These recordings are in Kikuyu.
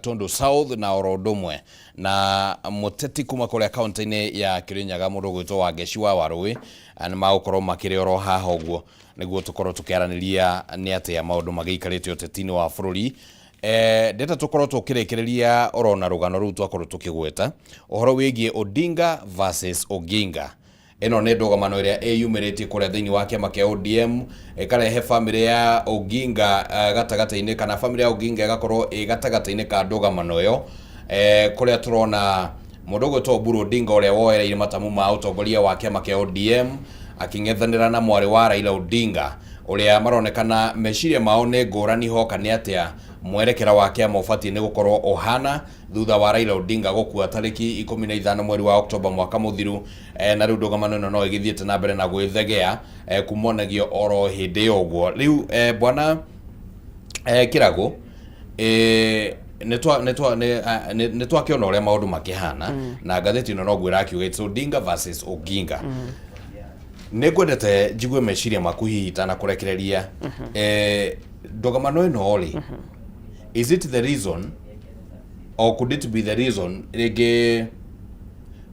Gatundu South, na oro ũndũ ũmwe na mũteti kuma kũrĩa kaunti-inĩ ya Kirinyaga, mũndũ ũgwĩtwo Wangeci wa Warũĩ, nĩ magũkorwo makĩrĩ oro haha ũguo nĩguo tũkorwo tũkĩaranĩria nĩ atĩa maũndũ magĩikarĩte ũteti-inĩ wa bũrũri. Ndĩrenda tũkorwo tũkĩrĩkĩrĩria oro na rũgano rũu twakorwo tũkĩgweta ũhoro wĩgiĩ Odinga versus Oginga. Ĩno nĩ ndũgamano ĩrĩa ĩyumĩrĩtie kũrĩa thĩinĩ wa kĩama kĩa ODM, ĩkarehe bamĩrĩ ya Oginga gatagatĩ-inĩ, kana bamĩrĩ ya Oginga ĩgakorwo ĩ gatagatĩ-inĩ ka ndũgamano ĩyo, kũrĩa tũrona mũndũ ũgwĩtwo Oburu Odinga ũrĩa woereire matamu ma ũtongoria wa kĩama kĩa ODM akĩng'ethanĩra na mwarĩ wa Raila Odinga, ũrĩa maronekana meciria mao nĩ ngũrani hoka nĩ atĩa mwerekera wa kĩama ũbatiĩ nĩ gũkorwo ũhana thutha wa Raila Odinga gũkua tarĩki 15 mweri wa Oktoba mwaka mũthiru. Na rĩu ndũgamano ĩno no ĩgĩthiĩte na mbere na gwĩthegea kumonagio oro hĩndĩ ĩyo ũguo. Rĩu bwana Kĩragũ, nĩ twakĩona ũrĩa maũndũ makĩhana, na ngathĩti ĩno noguo ĩrakiuga, it's Odinga versus Oginga. Nĩ ngwendete njigue meciria maku hihi itanakũrekereria. Ndũgamano ĩno rĩ, is it the reason or could it be the reason rĩngĩ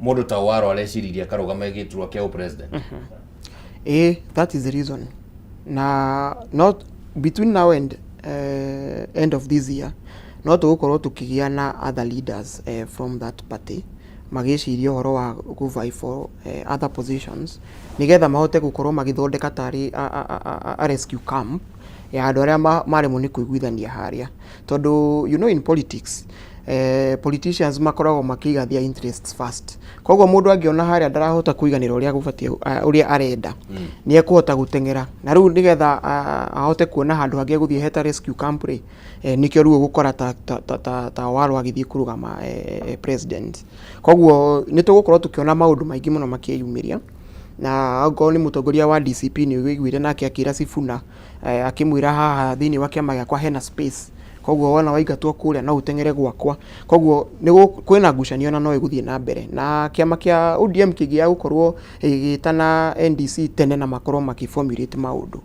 mũndũ ta Owaro areciririe akarũgame gĩturwa kĩa ũpresident? Ĩĩ, that is the reason. Na not between now and end of this year no tũgũkorwo tũkĩgĩa na other leaders from that party magĩciria ũhoro wa gũ for other positions, nĩgetha mahote gũkorwo magĩthondeka tarĩ a rescue camp ya andũ arĩa maremwo nĩ kũiguithania harĩa, tondũ you know in politics, politicians makoragwo makĩiga their interests first. Koguo mũndũ angĩona harĩa ndarahota kũiganĩra ũrĩa gũbatiĩ, ũrĩa arenda, nĩ ekũhota gũteng'era na rĩu nĩgetha ahote kuona handũ hangĩ egũthiĩ heta rescue camp rĩ. Nĩkĩo rĩu ũgũkora ta Owalo agĩthiĩ kũrũgama president. Koguo nĩ tũgũkorwo tũkĩona maũndũ maingĩ mũno makĩyumĩria, na okorwo nĩ mũtongoria wa DCP, nĩ ũiguire nake akĩra Sifuna, akĩmwĩra haha thĩinĩ wa kĩama gĩakwa hena space, koguo wona waingatwo kũrĩa no ũteng'ere gwakwa. Koguo nĩ kwĩna ngucanio na no ĩgũthiĩ na mbere, na kĩama kĩa ODM kĩngĩaga gũkorwo gĩgĩtana NDC tene na makorwo makĩ formulate maũndũ,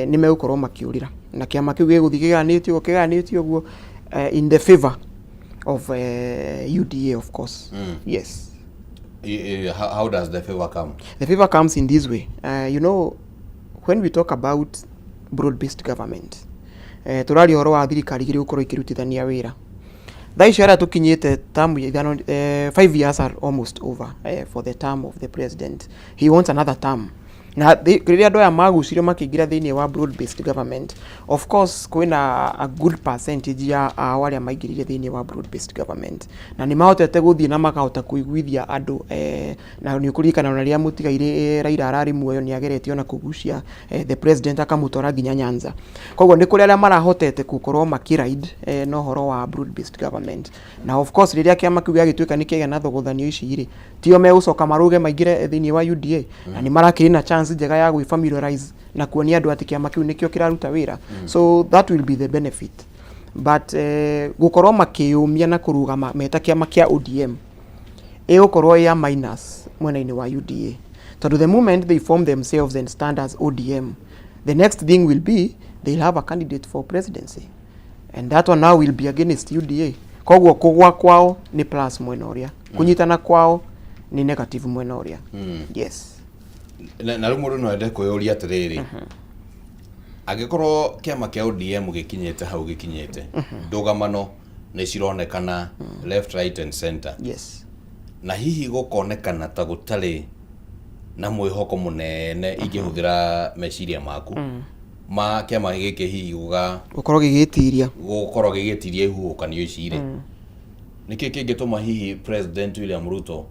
nĩ megũkorwo makĩũrĩra, na kĩama kĩu gĩgũthiĩ kĩgayanĩtio kĩgayanĩtio ũguo, in the favor of UDA, of course. Yes. How does the favor come? The favor comes in this way. When we talk about broad-based government, tũraria ũhoro wa thirikari igĩrĩ gũkorwo ikĩrutithania wĩra. Thaa ici harĩa tũkinyĩte, term ya ithano, 5 years are almost over for the term of the president. He wants another term. Na rĩrĩa andũ aya magucirio makĩingĩra thĩinĩ wa broad based government, of course kwĩna a good percentage ya ao arĩa maingĩrire thĩinĩ wa broad based government na nĩ mahotete gũthiĩ na makahota kũiguithia andũ. Na nĩ ũkũririkana ona rĩrĩa mũtigairĩ Raila ararĩ muoyo, nĩ ageretie ona kũgucia the president akamũtwara nginya Nyanza. Koguo nĩ kũrĩ arĩa marahotete gũkorwo makĩride na ũhoro wa broad based government, na of course rĩrĩa kĩama kĩu gĩagĩtuĩka nĩ kĩagĩa na thogothanio ici rĩ, tio megũcoka marũge maingĩre thĩinĩ wa UDA, na nĩ marakĩrĩ na chance njega ya gwĩ na kuonia andũ atĩ kĩama kĩu nĩkĩo kĩraruta wĩra. So that will be the benefit, but gũkorwo makĩyũmia na kũrũgama meta kĩama kĩa ODM ĩgũkorwo ya minus mwena-inĩ wa UDA, tondũ the moment they form themselves and stand as ODM, the next thing will be they'll have a candidate for presidency, and that one now will be against UDA. Koguo kũgwa kwao nĩ plus mwena ũrĩa, kũnyitana kwao nĩ negative mwena ũrĩa. Yes. Na rĩu mũndũ no ende kwĩyũria atĩrĩrĩ, angĩkorwo kĩama kĩa ODM gĩkinyĩte hau gĩkinyĩte, ndũgamano nĩ cironekana left, right and center, na hihi gũkonekana ta gũtarĩ na mwĩhoko mũnene ingĩhũthĩra meciria maku ma kĩama gĩkĩ hihi gũga gũkorwo gĩgĩtiria, gũkorwo gĩgĩtiria ihuhũkanio ici rĩ, nĩkĩ kĩngĩtũma hihi President William Ruto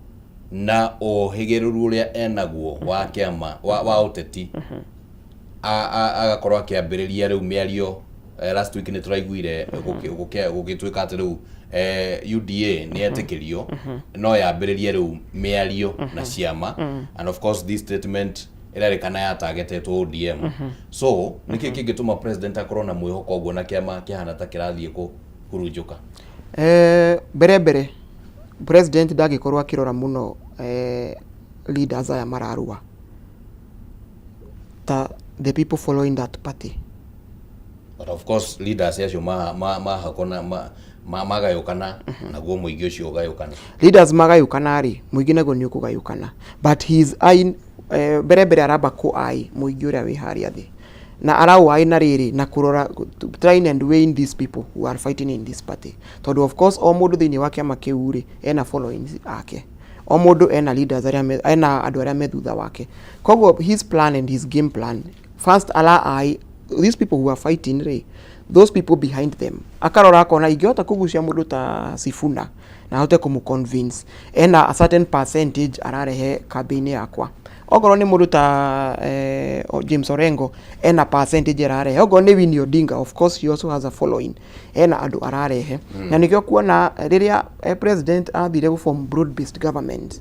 na ũhĩgĩrĩru ũrĩa enaguo wa kĩama wa ũteti agakorwo akĩambĩrĩria rĩu mĩario? Last week nĩ tũraiguire gũgĩtuĩka atĩ rĩu UDA nĩ etĩkĩrio no yambĩrĩrie rĩu mĩario na ciama, and of course this statement ĩrerĩkana yatagetetwo ODM. So nĩkĩ kĩngĩtũma president akorwo na mwĩhoko ũguo na kĩama kĩhana ta kĩrathiĩ kũhurunjũka? Mbere mbere president ndangĩkorwo akĩrora mũno leaders aya mararũa ta the people following that party. But of course leaders acio mahakwo na Magayũkana naguo mũingĩ ũcio ũgayũkana. Leaders magayũkana rĩ, mũingĩ naguo nĩ ũkũgayũkana, but he is eyeing, mbere mbere aramba kũ eye mũingĩ ũrĩa wĩ harĩa thĩ, na araũ eye na rĩrĩ na kũrora, trying and weighing these people who are fighting in this party, tondũ of course o mũndũ thĩinĩ wa kĩama kĩu rĩ, ena followings ake, o mũndũ ena leaders arĩa ena andũ arĩa me thutha wake. Koguo his plan and his game plan, first ara eye these people who are fighting rĩ, those people behind them, akarora akona ingĩhota kũgucia mũndũ ta Sifuna na ahote kũmũ-convince, ena a certain percentage ararehe kambĩ-inĩ yakwa. Okorwo nĩ mũndũ ta James Orengo, ena percentage ararehe. Okorwo nĩ Winnie Odinga, of course he also has a following, ena andũ ararehe. Na nĩkĩo kuona rĩrĩa president athire gũ form broad based government,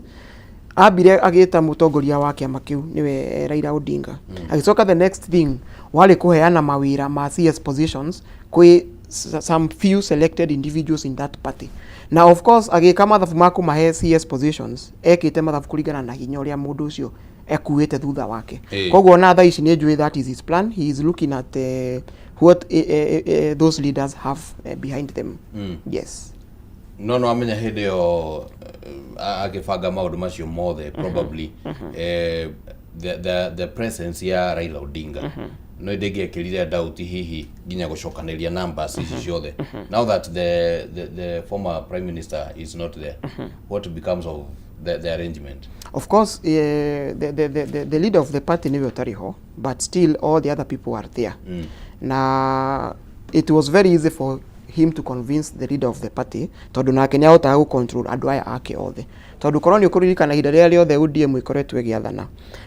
ambire agĩta mũtongoria wa kĩama kĩu, nĩwe Raila Odinga. Agĩcoka the next thing warĩ kũheana mawĩra ma CS positions kwĩ some few selected individuals in that party. Na of course agĩka mathabu ma kũmahe CS positions, ekĩte mathabu kũringana na hinya ũrĩa mũndũ ũcio ekuĩte thutha wake. Koguo ona thaa ici nĩ njũĩ that is his plan. He is looking at what those leaders have behind them. Yes. No amenya hĩndĩ ĩyo agĩbanga maũndũ macio mothe, probably the presence ya Raila Odinga no ndĩngĩekĩrire doubt hihi nginya gũcokanĩria numbers ici ciothe. Now that the former prime minister is not there, what becomes of the arrangement? Of course, the leader of the party nĩwe ũtarĩ ho, but still all the other people are there. Na it was very easy for him to convince the leader of the party, tondũ nake nĩ ahotaga gũ control andũ aya ake othe, tondũ korwo nĩ ũkũririkana, ihinda rĩrĩa rĩothe ODM ĩkoretwo ĩgĩathana,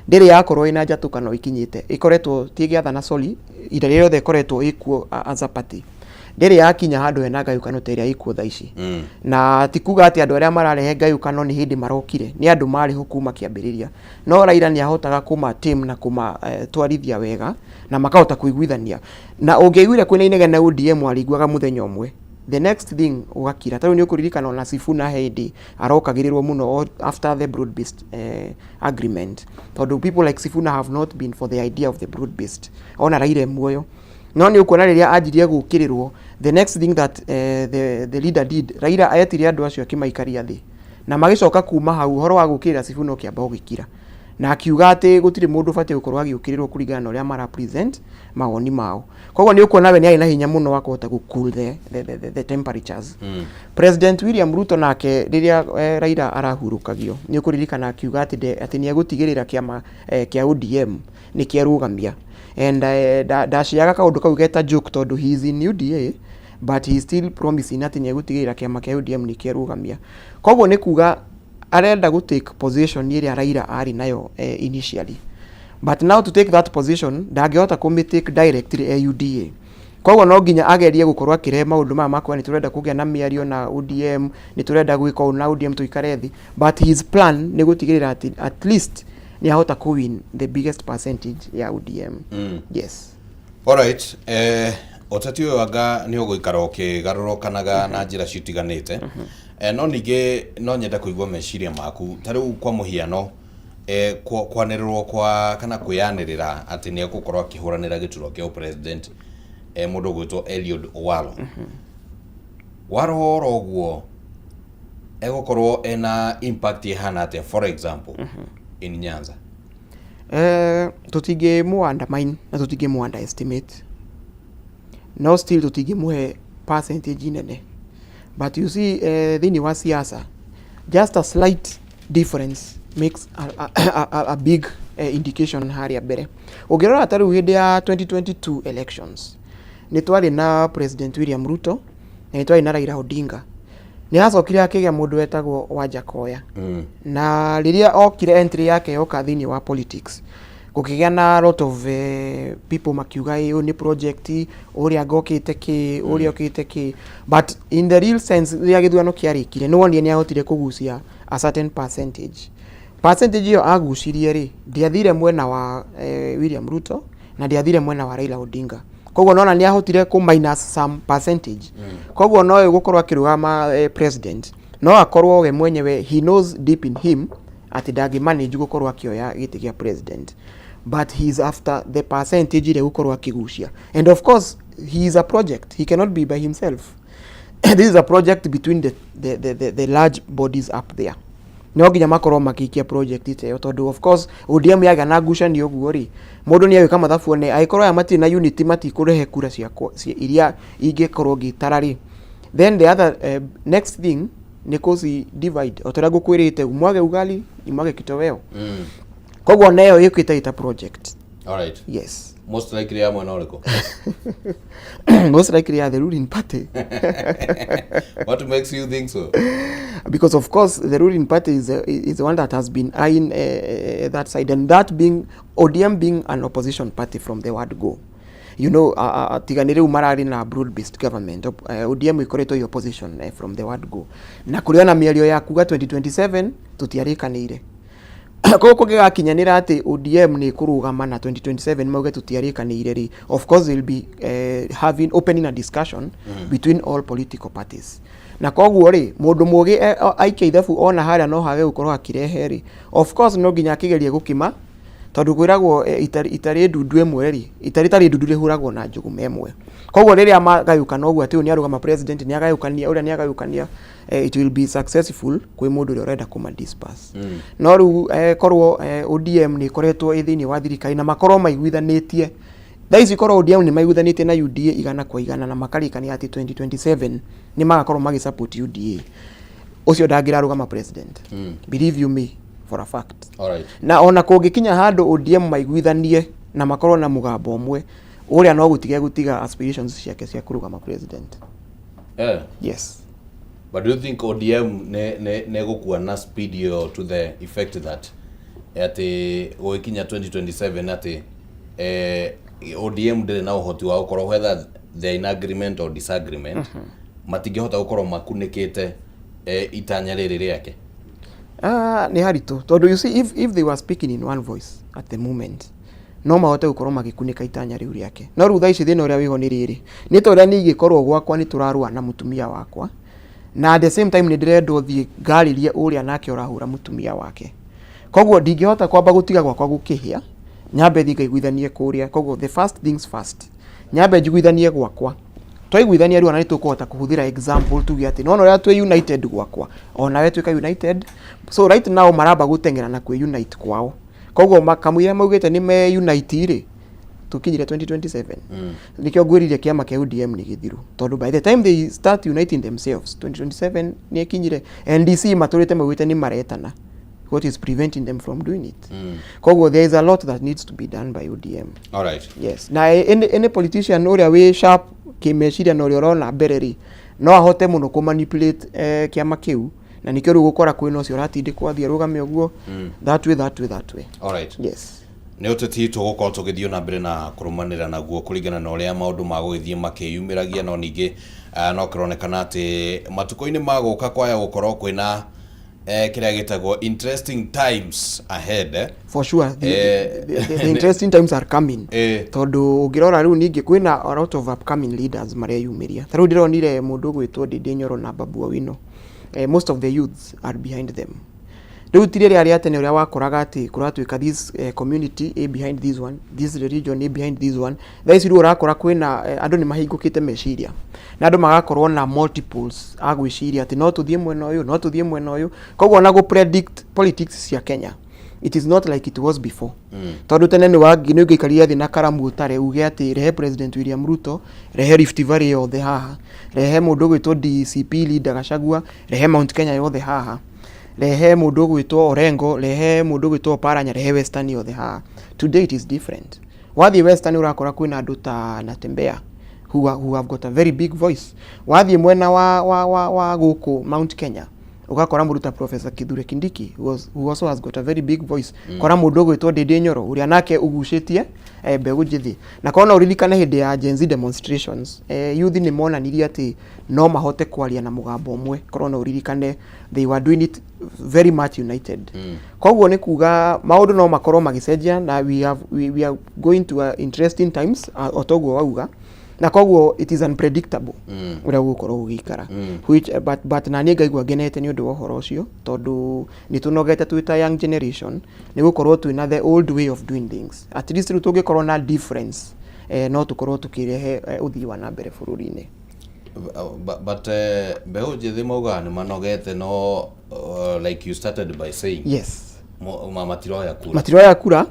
ndĩrĩ yakorwo ĩna njatũkano ikinyĩte, ĩkoretwo ti ĩgĩathana, sorry, ihinda rĩrĩa rĩothe ĩkoretwo ĩkuo as a party, ndĩrĩ yakinya handũ hena ngayũkano ta ĩrĩa ĩkuo thaa ici. Na ti kuga atĩ andũ arĩa mararehe ngayũkano nĩ hĩndĩ marokire, nĩ andũ marĩ ho kuma kĩambĩrĩria, no Raila nĩ ahotaga kũma team na kũma twarithia wega na makahota kũiguithania. Na ũngĩaiguire kwĩna inegene ODM, warĩiguaga mũthenya ũmwe, the next thing ũgakira. Tarĩu nĩ ũkũririkana ona Sifuna hĩndĩ arokagĩrĩrwo mũno after the broad based agreement, tondũ people like Sifuna have not been for the idea of the broad based ona Raila e muoyo. No nĩ ũkuona rĩrĩa anjirie gũkĩrĩrwo, the next thing that the leader did, Raila etire andũ acio akĩmaikaria thĩ, na magĩcoka kuma hau ũhoro wa gũkĩrĩra Sifuna ũkĩamba ũgĩkira, na akiuga atĩ gũtirĩ mũndũ ũbatiĩ gũkorwo agĩũkĩrĩrwo kũringana na ũrĩa mara present mawoni mao. Koguo nĩ ũkuona we nĩ arĩ na hinya mũno wa kũhota gũ cool the temperatures. President William Ruto nake, rĩrĩa Raila arahurũkagio, nĩ ũkũririkana akiuga atĩ nĩ egũtigĩrĩra kĩama kĩa ODM nĩ kĩarũgamia, and ndaciaga kaũndũ kau geta joke, tondũ he is in UDA but he is still promising atĩ nĩ egũtigĩrĩra kĩama kĩa ODM nĩ kĩarũgamia. Koguo nĩ kuga arenda gũ take position ĩrĩa Raila arĩ nayo initially, but now to take that position ndangĩhota kũmĩ take directly e UDA. Koguo no nginya agerie gũkorwo akĩrehe maũndũ maya makuga nĩ tũrenda kũgĩa na mĩario na ODM, nĩ tũrenda gwĩka ũũ na ODM, tũikare thĩ, but his plan nĩ gũtigĩrĩra atĩ at least nĩ ahota kũ win the biggest percentage ya ODM. Yes. Alright, ũteti ũyũ anga nĩ ũgũikara ũkĩgarũrũkanaga na njĩra citiganĩte. No ningĩ no nyende kũigua meciria maku. Ta rĩu kwa mũhiano, kwanĩrĩrwo kwa kana kwĩyanĩrĩra atĩ nĩ egũkorwo akĩhũranĩra gĩturwa kĩa president, mũndũ ũgwĩtwo Eliud Owalo. Warora ũguo egũkorwo ena impact ĩhana atĩa, for example, in Nyanza? Tũtingĩmũ undermine na tũtingĩmũ underestimate, no still tũtingĩmũhe percentage nene. But you see, thĩinĩ wa siasa just a slight difference makes a big indication harĩa mbere. Ũngĩrora ta rĩu hĩndĩ ya 2022 elections, nĩ twarĩ na President William Ruto na nĩ twarĩ na Raila Odinga. Nĩ hacokire hakĩgĩa mũndũ wetagwo Wajackoyah. Na rĩrĩa okire, entry yake yoka thĩinĩ wa politics, gũkĩgĩa na lot of people makiuga ĩ ũyũ nĩ project, ũrĩa ngokĩte kĩ, ũrĩa okĩte kĩ. But in the real sense, rĩrĩa gĩthurano kĩarĩkire, nĩ wonire nĩ ahotire kũgucia a certain percentage. Ĩyo agucirie rĩ, ndĩathire mwena wa William Ruto na ndĩathire mwena wa Raila Odinga. Koguo nona nĩ ahotire kũ minus some percentage. Koguo no gũkorwo akĩrũgama president, no akorwo we mwenyewe he knows deep in him atĩ ndangĩ manage gũkorwo akĩoya gĩtĩ gĩa president, but he is after the percentage ĩrĩa gũkorwo akĩgucia. And of course he is a project, he cannot be by himself. This is a project between the large bodies up there. No nginya makorwo makĩikia project ta ĩyo, tondũ of course ODM yagĩa na ngucanio ũguo rĩ, mũndũ nĩ agwĩka mathabu one angĩkorwo aya matirĩ na unity, matikũrehe kura ciakwa iria ingĩkorwo ngĩtara rĩ. Then the other next thing nĩ kũci divide, o ta ũrĩa ngũkwĩrĩte, umwage ugali imwage kitoweo. Koguo nayo ĩkĩte ĩta project. All right. Yes. Most likely ya mwena ũrĩkũ? Most likely ya the ruling party. What makes you think so? Because of course the ruling party is the one that has been eyeing that side, and that being ODM being an opposition party from the word go. Tiga nĩ rĩu mararĩ na broad based government, ODM ĩkoretwo i opposition from the word go, na kũrĩ ona mĩario ya kuga 2027 tũtiarĩkanĩire. Koguo kũngĩgakinyanĩra atĩ ODM nĩ ĩkũrũgama na 2027 mauge tũtiarĩkanĩire rĩ, of course they'll be having opening a discussion between all political parties. Na koguo rĩ, mũndũ mũgĩ aikia ithabu ona harĩa no hage gũkorwo akĩrehe rĩ, of course no nginya akĩgerie gũkima, tondũ kwĩragwo itarĩ ndundu ĩmwe rĩ, itarĩ tarĩ ndundu rĩhũragwo na njũgũma ĩmwe. Koguo rĩrĩa magayũkana ũguo atĩ ũyũ nĩ arũgama president, nĩ agayũkania ũrĩa, nĩ agayũkania, it will be successful kwĩ mũndũ ũrĩa ũrenda kũma disperse. No rĩu korwo ODM nĩ ĩkoretwo ĩ thĩinĩ wa thirikari na makorwo maiguithanĩtie thaa ici, korwo ODM nĩ maiguithanĩtie na UDA 100% na makarĩkania atĩ 2027 nĩ magakorwo magĩ support UDA, ũcio ndangĩrarũgama president. Believe you me, for a fact. All right. Na ona kũngĩkinya handũ ODM maiguithanie na makorwo na mũgambo ũmwe, ũrĩa no gũtiga gũtiga aspirations ciake cia kũrũgama president. Yes. But do you think ODM ne gũkua na speed ĩyo to the effect that atĩ gũgĩkinya 2027 atĩ ODM ndĩrĩ na ũhoti wa gũkorwo, whether they're in agreement or disagreement, matingĩhota gũkorwo makunĩkĩte itanya rĩrĩ rĩake? Ah, nĩ haritũ, tondũ you see, if they were speaking in one voice at the moment, no mahote gũkorwo magĩkunĩka itanya rĩu rĩake. No rĩu thaa ici thĩna ũrĩa wĩho nĩ rĩrĩ, nĩ ta ũrĩa niĩ ingĩkorwo gwakwa nĩ tũrarũa na mũtumia wakwa, na at the same time nĩ ndĩrenda ũthiĩ ngarĩrie ũrĩa nake ũrahũra mũtumia wake. Koguo ndingĩhota kwamba gũtiga gwakwa gũkĩhĩa nyambe thiĩ ngaiguithanie kũrĩa. Koguo the first things first, nyambe njiguithanie gwakwa. Twaiguithania rĩu ona nĩ tũkũhota kũhũthĩra example, tuge atĩ nona ũrĩa twĩ united gwakwa, onawe tuĩka united. So right now maramba gũteng'era na kwĩ unite kwao. Koguo kamũira maugĩte nĩ me unite rĩ, tũkinyire 2027. Nĩkĩo ngwĩrire kĩama kĩa ODM nĩ gĩthiru, tondũ by the time they start uniting themselves, 2027 nĩ ĩkinyire. NDC matũrĩte maugĩte nĩ maretana. What is preventing them from doing it? Koguo there is a lot that needs to be done by ODM. All right. Yes, na any politician ũrĩa wĩ sharp kĩmeciria na ũrĩa ũrona mbere rĩ, no ahote mũno kũ manipulate kĩama kĩu, na nĩkĩo rĩu gũkora kwĩna ũcio ũratindĩkwo athiĩ arũgame ũguo, that way, that way, that way. All right. Yes. Nĩ ũteti tũgũkorwo tũgĩthiĩ na mbere na kũrũmanĩra naguo kũringana na ũrĩa maũndũ magũgĩthiĩ makĩyumĩragia. No ningĩ no kĩronekana atĩ matukũ-inĩ magũka kwaya gũkorwo kwĩna kĩrĩa gĩtagwo interesting times ahead, eh. For sure the interesting times are coming. Tondũ ũngĩrora rĩu ningĩ kwĩna a lot of upcoming leaders mareyumĩria. Ta rĩu ndĩronire mũndũ ũgwĩtwo Ndindi Nyoro na Babu Owino. Most of the youths are behind them. Rĩu ti rĩrĩa rĩa tene ũrĩa wakoraga atĩ kũratuĩka this community ĩ behind this one, this religion ĩ behind this one. Thaa ici rĩu ũrakora kwĩna andũ nĩ mahingũkĩte meciria na andũ magakorwo na multiples a gwĩciria atĩ no tũthiĩ mwena ũyũ, no tũthiĩ mwena ũyũ. Koguo ona gũ predict politics cia Kenya, it is not like it was before. Tondũ tene nĩ nĩ ũngĩikarire thĩ na karamu ũtare uge atĩ rehe President William Ruto, rehe Rift Valley yothe haha, rehe mũndũ ũgwĩtwo DCP leader Gachagua, rehe Mount Kenya yothe haha, rehe mũndũ ũgwĩtwo Orengo, rehe mũndũ ũgwĩtwo Oparanya, rehe Western yothe haha. Today it is different. Wathiĩ Western ũrakora kwĩna andũ ta Natembeya who have got a very big voice. Wathiĩ mwena wa gũkũ Mount Kenya ũgakora mũndũ ta Professor Kithure Kindiki who also has got a very big voice. Kora mũndũ ũgwĩtwo Ndindi Nyoro ũrĩa nake ũgucĩtie mbeũ njĩthĩ. Na korwo no ũririkane hĩndĩ ya Gen Z demonstrations, youth nĩ monanirie atĩ no mahote kwaria na mũgambo ũmwe. Korwo no ũririkane, they were doing it very much united. Koguo nĩ kuga maũndũ no makorwo magĩcenjia na we are going to interesting times, o toguo wauga. Na koguo it is unpredictable ũrĩa gũgũkorwo gũgĩikara. Which, but na niĩ ngaigua ngenete nĩ ũndũ wa ũhoro ũcio, tondũ nĩ tũnogete twĩ ta young generation nĩ gũkorwo twĩna the old way of doing things. At least rĩu tũngĩkorwo na difference, no tũkorwo tũkĩrehe ũthii wa na mbere bũrũri-inĩ. But mbeũ njĩthĩ maugaga nĩ manogete no like you started by saying, yes, matiroya kura. Matiroya kura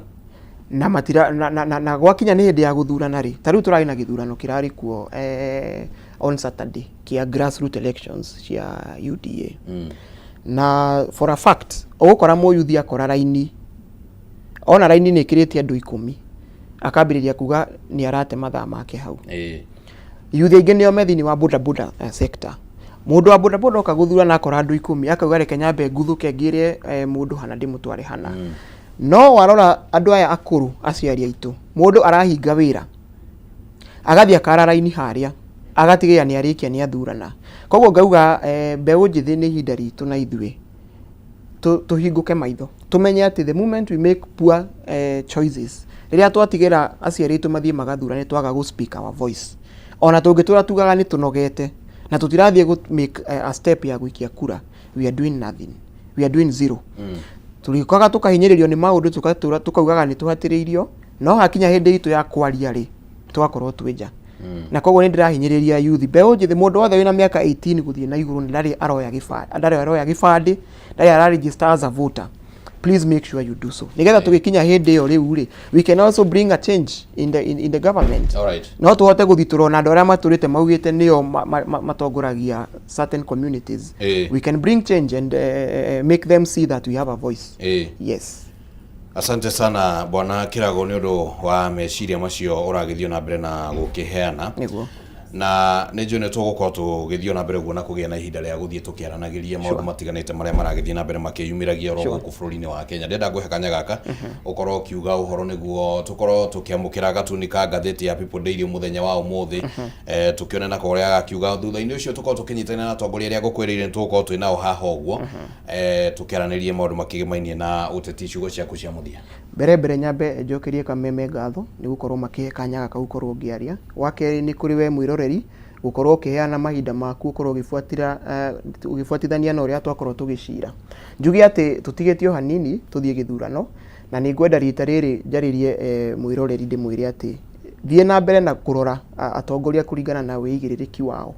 na matira na gwakinya nĩ hĩndĩ ya gũthurana rĩ, ta rĩu tũrarĩ na gĩthurano kĩrarĩ kuo on Saturday kĩa grassroot elections cia UDA. Na for a fact ũgũkora mũyuthi akora raini, ona raini nĩ ĩkĩrĩtie andũ 10, akambĩrĩria kuga nĩ arate mathaa make hau. Yuthi aingĩ nĩo me thĩinĩ wa boda boda sector. Mũndũ wa boda boda oka gũthurana akora andũ 10, akauga reke nyambe nguthũke ngĩre mũndũ hana ndĩmũtware hana. No warora andũ aya akũrũ, aciari aitũ, mũndũ arahinga wĩra agathiĩ akara raini harĩa, agatigĩrĩra nĩ arĩkia nĩ athurana. Koguo ngauga mbeũ njĩthĩ nĩ ihinda ritũ na ithuĩ tũhingũke maitho, tũmenye atĩ the moment we make poor choices, rĩrĩa twatigĩra aciari aitũ mathiĩ magathurane, twaga gũ speak our voice, ona tũngĩtũra tugaga nĩ tũnogete na tũtirathiĩ gũ make a step ya gũikia kura, we are doing nothing, we are doing zero. Tũrĩũkaga tũkahinyĩrĩrio nĩ maũndũ, tũgatũra tũkaugaga nĩ tũhatĩrĩirio, no hakinya hĩndĩ itũ ya kwaria rĩ, tũgakorwo twĩ nja. Na koguo nĩ ndĩrahinyĩrĩria youth, mbeũ njĩthĩ, mũndũ wothe wĩna mĩaka 18 gũthiĩ na igũrũ na ndarĩ aroya gĩbandĩ, ndarĩ aroya gĩbandĩ, ndarĩ ara register as a voter, please make sure you do so, nĩgetha tũgĩkinya hĩndĩ ĩyo rĩu rĩ, we can also bring a change in the government. No tũhote gũthitũrwo na andũ arĩa matũrĩte maugĩte nĩo matongoragia certain communities. We can bring change and make them see that we have a voice. Yes. Asante sana bwana Kirago nĩ ũndũ wa meciria macio ũragĩthiĩ na mbere na gũkĩheana. Na nĩ njũĩ nĩ tũgũkorwo tũgĩthiĩ na mbere ũguo na kũgĩa na ihinda rĩa gũthiĩ tũkĩaranagĩria maũndũ matiganĩte marĩa maragĩthiĩ na mbere makĩyumĩragia oro gũkũ bũrũri-inĩ wa Kenya. Ndĩrenda ngũhe kanya gaka ũkorwo ũkiuga ũhoro nĩguo tũkorwo tũkĩamũkĩra gatuni ka ngathĩti ya People Daily mũthenya wa ũmũthĩ, tũkĩone nako ũrĩa gakiuga. Thutha-inĩ ũcio tũkorwo tũkĩnyitanĩra na atongoria arĩa ngũkwĩrĩire nĩ tũgũkorwo twĩ nao haha ũguo, tũkĩaranĩrie maũndũ makĩgĩmainie na ũteti. Ciugo ciaku cia mũthia. Mbere mbere nyambe njokerie Kameme ngatho nĩ gũkorwo makĩhe kanya gaka gũkorwo ngĩaria. Wa kerĩ nĩ kũrĩ we mwĩroreri gũkorwo ũkĩheana mahinda maku, ũkorwo ũgĩbuatĩra ũgĩbuatithania na ũrĩa twakorwo tũgĩcira. Njuge atĩ tũtigĩtie o hanini tũthiĩ gĩthurano, na nĩ ngwenda rita rĩrĩ njarĩrie mwĩroreri ndĩmwĩre atĩ thiĩ na mbere na kũrora atongoria kũringana na wĩigĩrĩrĩki wao.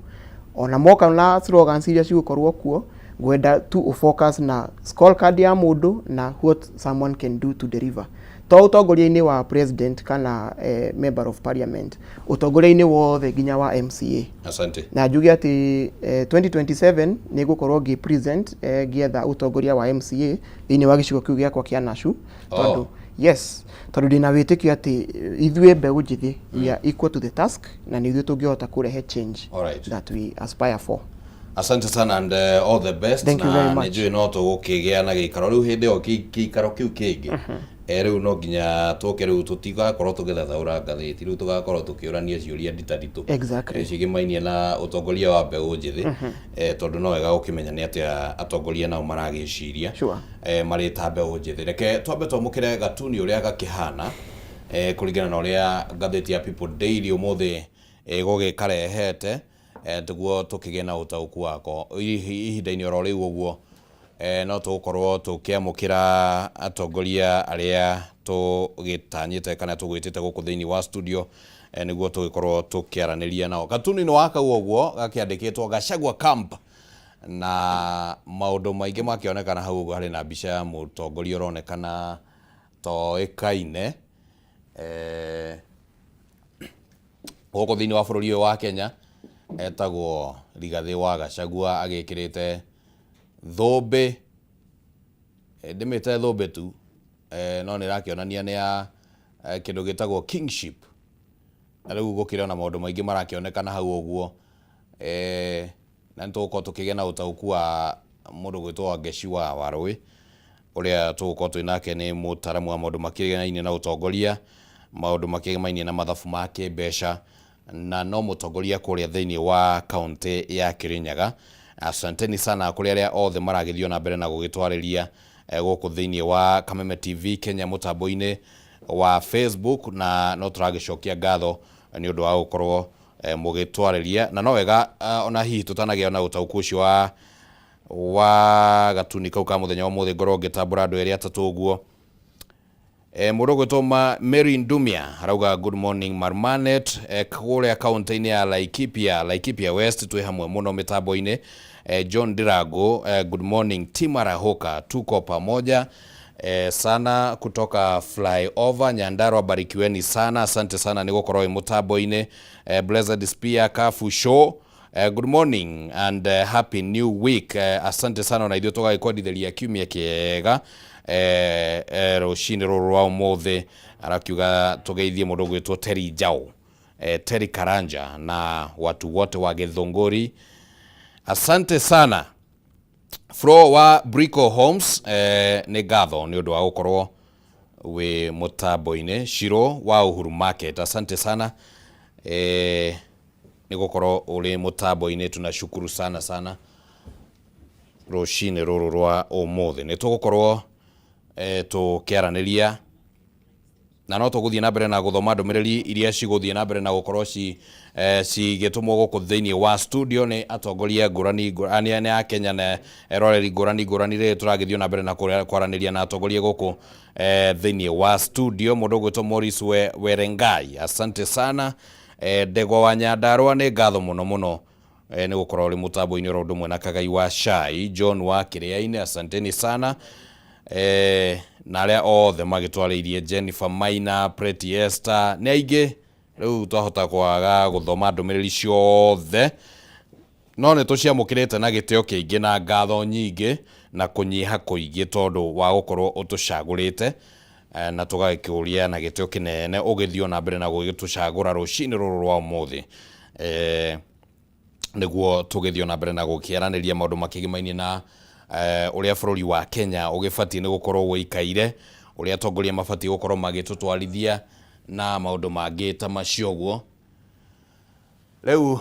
Ona moka na slogans iria cigũkorwo kuo, ngwenda tu ũfocus na scorecard ya mũndũ na what someone can do to deliver, to ũtongoria-inĩ wa president kana member of parliament, ũtongoria-inĩ wothe nginya wa MCA. Asante. Na njuge atĩ 2027 nĩ ngũkorwo ngĩ present ngĩetha ũtongoria wa MCA thĩinĩ wa gĩcigo kĩu gĩakwa kĩa Nashu, tondũ yes, tondũ ndĩna wĩtĩkio atĩ ithuĩ mbeũ njĩthĩ we are equal to the task na nĩ ithuĩ tũngĩhota kũrehe change that we aspire for. Asante sana and all the best. Thank you very Na much. nĩ njũĩ no tũgũkĩgĩa na gĩikaro rĩu hĩndĩ ĩyo kĩikaro kĩu kĩngĩ. Rĩu no nginya tũke, rĩu tũtigakorwo tũgĩthathaũra ngathĩti, rĩu tũgakorwo tũkĩũrania ciũria nditanditũ cigĩmainie na ũtongoria wa mbeũ njĩthĩ, tondũ no wega gũkĩmenya nĩ atĩa atongoria nao maragĩciria marĩ ta mbeũ njĩthĩ. Reke twambe twamũkĩre gatuni ũrĩa gakĩhana kũringana na ũrĩa ngathĩti ya People Daily ũmũthĩ ĩgũgĩkarehete, tũguo tũkĩgĩe na ũtaũku wako. Ihinda-inĩ oro rĩu ũguo no tũgũkorwo tũkĩamũkĩra atongoria arĩa tũgĩtanyĩte kana tũgwĩtĩte gũkũ thĩinĩ wa studio, nĩguo tũgĩkorwo tũkĩaranĩria nao. Gatuni-inĩ wa kau ũguo gakĩandĩkĩtwo Gachagua Camp na maũndũ maingĩ makĩonekana hau ũguo. Harĩ na mbica ya mũtongoria ũronekana toĩkaine gũkũ thĩinĩ wa bũrũri ũyũ wa Kenya, etagwo Rigathĩ wa Gachagua, agĩkĩrĩte thũmbĩ, ndĩmĩte thũmbĩ tu, no nĩ ĩrakĩonania nĩ ya kĩndũ gĩtagwo kingship. Na rĩu gũkĩrĩ ona maũndũ maingĩ marakĩonekana hau ũguo, na nĩ tũgũkorwo tũkĩgĩa na ũtaũku wa mũndũ gwĩtwo Wangeci wa Warũĩ ũrĩa tũgũkorwo twĩ nake. Nĩ mũtaramu wa maũndũ makĩgainie na ũtongoria, maũndũ makĩgainie na mathabu ma kĩmbeca, na no mũtongoria kũrĩa thĩinĩ wa kaunti ya Kirinyaga. Asanteni sana kũrĩ arĩa othe maragĩthiĩ na mbere na gũgĩtwarĩria gũkũ thĩinĩ wa Kameme TV Kenya mũtambo-inĩ wa Facebook, na no tũragĩcokia ngatho nĩ ũndũ wa gũkorwo mũgĩtwarĩria. Na no wega ona hihi tũtanagĩa na ũtaũku ũcio wa gatuni kau ka mũthenya wa ũmũthĩ, ngorwo ngĩtambũra andũ erĩ atatũ ũguo. Mũndũ ũgwĩtwo Mary Ndumia arauga good morning Marmanet, kũrĩa kaunti-inĩ ya Laikipia, Laikipia West, twĩ hamwe mũno mĩtambo-inĩ. John Ndirangu, good morning Team Arahuka, tuko pamoja sana kutoka Flyover Nyandarua, barikiweni sana, asante sana nĩ gũkorwo wĩ mũtambo-inĩ. Blessed Spear Kafu Show, good morning and happy new week. Asante sana, na ithuĩ tũgagĩkwendithĩria kiumia kĩega rũcinĩ rũrũ rwa ũmũthĩ. Arakiuga tũgeithie mũndũ ũgwĩtwo Terry Njau, Terry Karanja na watu wote wa Githunguri, asante sana. Flo wa Brico Homes, nĩ ngatho nĩ ũndũ wa gũkorwo wĩ mũtambo-inĩ. Shiro wa Uhuru Market, asante sana nĩ gũkorwo ũrĩ mũtambo-inĩ, tunashukuru sana sana. Rũcinĩ rũrũ rwa ũmũthĩ nĩ tũgũkorwo tũkĩaranĩria na no tũgũthiĩ na mbere na gũthoma ndũmĩrĩri iria cigũthiĩ na mbere na gũkorwo cigĩtũmwo gũkũ thĩinĩ wa studio nĩ atongoria ngũrani ngũrani nĩ a Kenya na eroreri ngũrani ngũrani rĩrĩ tũragĩthiĩ na mbere na kwaranĩria na atongoria gũkũ thĩinĩ wa studio. Mũndũ ũgwĩtwo Morris Werengai, asante sana. Ndegwa wa Nyandarua, nĩ ngatho mũno mũno nĩ gũkorwo ũrĩ mũtambo-inĩ oro ũndũ ũmwe na Kagai wa Cai. John wa Kĩrĩa-inĩ, asanteni sana, na arĩa othe magĩtwarĩirie, Jennifer Maina, Preti Esther, nĩ aingĩ. Rĩu twahota kwaga gũthoma ndũmĩrĩri ciothe, no nĩ tũciamũkĩrĩte na gĩtĩo kĩingĩ na ngatho nyingĩ na kũnyiha kũingĩ tondũ wa gũkorwo ũtũcagũrĩte, na tũgagĩkũria na gĩtĩo kĩnene ũgĩthiĩ ona mbere na gũgĩtũcagũra rũcinĩ rũrũ rwa ũmũthĩ, nĩguo tũgĩthiĩ ona mbere na gũkĩaranĩria maũndũ makĩgimainie na ũrĩa bũrũri wa Kenya ũgĩbatiĩ nĩ gũkorwo ũikaire, ũrĩa atongoria mabatiĩ gũkorwo magĩtũtwarithia na maũndũ mangĩ ta macio ũguo. Rĩu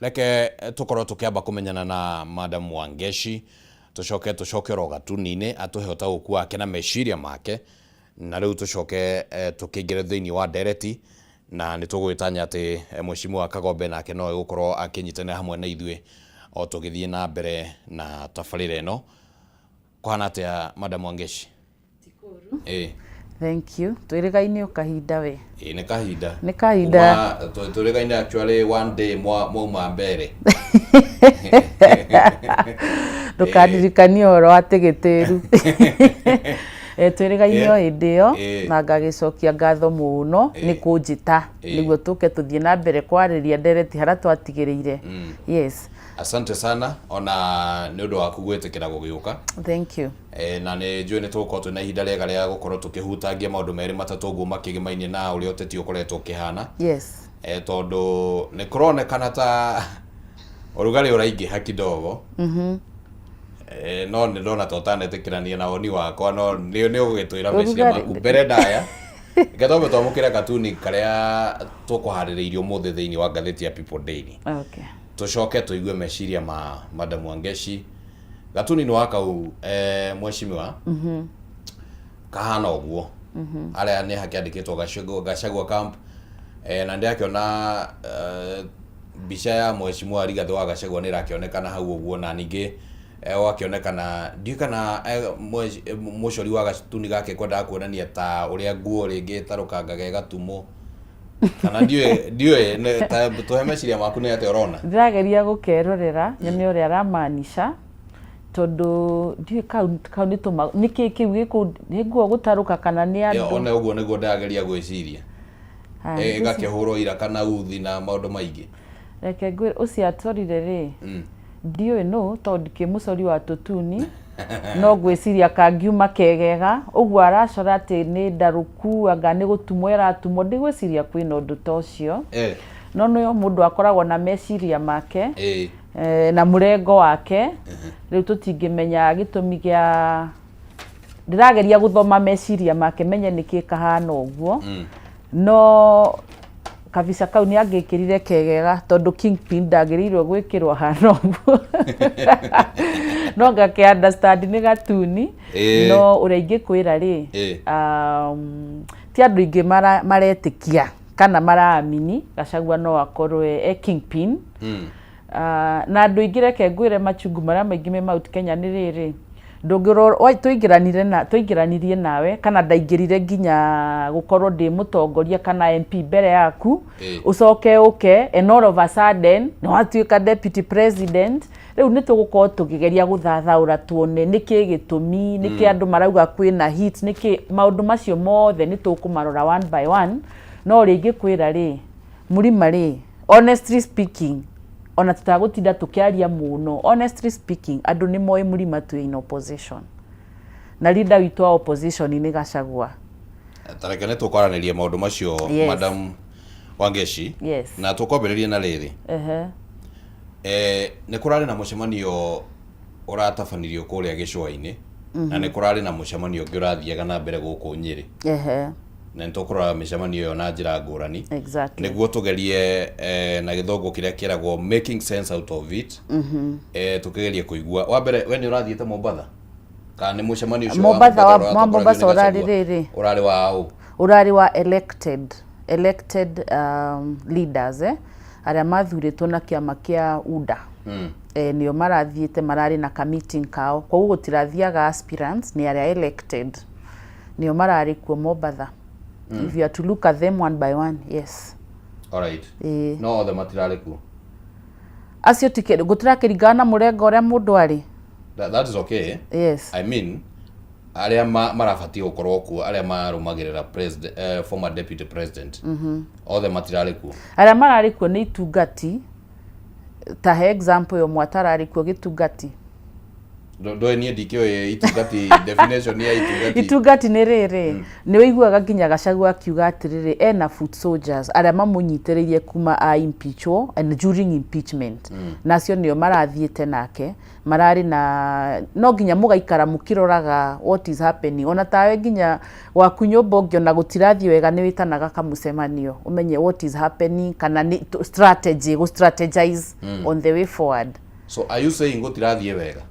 reke tũkorwo tũkĩamba kũmenyana na Madam Wangechi, tũcoke tũcoke oro gatuni-inĩ atũhe ũtaũku wake na meciria make, na rĩu tũcoke tũkĩingĩre thĩinĩ wa ndereti, na nĩ tũgwĩtanya atĩ Mheshimiwa Kagombe nake no egũkorwo akĩnyitanĩra hamwe na ithuĩ o tũgĩthiĩ na mbere na tabarĩra ĩno. Kũhana atĩa, Madam Wangechi? Ĩĩ. Thank you. Twĩrĩgaine o kahinda we. Ĩĩ, nĩ kahinda. Nĩ kahinda. Twĩrĩgaine actually one day mwauma mbere. Ndũkandirikanie ũhoro wa tigĩtĩru. Twĩrĩgaine o hĩndĩ ĩyo na ngagĩcokia ngatho mũno nĩ kũnjĩta nĩguo tũke tũthiĩ na mbere kwarĩria ndereti harĩa twatigĩrĩire. Yes. Asante sana ona nĩ ũndũ waku gwĩtĩkĩra gũgĩũka. Thank you. Na nĩ njũĩ nĩ tũgũkorwo twĩna ihinda rĩega rĩa gũkorwo tũkĩhutangia maũndũ merĩ matatũ ũguo makĩgimainie na ũrĩa ũteti ũkoretwo ũkĩhana. Tondũ nĩ kũronekana ta ũrugarĩ ũraingĩha kidogo. No nĩ ndona ta ũtanetĩkĩrania na woni wakwa, no nĩ ũgũgĩtwĩra meciria maku mbere ndaya. Reke twambe twamũkĩre katuni karĩa tũkũharĩrĩirie ũmũthĩ thĩinĩ wa ngathĩti ya People Daily. Okay. Tũcoke tũigue meciria ma Madam Wangechi. Gatuni nĩ wa kau, mheshimiwa, kahana ũguo harĩa nĩ hakĩandĩkĩtwo Gachagua, Gachagua camp, na ndĩrakĩona mbica ya Mheshimiwa Rigathĩ wa Gachagua nĩ ĩrakĩonekana hau ũguo, na ningĩ gwakĩonekana ndiũĩ kana mũcori wa gatuni gake kwendaga kuonania ta ũrĩa nguo rĩngĩ ĩtarũkangaga ĩgatumwo, kana ndiũĩ, tũhe meciria maku, nĩ atĩa ũrona? Ndĩrageria gũkerorera nyone ũrĩa aramaanisha, tondũ ndiũĩ kau nĩ tũma nĩkĩ kĩu gĩkũ nĩ nguo gũtarũka kana nĩ andũ. Ona ũguo nĩguo ndĩrageria gwĩciria. Ĩgakĩhũrwo iraka na uthi na maũndũ maingĩ. Reke ngwĩre, ũcio atwarire rĩ, ndiũĩ nũ, tondũ ndikĩ mũcori wa tũtuni, no ngwĩciria kangiuma kegega ũguo aracora atĩ nĩ ndarũku, anga nĩ gũtumwo ĩratumwo, ndigwĩciria kwĩna ũndũ ta ũcio. No nĩyo mũndũ akoragwo na meciria make na mũrengo wake. Rĩu tũtingĩmenya gĩtũmi gĩa ndĩrageria gũthoma meciria make menye nĩkĩ kahana ũguo, no kabica kau nĩ angĩkĩrire kegega, tondũ kingpin ndagĩrĩirwo gwĩkĩrwo hana ũguo. No ngakĩ understand nĩ gatuni. No ũrĩa ingĩkwĩra rĩ, ti andũ aingĩ maretĩkia kana maraamini Gachagua no akorwo e kingpin. Na andũ aingĩ, reke ngwĩre, machungu marĩa maingĩ me Mount Kenya nĩ rĩrĩ, Ndũngĩrwo tũingĩranire na tũingĩranirie nawe kana ndaingĩrire nginya gũkorwo ndĩ mũtongoria kana MP mbere yaku. Ũcoke ũke and all of a sudden nĩ watuĩka deputy president. Rĩu nĩ tũgũkorwo tũkĩgeria gũthathaũra tuone nĩkĩ gĩtũmi, nĩkĩ andũ marauga kwĩna heat, nĩkĩ maũndũ macio mothe nĩ tũkũmarora one by one. No ũrĩa ingĩkwĩra rĩ, Mũrima rĩ, honestly speaking, ona tutagũtinda tũkĩaria mũno, honestly speaking, andũ nĩ moĩ Mũrima twĩ in opposition na leader witũ wa opposition nĩ Gachagua. Tareke nĩ tũkwaranĩria maũndũ macio. Madam Wangeci. Yes. Na tũkwambĩrĩria na rĩrĩ, nĩ kũrarĩ na mũcemanio ũratabanirio kũrĩa gĩcũa-inĩ na nĩ kũrarĩ na mũcemanio ũngĩ ũrathiaga na mbere gũkũ Nyĩrĩ, na nĩ tũkũrora mĩcemanio ĩyo na njĩra ngũrani nĩguo tũgerie na gĩthũngũ kĩrĩa kĩragwo making sense out of it, tũkĩgerie kũigua. Wa mbere, we nĩ ũrathiĩte Mombatha kana nĩ mũcemanio ũcio wa Mombatha wa ũratongoragio wa Mombasa nĩ ũrarĩ Gachagua? Rĩrĩ Ũrarĩ wa ũ? Ũrarĩ wa elected leaders, arĩa mathurĩtwo na kĩama kĩa UDA. Nĩo marathiĩte, mararĩ na ka meeting kao, koguo gũtirathiaga aspirants, nĩ arĩa elected nĩo mararĩ kuo Mombatha. If you are to look at them one by one, yes. Alright. Ĩĩ. No othe matirarĩ kuo? Acio ti gũtirakĩringana na mũrengo ũrĩa mũndũ arĩ. That is okay. I mean, arĩa marabatiĩ gũkorwo kuo, arĩa marũmagĩrĩra president, former deputy president, othe matirarĩ kuo? Arĩa mararĩ kuo nĩ itungati, ta he example ĩmwe atararĩ kuo, gĩtungati. Ndũĩ niĩ ndikĩũĩ itungati, definition ya itungati. Itungati nĩ rĩrĩ, nĩ ũiguaga nginya Gachagua akiuga atĩrĩrĩ, ena foot soldiers arĩa mamũnyitĩrĩirie kuma a impeachwo and during impeachment, na acio nĩo marathiĩte nake, mararĩ na no nginya mũgaikara mũkĩroraga what is happening. Ona tawe nginya gwaku nyũmba ũngĩona gũtirathiĩ wega, nĩ wĩtanaga kamũcemanio ũmenye what is happening, kana nĩ strategy, gũ strategize on the way forward. So are you saying gũtirathiĩ wega?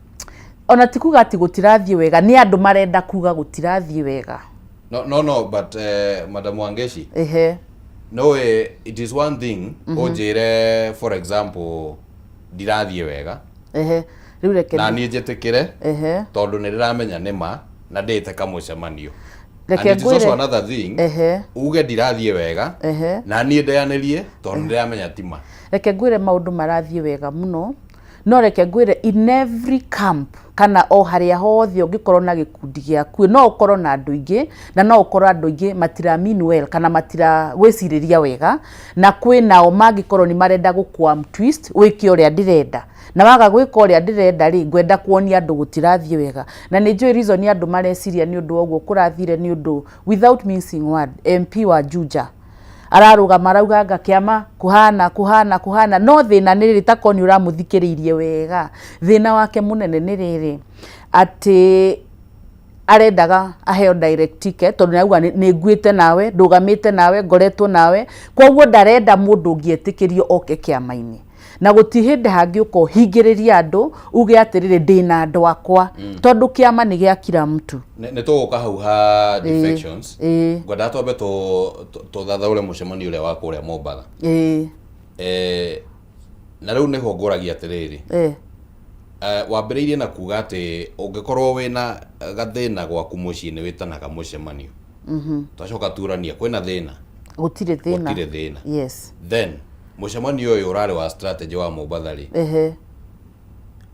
Ona ti kuga atĩ gũtirathiĩ wega, nĩ andũ marenda kuga gũtirathiĩ wega. No, but Madam Wangeshi, no, it is one thing ũnjĩre, for example, ndirathiĩ wega, Ehe, rĩu reke na niĩ njĩtĩkĩre, tondũ nĩ ndĩramenya nĩ ma na ndĩte kamũcemanio. Reke And it is also ngwĩre. another thing uge ndirathiĩ wega na niĩ ndeanĩrie, tondũ nĩ ndĩramenya ti ma. Reke ngwĩre, maũndũ marathiĩ wega mũno, no reke ngwĩre, in every camp kana o harĩa hothe ũngĩkorwo na gĩkundi gĩaku, no ũkorwo na andũ aingĩ, na no ũkorwo andũ aingĩ matira mean well kana matira gwĩcirĩria wega, na kwĩ nao mangĩkorwo nĩ marenda gũkwa twist wĩke ũrĩa ndĩrenda, na waga gwĩka ũrĩa ndĩrenda rĩ, ngwenda kuonia andũ gũtirathiĩ wega. Na nĩ njũĩ reason andũ mareciria nĩ ũndũ wa ũguo kũrathire, nĩ ũndũ without mincing word, MP wa Juja ararũgama arauga anga kĩama kuhana kuhana kuhana. No thĩna nĩ rĩrĩ, takorwo nĩ ũramũthikĩrĩirie wega, thĩna wake mũnene nĩ rĩrĩ, atĩ arendaga aheo direct ticket, tondũ nĩ auga nĩ nguĩte nawe, ndũgamĩte nawe, ngoretwo nawe, koguo ndarenda mũndũ ũngĩ etĩkĩrio oke kĩama-inĩ. Na gũti hĩndĩ hangĩũka ũhingĩrĩrie andũ uge atĩrĩrĩ, ndĩna andũ akwa, tondũ kĩama nĩ gĩa kila mtu. Nĩ tũgũka hau ha defections. Ngwendaga twambe tũthathaũre mũcemanio ũrĩa wa kũrĩa Mombatha. Na rĩu nĩho ngũragia atĩrĩrĩ, wambĩrĩirie na kuga atĩ ũngĩkorwo wĩna gathĩna gwaku mũciĩ nĩ wĩtanaga mũcemanio. Twacoka turania kwĩna thĩna? Gũtirĩ thĩna. Gũtirĩ thĩna. Yes. Then mũcemanio ũyũ ũrarĩ wa strategy wa Mombatha rĩ,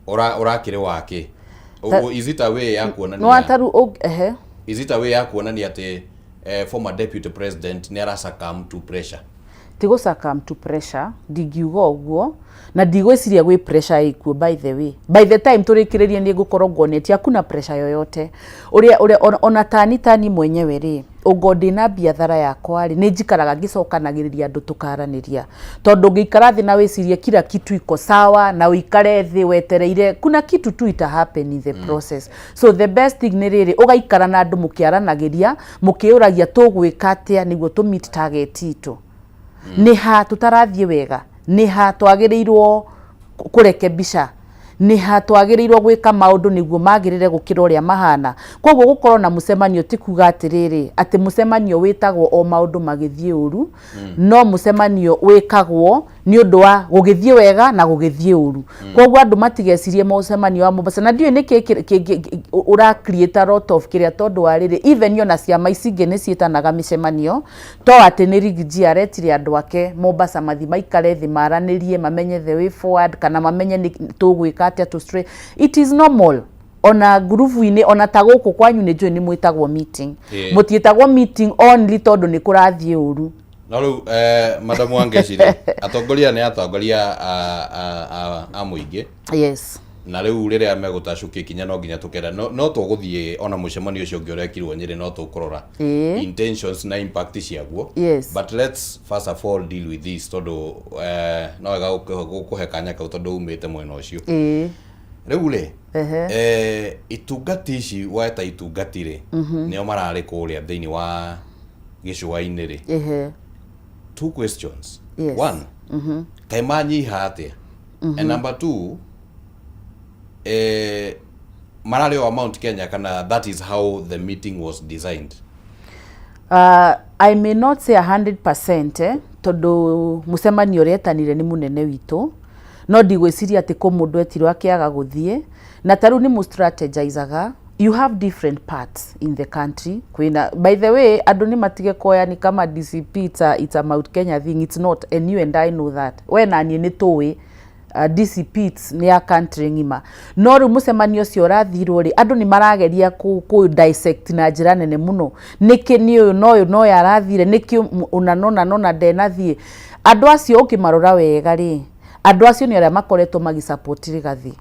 ũrakĩrĩ wa kĩ? Is it a way ya nĩ kuonania wataru, ehe. Is it a way ya kuonania atĩ former deputy president nĩ ara succumb to pressure? Ti gũ succumb to pressure, ndingiuga ũguo, na ndigwĩciria gwĩ pressure ĩkuo. By the way, by the time tũrĩkĩrĩrie, nĩ ngũkorwo nguonetie hakuna pressure yoyote. Ũrĩa ona tani mwenyewe rĩ, ũngorwo ndĩna biathara yakwa rĩ, nĩ njikaraga ngĩcokanagĩrĩria andũ tũkaranĩria, tondũ ũngĩikara thĩ na wĩcirie kila kitu iko sawa na ũikare thĩ wetereire, kuna kitu tu ita happen in the process. So the best thing nĩ rĩrĩ, ũgaikara na andũ mũkĩaranagĩria, mũkĩũragia tũgwĩka atĩa nĩguo tũ meet target itũ, nĩ ha tũtarathiĩ wega, nĩ ha twagĩrĩirwo kũrekebisha, nĩ ha twagĩrĩirwo gwĩka maũndũ nĩguo magĩrĩre gũkĩra ũrĩa mahana. Koguo gũkorwo na mũcemanio ti kuga atĩrĩrĩ, atĩ mũcemanio wĩtagwo o maũndũ magĩthiĩ ũru, no mũcemanio wĩkagwo Nĩ ũndũ wa gũgĩthiĩ wega na gũgĩthiĩ ũru. Koguo andũ matigecirie mũcemanio wa Mombasa na ndiũĩ nĩkĩ ũra create a lot of kĩrĩa, tondũ wa rĩrĩ, even ona ciama ici ingĩ nĩ ciĩtanaga mĩcemanio. To atĩ nĩ Riggy G aretire andũ ake Mombasa mathi maikare thĩ, maranĩrie, mamenye the way forward, kana mamenye nĩ tũgwĩka atĩa to straight. It is normal ona ngurubu-inĩ, ona ta gũkũ kwanyu nĩ njũĩ nĩ mwĩtagwo meeting. Mũtiĩtagwo meeting only tondũ nĩ kũrathiĩ ũru. No rĩu madam Wangeci rĩ, atongoria nĩ atongoria a mũingĩ. Na rĩu rĩrĩa megũtacũkia ikinya, no nginya tũkera no tũgũthiĩ ona mũcemanio ũcio ũngĩ ũrekirwo Nyĩrĩ, no tũkũrora intentions na impact ciaguo. But let's first of all deal with this, tondũ no wega gũkũhe kanya kau tondũ umĩte mwena ũcio. Rĩu rĩ, itungati ici weta itungati rĩ, nĩo mararĩ kũrĩa thĩinĩ wa gĩcũa-inĩ rĩ. Two questions. One, kaĩ manyiha atĩa? And number two, mararĩ o Mount Kenya kana that is how the meeting was designed? I may not say 100%, tondũ mũcemanio ũrĩa etanire nĩ mũnene witũ, no ndigwĩciria atĩ kũ mũndũ etirwo akĩaga gũthiĩ. Na ta rĩu nĩ mũstrategizaga. You have different parts in the country. Kwĩna, by the way, andũ nĩ matige kuoya ni kama DCP it's a Mount Kenya thing. It's not, and you and I know that. We na niĩ nĩ tũĩ DCP it's nĩ ya country ng'ima. No rĩu mũcemanio ũcio ũrathirwo rĩ, andũ nĩ marageria kũ dissect na njĩra nene mũno, nĩkĩ nĩ ũyũ na ũyũ na ũyũ arathire, nĩkĩ ũna nona nona ndenathiĩ. Andũ acio ũkĩmarora wega rĩ, andũ acio nĩ arĩa makoretwo magĩsupport Rigathi,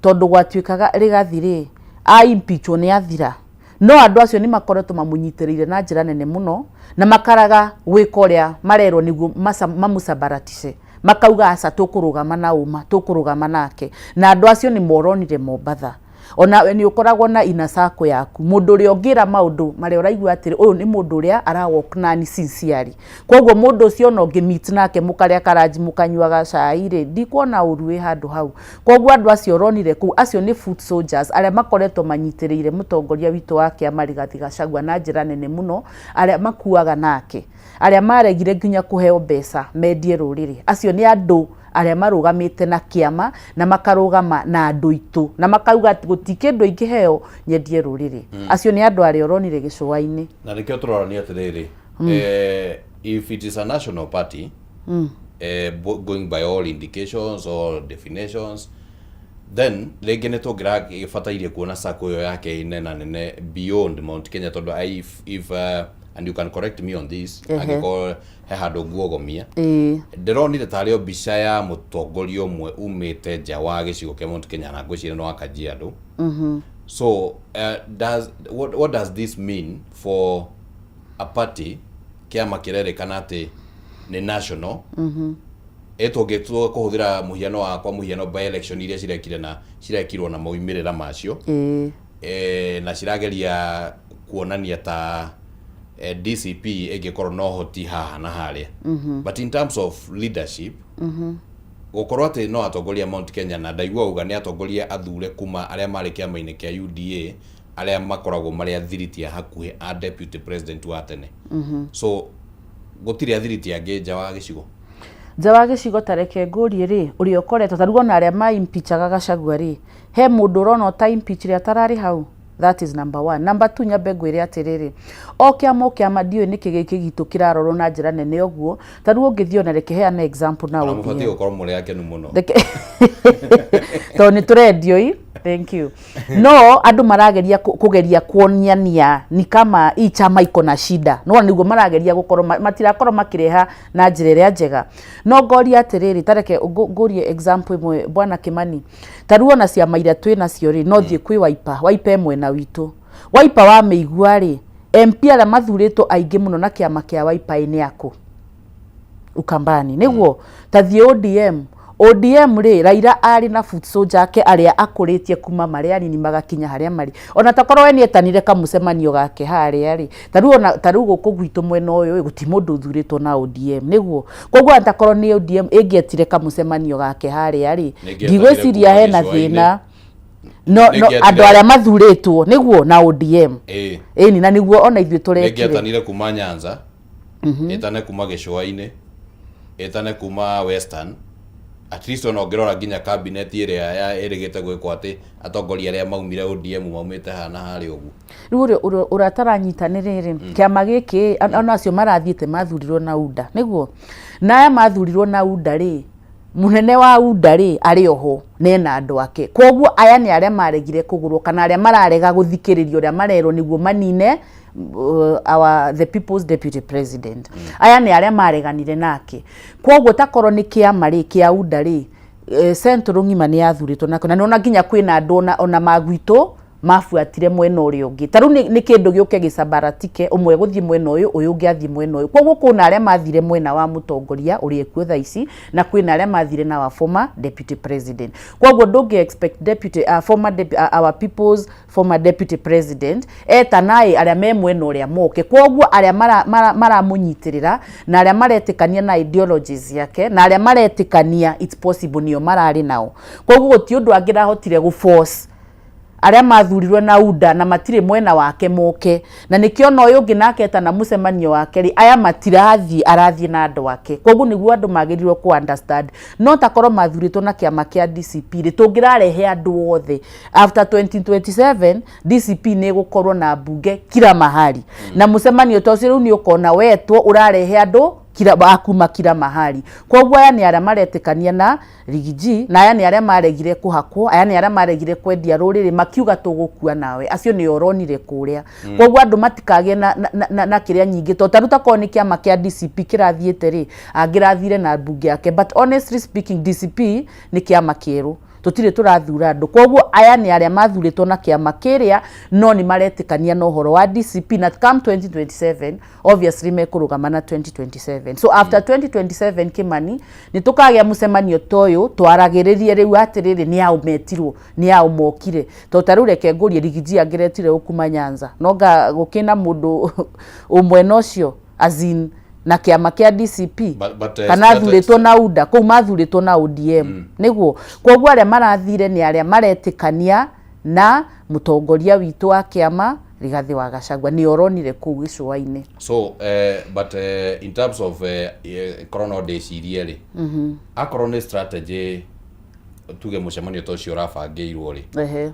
tondũ gwatuĩkaga Rigathi rĩ a impeachwo nĩ athira. No andũ acio nĩ makoretwo mamũnyitĩrĩire na njĩra nene mũno na makaraga gwĩka ũrĩa marerwo nĩguo mamũcambaratice, makauga aca, tũkũrũgama na ũma, tũkũrũgama nake. Na andũ acio nĩ moronire Mombatha. Ona we nĩ ũkoragwo na ina circle yaku, mũndũ ũrĩa ũngĩra maũndũ marĩa ũraigua atĩrĩ, ũyũ nĩ mũndũ ũrĩa ara work nani sincerely. Koguo mũndũ ũcio ona ũngĩ meet nake, mũkarĩa karanji, mũkanyuaga cai rĩ, ndikuona ũru wĩ handũ hau. Koguo andũ acio ũronire kũu, acio nĩ foot soldiers arĩa makoretwo manyitĩrĩire mũtongoria witũ wa kĩama Rigathi Gachagua na njĩra nene mũno, arĩa makuaga nake, arĩa maregire nginya kũheo mbeca mendie rũrĩrĩ. Acio nĩ andũ arĩa marũgamĩte na kĩama na makarũgama na andũ aitũ na makauga atĩ gũti kĩndũ ingĩheo nyendie rũrĩrĩ. Acio nĩ andũ arĩa ũronire gĩcũa-inĩ. Na nĩkĩo tũrorania atĩrĩrĩ, if it is a national party, going by all indications or definitions, then rĩngĩ nĩ tũngĩragĩbatairie kuona sacco ĩyo yake ĩnena nene beyond Mount Kenya, tondũ if and you can correct me on this angĩkorwo he handũ nguogomia, ndĩronire tarĩ o mbica ya mũtongoria ũmwe umĩte nja wa gĩcigo kĩa Mount Kenya, na ngwĩciria nĩ wa Kajiado. So what does this mean for a party, kĩama kĩrerĩkana atĩ nĩ national? Ĩ tũngĩtua kũhũthĩra mũhiano wakwa, mũhiano by election iria cirekire na cirekirwo na maumĩrĩra macio, na cirageria kuonania ta DCP ĩngĩkorwo na ũhoti haha na harĩa, but in terms of leadership, gũkorwo atĩ no atongoria Mount Kenya, na ndaigua uga nĩ atongoria athure kuma arĩa marĩ kĩama-inĩ kĩa UDA, arĩa makoragwo marĩ athiriti a hakuhĩ a deputy president wa tene. So gũtirĩ athiriti angĩ nja wa gĩcigo? Nja wa gĩcigo, ta reke ngũrie rĩ, ũrĩa ũkoretwo ta rĩu ona arĩa ma impeachaga Gachagua rĩ, he mũndũ ũrona ũta impeach rĩ atararĩ hau? That is number one. Number two, nyambe ngwĩre atĩrĩrĩ, o kĩama o kĩama, ndiũĩ nĩkĩ gĩkĩ gitũ kĩrarorwo na njĩra nene ũguo. Ta rĩu ũngĩthiĩ ona, reke heane example na Ona ODM. Mũbatiĩ gũkorwo mũrĩ akenu mũno. Tondũ nĩ tũrendio i thank you. No andũ marageria kũgeria kuoniania ni kama hii chama iko na shida. No nĩguo marageria gũkorwo matirakorwo makĩreha na njĩra ĩrĩa njega. No ngoria atĩrĩrĩ, tareke ngũrie example ĩmwe, bwana Kimani. Ta rĩu ona ciama iria twĩ nacio rĩ, no thiĩ kwĩ Wiper. Wiper ĩ mwena witũ. Wiper wamĩigua rĩ, MP arĩa mathurĩtwo aingĩ mũno na kĩama kĩa Wiper nĩ akũ Ukambani. Nĩguo ta thiĩ ODM. ODM rĩ, Raila arĩ na foot soldier ake arĩa akũrĩtie kuma marĩ anini magakinya harĩa marĩ. Ona takorwo we nĩetanire kamũcemanio gake harĩa rĩ, ta rĩu ona ta rĩu gũkũ gwitũ mwena ũyũ rĩ, gũti mũndũ ũthurĩtwo na ODM. Nĩguo koguo ona takorwo nĩ ODM ĩngĩetire kamũcemanio gake harĩa rĩ, Nĩngĩetanire ndigwĩciria kuma hena gĩcũa-inĩ. thĩna. No Nĩngĩetire- andũ arĩa mathurĩtwo nĩguo na ODM, ĩni, na nĩguo ona ithuĩ tũrekire. Nĩngĩetanire kuma Nyanza, ĩtane kuma gĩcũa-inĩ. Ĩtane kuma Western, at least ona ũngĩrora nginya cabinet ĩrĩa ĩrĩgĩte gwĩkwo atĩ atongoria arĩa maumire ODM maumĩte haha na harĩa ũguo. Rĩu ũrĩa ũtaranyita nĩ rĩrĩ, kĩama gĩkĩ ona acio marathiĩte mathurirwo na UDA nĩguo, na aya mathurirwo na UDA rĩ, mũnene wa UDA rĩ arĩ oho na ena andũ ake, koguo aya nĩ arĩa maregire kũgũrwo kana arĩa mararega gũthikĩrĩria ũrĩa marerwo nĩguo manine our the people's deputy president. Aya nĩ arĩa mareganire nake, koguo takorwo nĩ kĩama rĩ kĩa UDA rĩ, Central ng'ima nĩ yathurĩtwo nako, na nĩwona nginya kwĩna andũ ona magwitũ mabuatire mwena ũrĩa ũngĩ. Ta rĩu nĩ kĩndũ gĩũke gĩcambaratike, ũmwe gũthiĩ mwena ũyũ, ũyũ ũngĩ athiĩ mwena ũyũ. Koguo kwĩna arĩa mathire mwena wa mũtongoria ũrĩa ekuo thaa ici, na kwĩna arĩa mathire na wa former deputy president. Koguo ndũngĩ expect deputy, former our people's former deputy president eta naĩ arĩa me mwena ũrĩa moke. Koguo arĩa maramũnyitĩrĩra na arĩa maretĩkania na ideologies yake na arĩa maretĩkania it's possible nĩo mararĩ nao. Koguo gũtirĩ ũndũ angĩrahotire gũ force arĩa mathurirwe na UDA na matirĩ mwena wake moke, na nĩkĩo ona ũyũ ũngĩ nake etana mũcemanio wake rĩ, aya matirathiĩ, arathiĩ na andũ ake. Koguo nĩguo andũ magĩrĩirwo ku understand. No takorwo mathurĩtwo na kĩama kĩa DCP rĩ, tũngĩrarehe andũ othe. After 2027 DCP nĩ ĩgũkorwo na mbunge kila mahali, na mũcemanio ta ũcio rĩu nĩ ũkona wetwo ũrarehe andũ kila akuma kila mahali. Koguo aya nĩ arĩa maretĩkania na Riggy G, na aya nĩ arĩa maregire kũhakwo, aya nĩ arĩa maregire kwendia rũrĩrĩ makiuga tũgũkua nawe, acio nĩo ũronire kũrĩa. Koguo andũ matikagĩe na kĩrĩa nyingĩ, tondũ ta rĩu takorwo nĩ kĩama kĩa DCP kĩrathiĩte rĩ, angĩrathire na mbunge yake. But honestly speaking, DCP nĩ kĩama kĩerũ, tũtirĩ tũrathura andũ. Koguo aya nĩ arĩa mathurĩtwo na kĩama kĩrĩa, no nĩ maretĩkania na ũhoro wa DCP, na come 2027 obviously mekũrũgama na 2027. So after 2027, Kimani, nĩ tũkagĩa mũcemanio ta ũyũ twaragĩrĩrie rĩu atĩrĩrĩ, nĩ ao metirwo, nĩ ao mokire. Tondũ ta rĩu reke ngũrie, Riggy G angĩretire ũkuma Nyanza, no nga gũkĩna mũndũ ũmwe na ũcio, as in na kĩama kĩa DCP, But kana athurĩtwo na UDA, kũu mathurĩtwo na ODM nĩguo. Koguo arĩa marathire nĩ arĩa maretĩkania na mũtongoria witũ wa kĩama Rigathĩ wa Gachagua, nĩ oronire kũu gĩcũa-inĩ. So but in terms of korwo no ndĩcirie rĩ, akorwo nĩ strategy, tuge mũcemanio ta ũcio ũrabangĩirwo rĩ,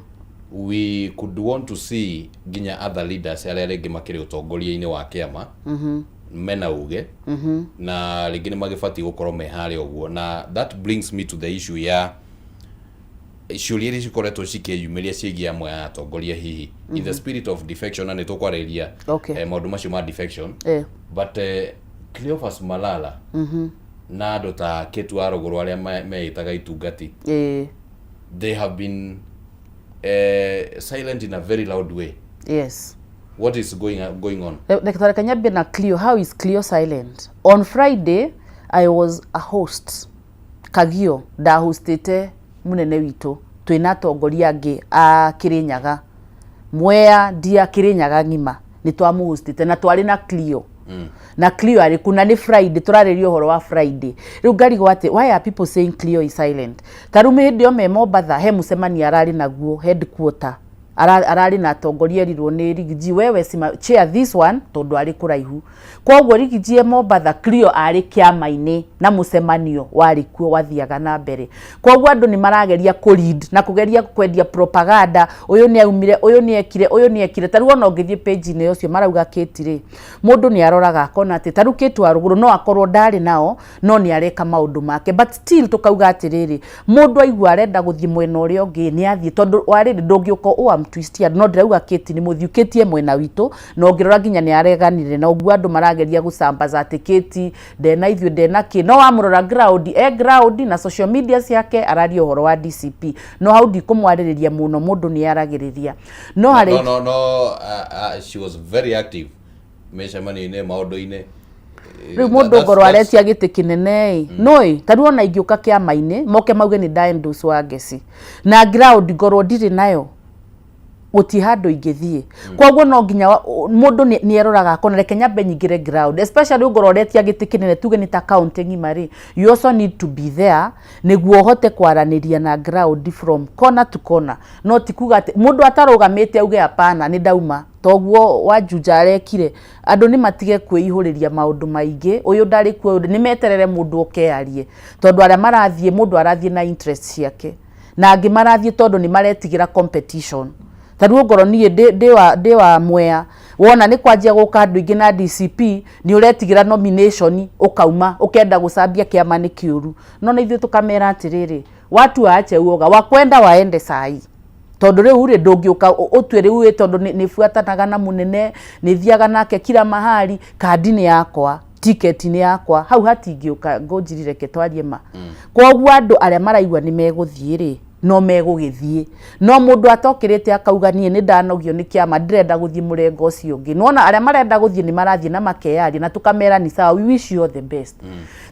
we could want to see nginya other leaders arĩa rĩngĩ makĩrĩ ũtongoria-inĩ wa kĩama mena uge, na rĩngĩ nĩ magĩbatiĩ gũkorwo me harĩa ũguo. Na that brings me to the issue ya ciũria iria cikoretwo cikĩyumĩria ciĩgiĩ amwe a atongoria, hihi in the spirit of defection, na nĩ tũkwarĩrĩria maũndũ macio ma defection. But Cleophas Malala na andũ ta Ketu wa Rũgũrũ arĩa meĩtaga itungati, they have been silent in a very loud way. What is going on? Reke nyambie na Cleo. How is Cleo silent? On Friday I was a host Kagio, ndahostĩte mũnene witũ twĩna atongoria angĩ a Kĩrĩnyaga, Mwea, Ndia, Kĩrĩnyaga ng'ima nĩ twamũhostĩte na twarĩ na Cleo, na Cleo arĩ kũ, na nĩ Friday tũrarĩria ũhoro wa Friday. Rĩu ngarigwo atĩ why are people saying Cleo is silent? Ta rĩu hĩndĩ ĩyo me Mombatha he mũcemanio ararĩ naguo headquarter, ararĩ na atongoria, erirwo nĩ Riggy G, wewe sima chair this one tondũ arĩ kũraihu. Koguo Riggy G e Mombatha, Cleo arĩ kĩama-inĩ na mũcemanio warĩ kuo wathiaga na mbere. Koguo andũ nĩ marageria kũ lead na kũgeria kwendia propaganda, ũyũ nĩ aumire, ũyũ nĩ ekire, ũyũ nĩ ekire. Ta rĩu ona ũngĩthiĩ page-inĩ ũcio marauga Kate rĩ, mũndũ nĩ aroraga akona atĩ ta rĩu Kate wa Rũgũrũ no akorwo ndarĩ nao, no nĩ areka maũndũ make. But still tũkauga atĩrĩrĩ, mũndũ aigua arenda gũthiĩ mwena ũrĩa ũngĩ nĩ athiĩ, tondũ warĩrĩ ndũngĩũka ũamtwistia. No ndĩrauga Kate nĩ mũthiũ, Kate e mwena witũ, na ũngĩrora nginya nĩ areganire na ũguo andũ marageria gũcambaza atĩ Kate ndena ithuĩ, ndena kĩ. No wamũrora ground, e ground na social media ciake araria ũhoro wa DCP, no hau ndikũmwarĩrĩria mũno, mũndũ nĩ aragĩrĩria no harĩ No, she was very active mĩcemanio-inĩ, maũndũ-inĩ. Rĩu mũndũ ngorwo aretia gĩtĩ kĩnene ĩ, nũĩ ta rĩu ona ingĩũka kĩama-inĩ moke mauge nĩ nda endorse wa Ngeci na ground ngorwo ndirĩ nayo. Gũtirĩ handũ ingĩthiĩ. Koguo no nginya mũndũ nĩ eroraga akona, reke nyambe nyingĩre ground, especially ũngorwo ũretia gĩtĩ kĩnene, tuge nĩ ta county ng'ima rĩ, you also need to be there nĩguo ũhote kwaranĩria na ground from corner to corner. No ti kuga atĩ mũndũ atarũgamĩte auge hapana, nĩ ndauma. Toguo Wanjunja arekire. Andũ nĩ matige kwĩihũrĩria maũndũ maingĩ, ũyũ ndarĩ kuo, nĩ meterere mũndũ oke arie, tondũ arĩa marathiĩ, mũndũ arathiĩ na interest ciake, na angĩ marathiĩ tondũ nĩ maretigĩra competition. Ta rĩu ongorwo niĩ ndĩ wa Mwea, wona nĩ kwanjia gũka andũ aingĩ na DCP, nĩ ũretigĩra nomination, ũkauma ũkenda gũcambia kĩama nĩ kĩũru. No na ithuĩ tũkamera atĩrĩrĩ, watu waache uoga wakwenda waende sahi, tondũ rĩu rĩ, ndũngĩũka ũtue rĩu ĩ tondũ nĩ buatanaga na mũnene, nĩ thiaga nake kila mahali, kandi nĩ yakwa, tiketi nĩ yakwa, hau hatingĩũka ngũnjiri. Reke twarie ma. Koguo andũ arĩa maraigua nĩ megũthiĩ rĩ, no megũgĩthiĩ. No mũndũ atokĩrĩte akauga niĩ nĩ ndanogio nĩ kĩama, ndĩrenda gũthiĩ mũrengo ũcio ũngĩ, nĩwona arĩa marenda gũthiĩ nĩ marathiĩ na makeyaria, na tũkamera ni sawa, we wish you all the best.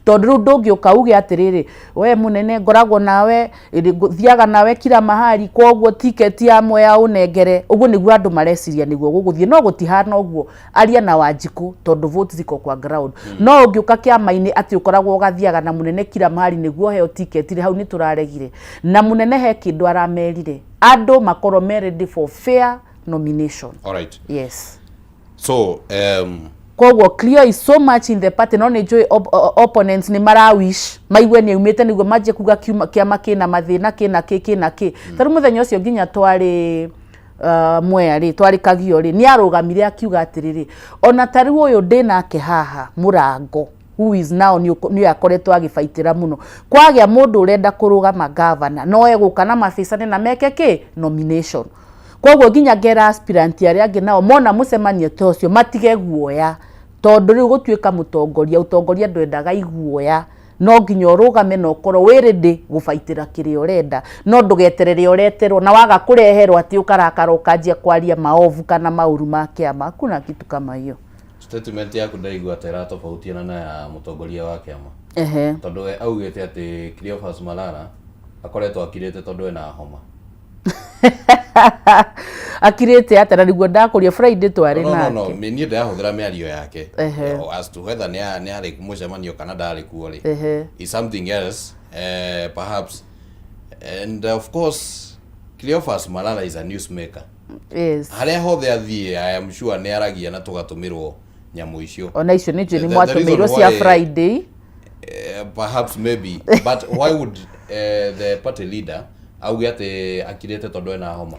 Tondũ rĩu ndũngĩũka uge atĩrĩrĩ, we mũnene, ngoragwo nawe, thiaga nawe kila mahali, koguo tiketi ya Mwea ũnengere. Ũguo nĩguo andũ mareciria nĩguo gũgũthiĩ, no gũtihana ũguo. Aria na Wanjikũ, tondũ vote ziko kwa ground. No ũngĩũka kĩama-inĩ atĩ ũkoragwo ũgathiaga na mũnene kila mahali nĩguo ũheo tiketi rĩ, hau nĩ tũraregire. Na mũnene he kĩndũ aramerire, andũ makorwo me ready for fair nomination. All right. Yes. So Koguo Cleo is so much in the party, no nĩ njũĩ opponents nĩ mara wish maigue nĩ aumĩte nĩguo manjie kuga kĩama kĩna mathĩna, kĩna kĩ, kĩna kĩ. Ta rĩu mũthenya ũcio nginya twarĩ Mwea rĩ, twarĩ Kagio rĩ, nĩ arũgamire akiuga atĩrĩrĩ, ona ta rĩu ũyũ ndĩ nake haha mũrango, who is now nĩ akoretwo agĩbaitĩra mũno, kwagĩa mũndũ ũrenda kũrũgama gavana, no egũka na mabicane na meke kĩ nomination. Koguo nginya ngera aspirant arĩa angĩ nao mona mũcemanio ta ũcio matige guoya, tondũ rĩu gũtuĩka mũtongoria, ũtongoria ndwendaga iguoya. No nginya ũrũgame na ũkorwo wĩ ready gũbaitĩra kĩrĩa ũrenda, no ndũgeterere ũreterwo, na waga kũreherwo atĩ ũkarakara, ũkanjia kwaria maovu kana maũru ma kĩama. Hakuna kitu kama hiyo. Statement yaku ndaigua ta ĩratofautiana na ya mũtongoria wa kĩama, tondũ we augĩte atĩ Cleophas Malala akoretwo akirĩte tondũ ena homa. Akirĩte atĩa? Na nĩguo ndakũria, Friday twarĩ No, no, no, nake. Niĩ ndĩrahũthĩra mĩario yake. As to whether nĩ arĩ mũcemanio kana ndarĩ kuo rĩ, is something else, perhaps. And of course Cleophas Malala is a newsmaker. Harĩa hothe athiĩ, I am sure nĩ aragia na tũgatũmĩrwo nyamũ icio. Ona icio nĩ njũĩ nĩ The mwatũmĩirwo reason cia why- Friday. Perhaps maybe, but why would the party leader auge atĩ akirĩte tondũ ena homa?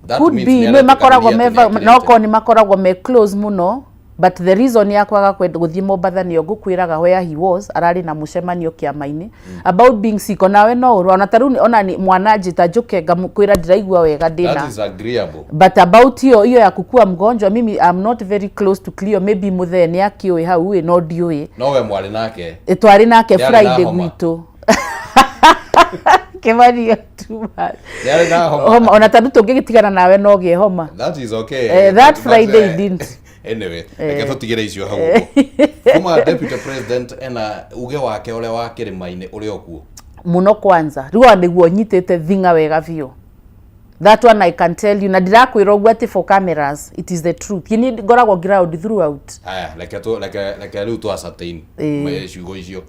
That Could means be nĩ nĩ makoragwo aretĩkanĩria me atĩ nĩ akirĩte. no korwo nĩ makoragwo me close mũno, but the reason ya kwaga kwenda gũthiĩ Mombatha nĩyo ngũkwĩraga, where he was, ararĩ na mũcemanio kĩama-inĩ about being sick. Onawe no ũrwa, ona ta rĩu ona ni mwana njĩta njũke ngamũkwĩra ndiraigua wega, ndĩna That is agreeable. But about hiyo hiyo ya kukua mgonjwa, mimi I'm not very close to Cleo. Maybe mũthee nĩ akĩũĩ hau ĩ, no ndiũĩ. No we mwarĩ nake? Twarĩ nake. Nĩ arĩ na Friday homa? Gwitũ Kĩmani, too much. Nĩ arĩ na homa? Homa, ona tondũ tũngĩgĩtigana nawe no gĩe homa. That is okay. That But, Friday didn't. Anyway, reke tũtigĩre icio hau ũguo. Kuma deputy president ena uge wake ũrĩa wa kĩrĩma-inĩ ũrĩ o kuo? Muno. Kwanza rĩu ona nĩguo nyitĩte thinga wega biũ. That one I can tell you, na ndirakwĩra ũguo atĩ for cameras, it is the truth. Ini ngoragwo ground throughout. Aya, reke tu reke reke rĩu tũ ascertain ciugo icio.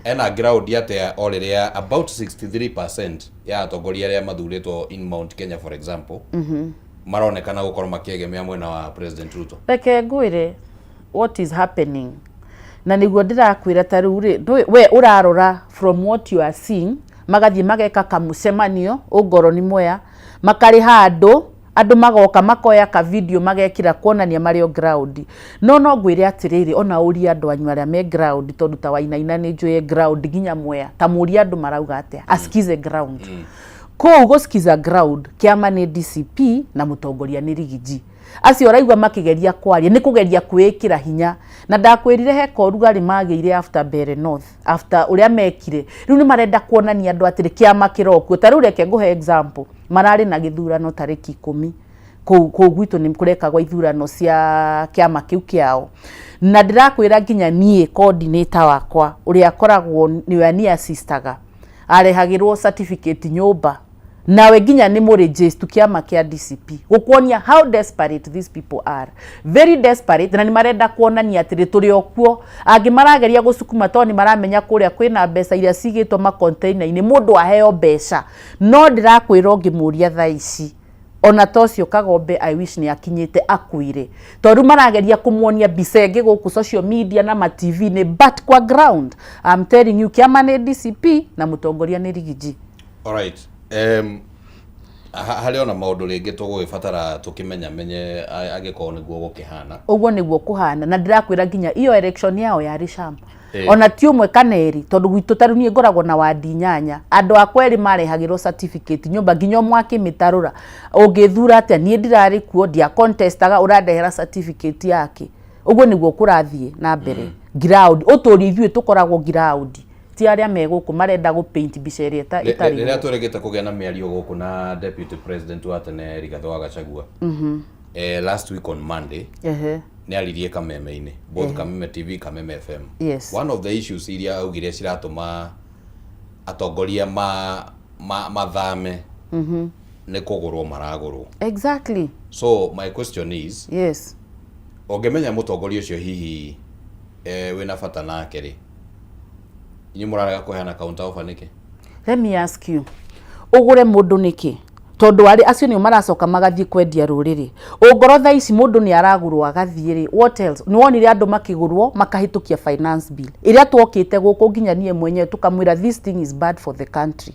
Ena ground atĩa o rĩrĩa about 63% ya atongoria arĩa mathurĩtwo in Mount Kenya, for example, maronekana gũkorwo makĩegemea mwena wa President Ruto? Reke ngwĩre what is happening, na nĩguo ndĩrakwĩra, ta rĩu rĩ, we ũrarora from what you are seeing, magathiĩ mageka kamũcemanio ũngoro nĩ Mwea, makarĩha andũ, andũ magoka makoya ka video magekĩra kuonania marĩ o ground. No ngwĩre atĩrĩrĩ, ona ũrie andũ anyu arĩa me ground, tondũ ta Wainaina nĩ njũĩ ground nginya Mwea, ta mũrie andũ marauga atĩa, asikize ground kũu. Gũsikiza ground, kĩama nĩ DCP na mũtongoria nĩ Rigiji. Acio ũraigua makĩgeria kwaria nĩ kũgeria kwĩĩkĩra hinya, na ndakwĩrire he korugarĩ magĩire after Mbere North, after ũrĩa mekire. Rĩu nĩ marenda kuonania andũ atĩrĩ kĩama kĩrokuo. Ta rĩu reke ngũhe example, mararĩ na gĩthurano tarĩki 10 kũu gwitũ, nĩ kũrekagwo ithurano cia kĩama kĩu kĩao, na ndĩrakwĩra nginya niĩ coordinator wakwa ũrĩa akoragwo nĩwe ni assistaga, arehagĩrwo certificate nyũmba Nawe nginya nĩ mũrĩnjĩstu kĩama kĩa DCP, gũkuonia how desperate these people are, very desperate, na nĩ marenda kuonania atĩrĩ, tũrĩ o kuo. Angĩ marageria gũcukuma tondũ nĩ maramenya kũrĩa kwĩna mbeca iria cigĩtwo makonteina-inĩ, mũndũ aheo mbeca. No ndĩrakwĩra, ũngĩmũria thaa ici, ona ta ũcio Kagombe, I wish nĩ akinyĩte akuire, tondũ marageria kũmuonia mbica ĩngĩ gũkũ social media na ma TV-inĩ, but kwa ground, I'm telling you, kĩama nĩ DCP na mũtongoria nĩ Rigiji. Alright. Harĩ ona maũndũ rĩngĩ tũgũgĩbatara tũkĩmenya menye angĩkorwo nĩguo gũkĩhana. Ũguo nĩguo kũhana, na ndĩrakwĩra nginya iyo election yao yarĩ sham. Ona ti ũmwe kana erĩ, tondũ gwitũ ta rĩu niĩ ngoragwo na wandi inyanya, andũ akwa erĩ marehagĩrwo certificate nyũmba, nginya ũmwe akĩmĩtarũra. Ũngĩthura atĩa? Niĩ ndirarĩ kuo, ndia contestaga, ũrandehera certificate yake? Ũguo nĩguo kũrathiĩ na mbere ground. Ũtũrie ithuĩ tũkoragwo ground, ti arĩa me gũkũ marenda gũ paint mbica ĩrĩa ĩtarĩ Rĩrĩa tũrĩgĩte kũgĩa na mĩario gũkũ na deputy president wa tene Rigathĩ wa Gachagua, last week on Monday, nĩ aririe Kameme-inĩ, both Kameme TV, Kameme FM. One of the issues iria augire ciratũma atongoria ma mathame nĩ kũgũrwo maragũrwo. So my question is, ũngĩmenya mũtongoria ũcio hihi wĩna bata nake rĩ, inyuĩ mũrarega kũheana counter offer nĩkĩ? Let me ask you, ũgũre mũndũ nĩkĩ? Tondũ arĩ acio nĩo maracoka magathiĩ kwendia rũrĩrĩ. Ũngorwo thaa ici mũndũ nĩ aragũrwo agathiĩ rĩ, what else? Nĩ wonire andũ makĩgũrwo makahĩtũkia finance bill ĩrĩa twokĩte gũkũ, nginya niĩ mwenyewe tũkamwĩra this thing is bad for the country.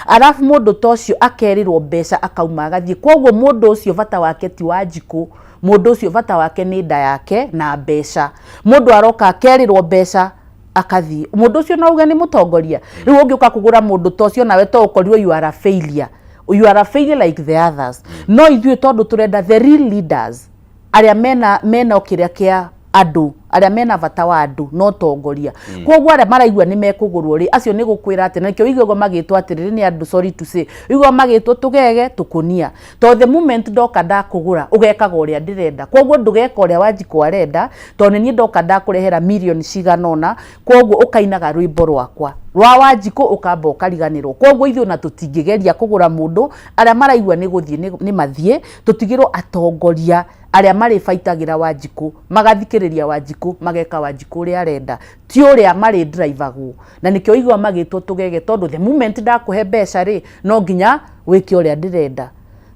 Arabu mũndũ ta ũcio akerĩrwo mbeca, akauma agathiĩ. Koguo mũndũ ũcio bata wake ti wa njikũ, mũndũ ũcio bata wake nĩ nda yake na mbeca. Mũndũ aroka akerĩrwo mbeca akathiĩ, mũndũ ũcio no uge nĩ mũtongoria? Rĩu ũngĩũka kũgũra mũndũ ta ũcio, nawe to ũkorirwo you are a failure, you are a failure like the others. No ithuĩ tondũ tũrenda the real leaders, arĩa mena kĩrĩa kĩa andũ, arĩa mena bata wa andũ no tongoria. Koguo arĩa maraigua nĩ mekũgũrwo rĩ, acio nĩ gũkwĩra atĩ na nĩkĩo ũiguagwo magĩtwo atĩrĩrĩ nĩ andũ, sorry to say, ũiguaga magĩtwo tũgege tũkũnia, tondũ the moment ndoka ndakũgũra, ũgekaga ũrĩa ndĩrenda. Koguo ndũgeka ũrĩa Wanjikũ arenda, tondũ nĩ niĩ ndoka ndakũrehera mirioni cigana ũna. Koguo ũkainaga rwĩmbo rwakwa rwa Wanjikũ, ũkamba ũkariganĩrwo. Koguo ithuĩ ona tũtingĩgeria kũgũra mũndũ. Arĩa maraigua nĩ gũthiĩ nĩ mathiĩ, tũtigĩrwo atongoria arĩa marĩbaitagĩra Wanjikũ, magathikĩrĩria Wanjikũ, mageka Wanjikũ ũrĩa arenda, ti ũrĩa marĩ drivagwo. Na nĩkĩo igua magĩtwo tũgege, tondũ the moment ndakũhe mbeca rĩ, no nginya wĩke ũrĩa ndĩrenda.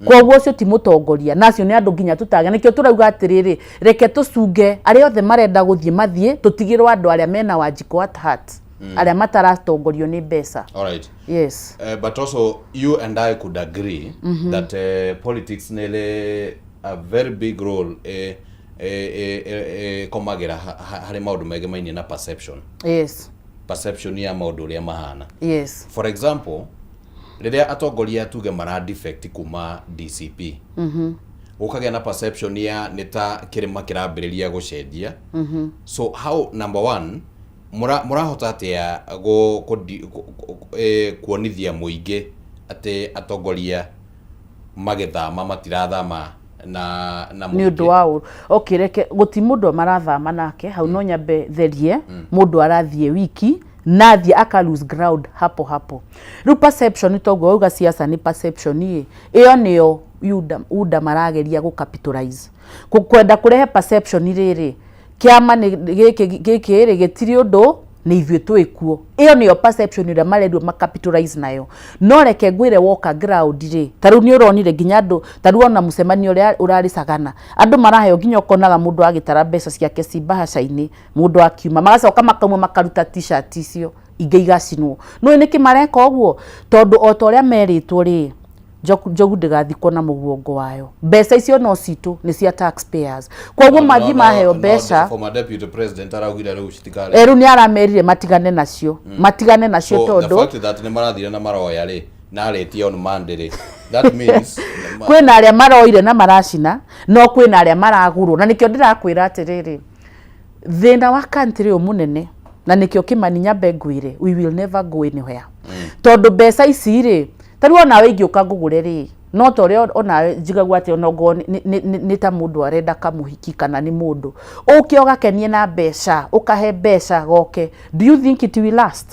Koguo ũcio ti mũtongoria, na acio nĩ andũ nginya tũtage. Nĩkĩo tũrauga atĩrĩrĩ, reke tũcunge arĩa othe marenda gũthiĩ mathiĩ, tũtigĩrwo andũ arĩa mena Wanjikũ at heart, arĩa mataratongorio nĩ mbeca. Alright. Yes. But also you and I could agree that politics nĩ a very big role ĩkomagĩra harĩ maũndũ megemainie na perception, perception ya maũndũ ũrĩa mahana. For example, rĩrĩa atongoria tuge mara defect kuma DCP, gũkagĩa na perception ya nĩ ta kĩrĩma kĩrambĩrĩria gũcenjia. So how, number one, mũrahota atĩa kuonithia mũingĩ atĩ atongoria magĩthama matirathama na Nĩ ũndũ mũingĩ? Wa ũru. Okay, reke gũti mũndũ marathama nake hau, no nyambe therie. Mũndũ arathiĩ wiki na athiĩ aka lose ground hapo hapo. Rĩu perception, toguo wauga siasa nĩ perception ĩ, ĩyo nĩyo UDA marageria gũ capitalize. Kwenda kũrehe perception rĩrĩ, kĩama nĩ gĩkĩ, gĩkĩ rĩ gĩtirĩ ũndũ, nĩ ithuĩ twĩ kuo. Ĩyo nĩyo perception ĩrĩa marendio ma capitalize nayo. No reke ngwĩre, woka ground rĩ, ta rĩu nĩ ũronire nginya andũ, ta rĩu ona mũcemanio ũrĩa ũrarĩ Sagana, andũ maraheo, nginya ũkonaga mũndũ agĩtara mbeca ciake ci mbahaca-inĩ. Mũndũ akiuma, magacoka makauma makaruta T-shirt icio ingĩ igacinwo. Nĩũĩ nĩkĩ mareka ũguo? Tondũ o ta ũrĩa merĩtwo rĩ, njogu ndĩgathikwo na mũguongo wayo. Mbeca icio no citũ, nĩ cia taxpayers. Koguo mathiĩ maheo mbeca. Former deputy president araugire rĩu citikarĩ. Rĩu nĩ aramerire matigane nacio, matigane nacio. So the Tondũ fact that nĩ marathire na maroya rĩ, na arĩtie on Monday rĩ, that means kwĩna arĩa maroire na maracina, no kwĩna arĩa maragũrwo. Na nĩkĩo ndĩrakwĩra atĩrĩrĩ, thĩna wa country ũyũ mũnene, na nĩkĩo Kĩmani nyambe ngwĩre, we will never go anywhere, tondũ mbeca ici rĩ, ta rĩu onawe ingĩũka ngũgũre rĩ, no ta ũrĩa onawe njigagua atĩ onokorwo nĩ ta mũndũ arenda kamũhiki kana nĩ mũndũ ũke ũgakenie na mbeca, ũkahe mbeca goke, do you think it will last?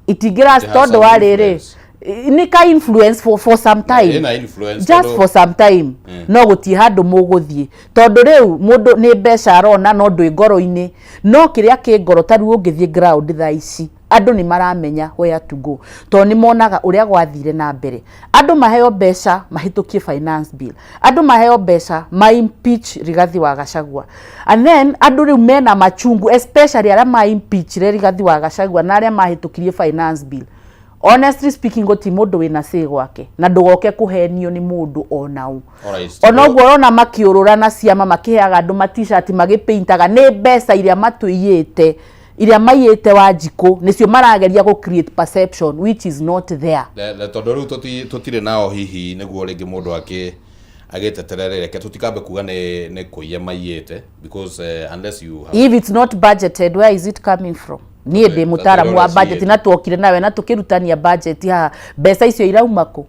Itingĩ last. It has Tondũ some wa rĩrĩ influence. Nĩ ka influence for some time. Ĩna influence. Just for some time. No gũtirĩ handũ mũgũthiĩ, tondũ rĩu mũndũ nĩ mbeca arona, no ndwĩ ngoro-inĩ. No kĩrĩa kĩ ngoro, ta rĩu ũngĩthiĩ ground thaa ici, andũ nĩ maramenya where to go, tondũ nĩ monaga ũrĩa gwathire na mbere. Andũ maheo mbeca mahĩtũkie finance bill, andũ maheo mbeca ma impeach Rigathi wa Gachagua, and then andũ rĩu mena machungu, especially arĩa ma impeachire Rigathi wa Gachagua na arĩa mahĩtũkirie finance bill. Honestly speaking, gũti mũndũ wĩna say gwake, na ndũgoke kũhenio nĩ mũndũ ona ũ. Ona ũguo ũrona makĩũrũra na ciama, makĩheaga andũ ma t-shirt, magĩpaintaga, nĩ mbeca iria matũiyĩte, iria maiyĩte Wanjikũ, nĩcio marageria gũ create perception which is not there. Tondũ rĩu tũtirĩ nao, hihi nĩguo rĩngĩ mũndũ agĩteterere, reke tũtikambe kuga nĩ kũiya maiyĩte, because unless you have If it's not budgeted, where is it coming from? Niĩ ndĩ mũtaaramu wa budget, na tuokire nawe na tũkĩrutania budget haha. Mbeca icio irauma kũ?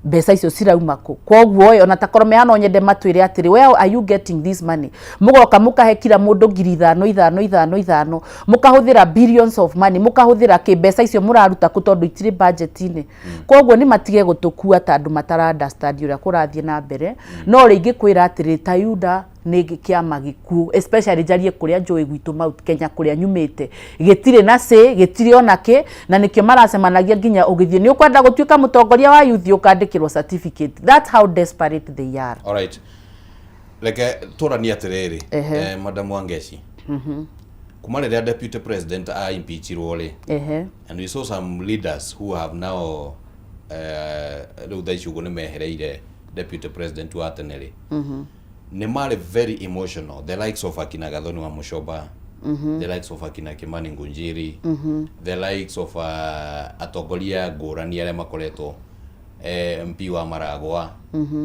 Mbeca icio cirauma kũ? Koguo ĩ, ona takorwo me hana, nyende matwĩre atĩrĩ, where are you getting this money? Mũgoka mũkahe kila mũndũ 5,000, 5, 5, 5, mũkahũthĩra billions of money, mũkahũthĩra kĩ? Mbeca icio mũraruta kũ? Tondũ itirĩ budget-inĩ. Koguo nĩ matige gũtũkua ta andũ matara understand ũrĩa kũrathiĩ na mbere. No rĩngĩ kwĩra atĩrĩ, ta Yuda nĩ kĩama gĩkuũ, especially njarie kũrĩa njũĩ gwitũ Mount Kenya, kũrĩa nyumĩte, gĩtirĩ na say, gĩtirĩ ona kĩ, na nĩkĩo maracemanagia nginya ũgĩthiĩ nĩ ũkwenda gũtuĩka mũtongoria wa youth, ũkandĩkĩrwo certificate. That's how desperate they are. Alright, reke tũranie atĩrĩrĩ. Madam Wangeci, kuma rĩrĩa deputy president a impeachirwo rĩ, and we saw some leaders who have now rĩu thaa ici ũguo nĩ mehereire deputy president wa tene rĩ, nĩ marĩ very emotional, the likes of akina Gathoni wa Mucoba, the likes of akina Kimani Ngunjiri, the likes of atongoria ngũrani arĩa makoretwo, MP wa Maragwa,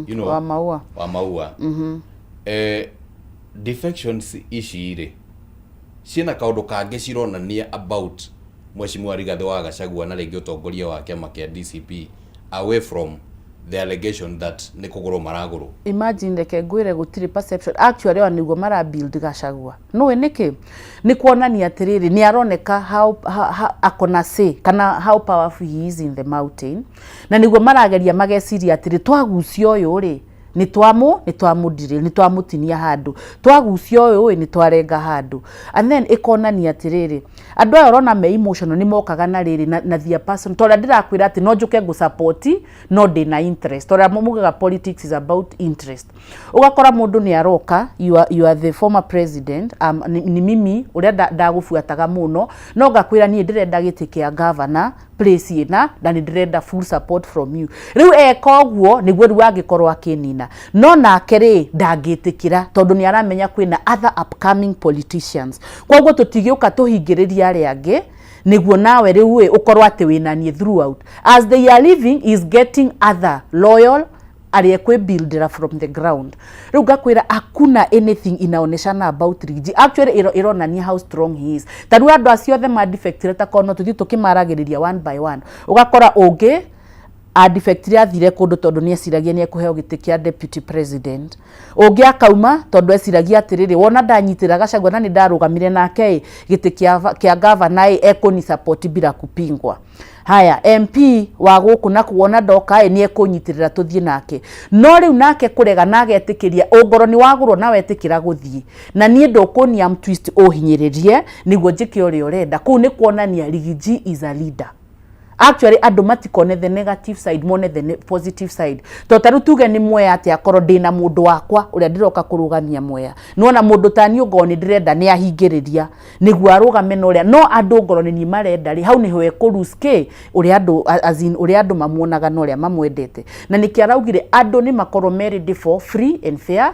you know, wa Maua. Wa Maua. Defections ici rĩ, ciĩna kaũndũ kangĩ cironania about Mheshimiwa Rigathĩ wa Gachagua na rĩngĩ ũtongoria wa kĩama kĩa DCP, away from the allegation that nĩ kũgũrwo maragũrwo? Imagine, reke ngwĩre, gũtirĩ perception actually. Ona nĩguo mara build Gachagua, nũĩ nĩkĩ? Nĩ kuonania atĩrĩrĩ, nĩ aroneka how akona say kana how powerful he is in the mountain, na nĩguo marageria mageciria atĩrĩ, twagucia ũyũ rĩ, nĩ twamũdirĩ, nĩ twamũtinia handũ, twagucia ũyũ ĩ, nĩ twarenga handũ. And then ĩkonania atĩrĩrĩ, andũ aya ũrona me emotional, nĩ mokaga na rĩrĩ na their person. Tondũ ndĩrakwĩra atĩ no njũke ngũ-support, no ndĩna interest, tondũ mugaga politics is about interest. Ũgakora mũndũ nĩ aroka, you are the former president, ni mimi ũrĩa ndagũbuataga mũno, no ngakwĩra niĩ ndĩrenda gĩtĩ kĩa governor place ĩna, na nĩ ndĩrenda full support from you. Rĩu eka ũguo nĩguo rĩu angĩkorwo akĩnina, no nake rĩ, ndangĩtĩkĩra, tondũ nĩ aramenya kwĩna other upcoming politicians. Koguo tũtigĩũka tũhingĩrĩrie arĩa angĩ nĩguo nawe rĩu ĩ ũkorwo atĩ wĩna niĩ throughout. As they are living is getting other loyal arĩa kwĩ from the ground. Rĩu ngakwĩra hakuna anything inaoneshana about Riggy. Actually ĩronania how strong he is. Ta rĩu andũ acio othe madefectire, ta kono tũthiĩ tũkĩmaragĩrĩria one by one, ũgakora ũngĩ adefectire athire kũndũ tondũ nĩ eciragia nĩ ekũheo gĩtĩ kĩa deputy president, ũngĩ akauma tondũ eciragia atĩrĩrĩ, wona ndanyitĩra Gachagua na nĩ ndarũgamire nake ĩ gĩtĩ kĩa gavana ĩ, ekũni support bila kupingwa. Haya, MP wa gũkũ na kuona ndoka ĩ, nĩ ekũnyitĩrĩra tũthiĩ nake. No rĩu nake kũrega na agetĩkĩria ũngoro nĩ wagũrwo na wetĩkĩra gũthiĩ na niĩ, ndũkũnia twist ũhinyĩrĩrie nĩguo njĩke ũrĩa ũrenda. Kũu nĩ kuonania Riggy G is a leader. Actually andũ matikone the negative side, mone the positive side. To ta rĩu tuge nĩ Mwea, atĩ akorwo ndĩna mũndũ wakwa ũrĩa ndĩroka kũrũgamia Mwea, nĩwona mũndũ ta niĩ ngorwo nĩ ndĩrenda nĩ ahingĩrĩria nĩguo arũgame na ũrĩa, no andũ ngorwo nĩ niĩ marenda rĩ, hau nĩho ekũlose kĩ ũrĩa andũ, as in ũrĩa andũ mamuonaga na ũrĩa mamwendete. Na nĩkĩo araugire andũ nĩ makorwo me ready for free and fair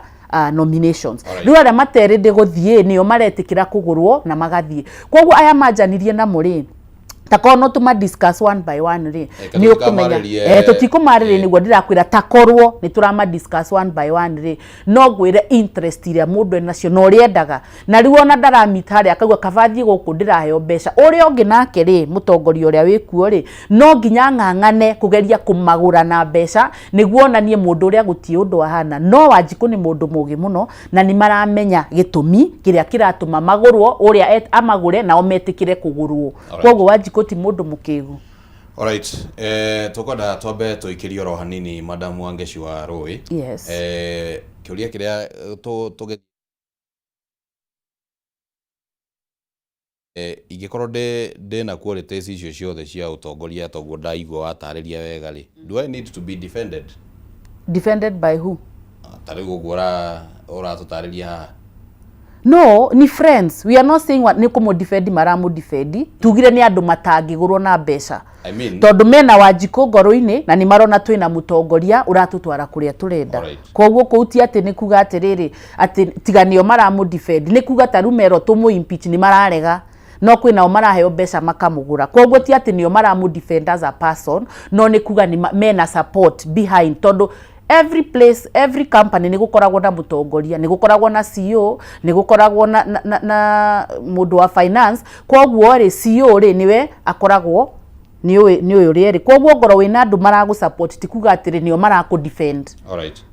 nominations. Rĩu arĩa materĩndĩ gũthiĩ nĩo maretĩkĩra kũgũrwo na magathiĩ. Koguo aya manjanirie namo rĩ, takorwo no tũma discuss one by one rĩ, nĩ ũkũmenya tũtikũmarĩrĩria. Nĩguo ndĩrakwĩra, takorwo nĩ tũrama discuss one by one rĩ, no ngwĩre interest iria mũndũ enacio na ũrĩa endaga. Na rĩu ona ndaramita harĩa akauga kaba thiĩ gũkũ ndĩraheo mbeca. Ũrĩa ũngĩ nake rĩ, mũtongoria ũrĩa wĩkuo rĩ, no nginya ng'ang'ane kũgeria kũmagũra na mbeca nĩguo onanie mũndũ ũrĩa gũtirĩ ũndũ ahana. No Wanjikũ nĩ mũndũ mũgĩ mũno, na nĩ maramenya gĩtũmi kĩrĩa kĩratũma magũrwo, ũrĩa amagũre nao metĩkĩre kũgũrwo. Koguo Wanjikũ ti mũndũ mũkĩgu. Alright, tũkwenda twambe tũikĩrie oro hanini Madam Wangeci wa Rũĩ. Yes. Kĩũria kĩrĩa tũgĩ ingĩkorwo ndĩ na qualities icio ciothe cia ũtongoria toguo ndaigua watarĩria wega rĩ, do I need to be defended? Defended by who? Ta rĩu ũguo ũratũtarĩria haha. No, ni friends. We are not saying what nĩ kũmũdefend maramũdefend. Tugire nĩ andũ matangĩgũrwo na mbeca. I mean, Tondũ mena Wanjikũ ngoro-inĩ na nĩ marona twĩna mũtongoria ũratũtwara kũrĩa tũrenda. Koguo kũu ti atĩ nĩ kuga atĩrĩrĩ atĩ tiga nĩo maramũdefend, nĩ kuga ta rĩu merwo tũmũ impeach nĩ mararega, no kwĩ nao maraheo mbeca makamũgũra. Koguo ti atĩ nĩo maramũdefend as a person, no nĩ kuga nĩ mena support behind, tondũ every place, every company nĩ gũkoragwo na mũtongoria, nĩ gũkoragwo na CEO, nĩ gũkoragwo na mũndũ wa finance. Koguo rĩ, CEO rĩ, nĩwe akoragwo nĩ ũĩ ũrĩa ĩrĩ. Koguo ngorwo wĩna andũ maragũ support ti kuga atĩrĩ nĩo marakũ defend. Alright.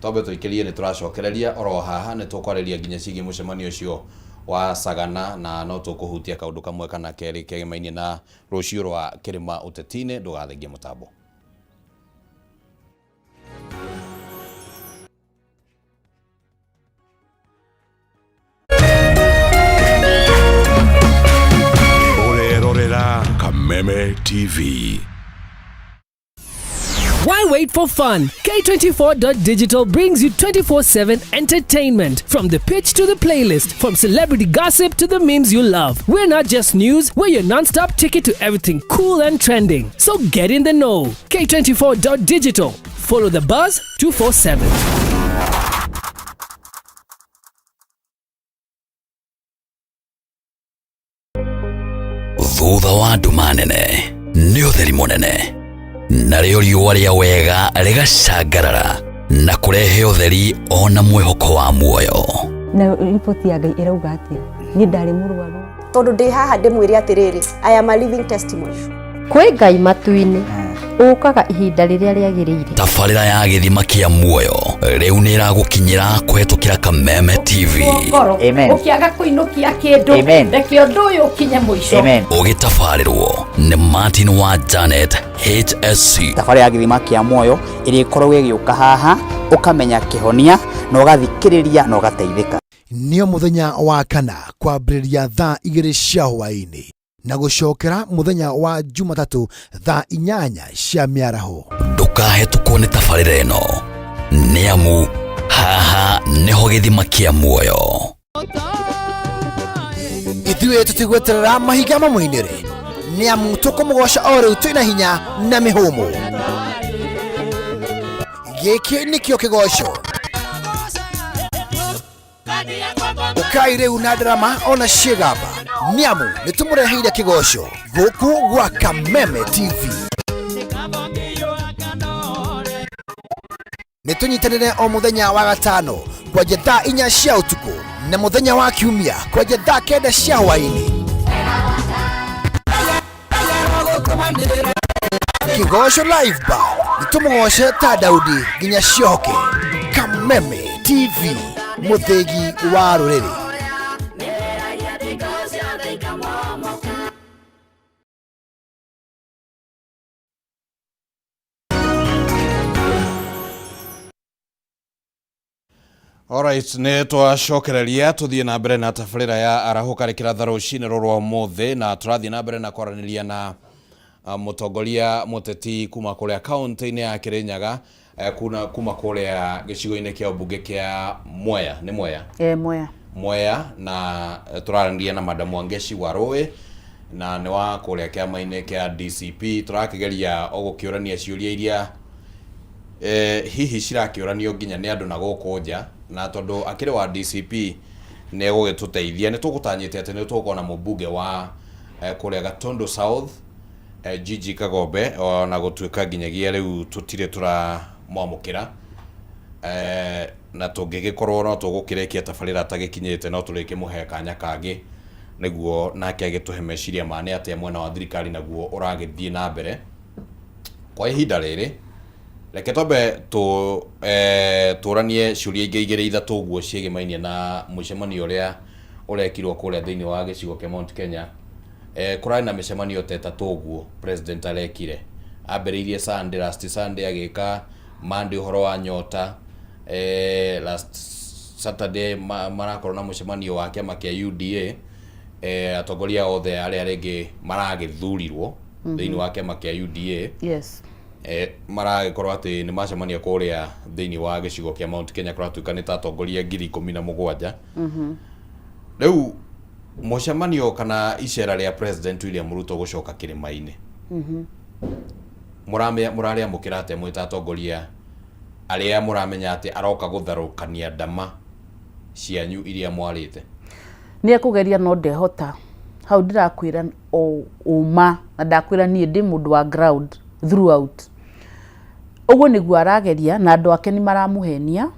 Twambe tũikĩrie, nĩ tũracokereria oro haha, nĩ tũkwarĩria nginya ciĩgiĩ mũcemanio ũcio wa Sagana, na no tũkũhutia kaũndũ kamwe kana kerĩ kegemainie na rũciũ rwa kĩrĩma ũteti-inĩ. Ndũgathengie mũtambo. Ũrerorera Kameme TV. Why wait for fun? K24.digital brings you 24/7 entertainment. From the pitch to the playlist, from celebrity gossip to the memes you love. We're not just news, we're your non-stop ticket to everything cool and trending. So get in the know. K24.digital. Follow the buzz 247. Thutha wa nduma nene nĩ ũtheri mũnene, narĩo riũa rĩa wega rĩgacangarara na kũrehe ũtheri ona mwĩhoko wa muoyo. Na riboti ya Ngai ĩrauga atĩa? Niĩ ndarĩ mũrwaru. Tondũ ndĩ haha ndĩmwĩre atĩrĩrĩ, I am a living testimony. Kwĩ Ngai matu-inĩ ũkaga ihinda rĩrĩa rĩagĩrĩire. Tabarĩra ya gĩthima kĩa muoyo rĩu nĩ ĩragũkinyĩra kũhetũkĩra Kameme TV. Ngoro Amen. ũkĩaga kũinũkia kĩndũ, Amen. reke ũndũ ũyũ ũkinye mũico. Amen. Ũgĩtabarĩrwo nĩ Martin wa Janet HSC. Thabarĩ ya gĩthima kĩa muoyo ĩrĩa ĩkoragwo ĩgĩũka haha, ũkamenya kĩhonia na ũgathikĩrĩria na ũgateithĩka. Nĩo mũthenya wa kana kwambĩrĩria thaa 2 cia hwaĩ-inĩ na gũcokera mũthenya wa Jumatatũ thaa 8 cia mĩaraho. Ndũkahetũkwo nĩ tabarĩra ĩno, nĩ amu haha nĩho gĩthima kĩa muoyo. Ithuĩ tũtigweterera mahinga mamũinĩre, nĩ amu tũkũmũgoca o rĩu twĩna hinya na mĩhũmũ. Gĩkĩ nĩkĩo kĩgoco. Ũkai rĩu na ndarama ona ciĩgamba, nĩ amu nĩ tũmũreheire kĩgoco gũkũ gwa Kameme TV. Nĩ tũnyitanĩre o mũthenya wa gatano kwanjia thaa 4 cia ũtukũ na mũthenya wa kiumia kwanjia thaa 9 cia hwaĩ-inĩ. Kĩgoco Live Band, nĩ tũmũgoce ta Daudi nginya ciohoke. Kameme TV, mũthĩgi wa rũrĩrĩ. Alright, nĩ twacokereria tũthiĩ na mbere na tabarĩra ya arahũka rĩkĩratha rũcinĩ rũrũ ũmũthĩ, na tũrathiĩ na mbere na kwaranĩria na mũtongoria mũteti kuma kũrĩa kaũntĩ-inĩ ya Kĩrĩnyaga, kuma kũrĩa gĩcigo-inĩ kĩa ũmbunge kĩa Mwea, nĩ Mwea? Mwea. Mwea, na tũraranĩria na Madam Wangeci wa Rũĩ, na nĩ wa kũrĩa kĩama-inĩ kĩa DCP. Tũrakĩgeria o gũkĩũrania ciũria iria hihi cirakĩũranio nginya nĩ andũ na gũkũ nja, na tondũ akĩrĩ wa DCP nĩ egũgĩtũteithia. Nĩ tũgũtanyĩte atĩ nĩ tũgũkorwo na mũmbunge wa kũrĩa Gatundu South, Gigi Kagombe, ona gũtuĩka nginyagia rĩu tũtirĩ tũramwamũkĩra, na tũngĩgĩkorwo no tũgũkĩrĩkia tabarĩra tagĩkinyĩte, no tũrĩkĩmũhe kanya kangĩ nĩguo nake agĩtũhe meciria ma nĩ atĩa mwena wa thirikari naguo ũragĩthiĩ na mbere kwa ihinda rĩrĩ. Reke twambe tũranie ciũria ingĩ igĩrĩ ithatũ ũguo ciĩgĩmainie na mũcemanio ũrĩa ũrekirwo kũrĩa thĩinĩ wa gĩcigo kĩa Mount Kenya. Kũrarĩ na mĩcemanio ta ĩtatũ ũguo president arekire. Ambĩrĩirie Sunday, last Sunday agĩka Monday ũhoro wa nyota, last Saturday marakorwo na mũcemanio wa kĩama kĩa UDA, atongoria othe arĩa rĩngĩ maragĩthurirwo thĩinĩ wa kĩama kĩa UDA maragĩkorwo atĩ nĩ macemania kũrĩa thĩinĩ wa gĩcigo kĩa Mount Kenya, kũratuĩka nĩ ta atongoria 17,000. Rĩu mũcemanio kana icera rĩa President William Ruto gũcoka kĩrĩma-inĩ, mũrarĩamũkĩra atĩa mwĩ ta atongoria arĩa mũramenya atĩ aroka gũtharũkania ndama cianyu iria mwarĩte? Nĩ ekũgeria no ndehota. Hau ndĩrakwĩra o ũma, na ndakwĩra niĩ ndĩ mũndũ wa ground throughout. Ũguo nĩguo arageria na andũ ake nĩ maramũhenia,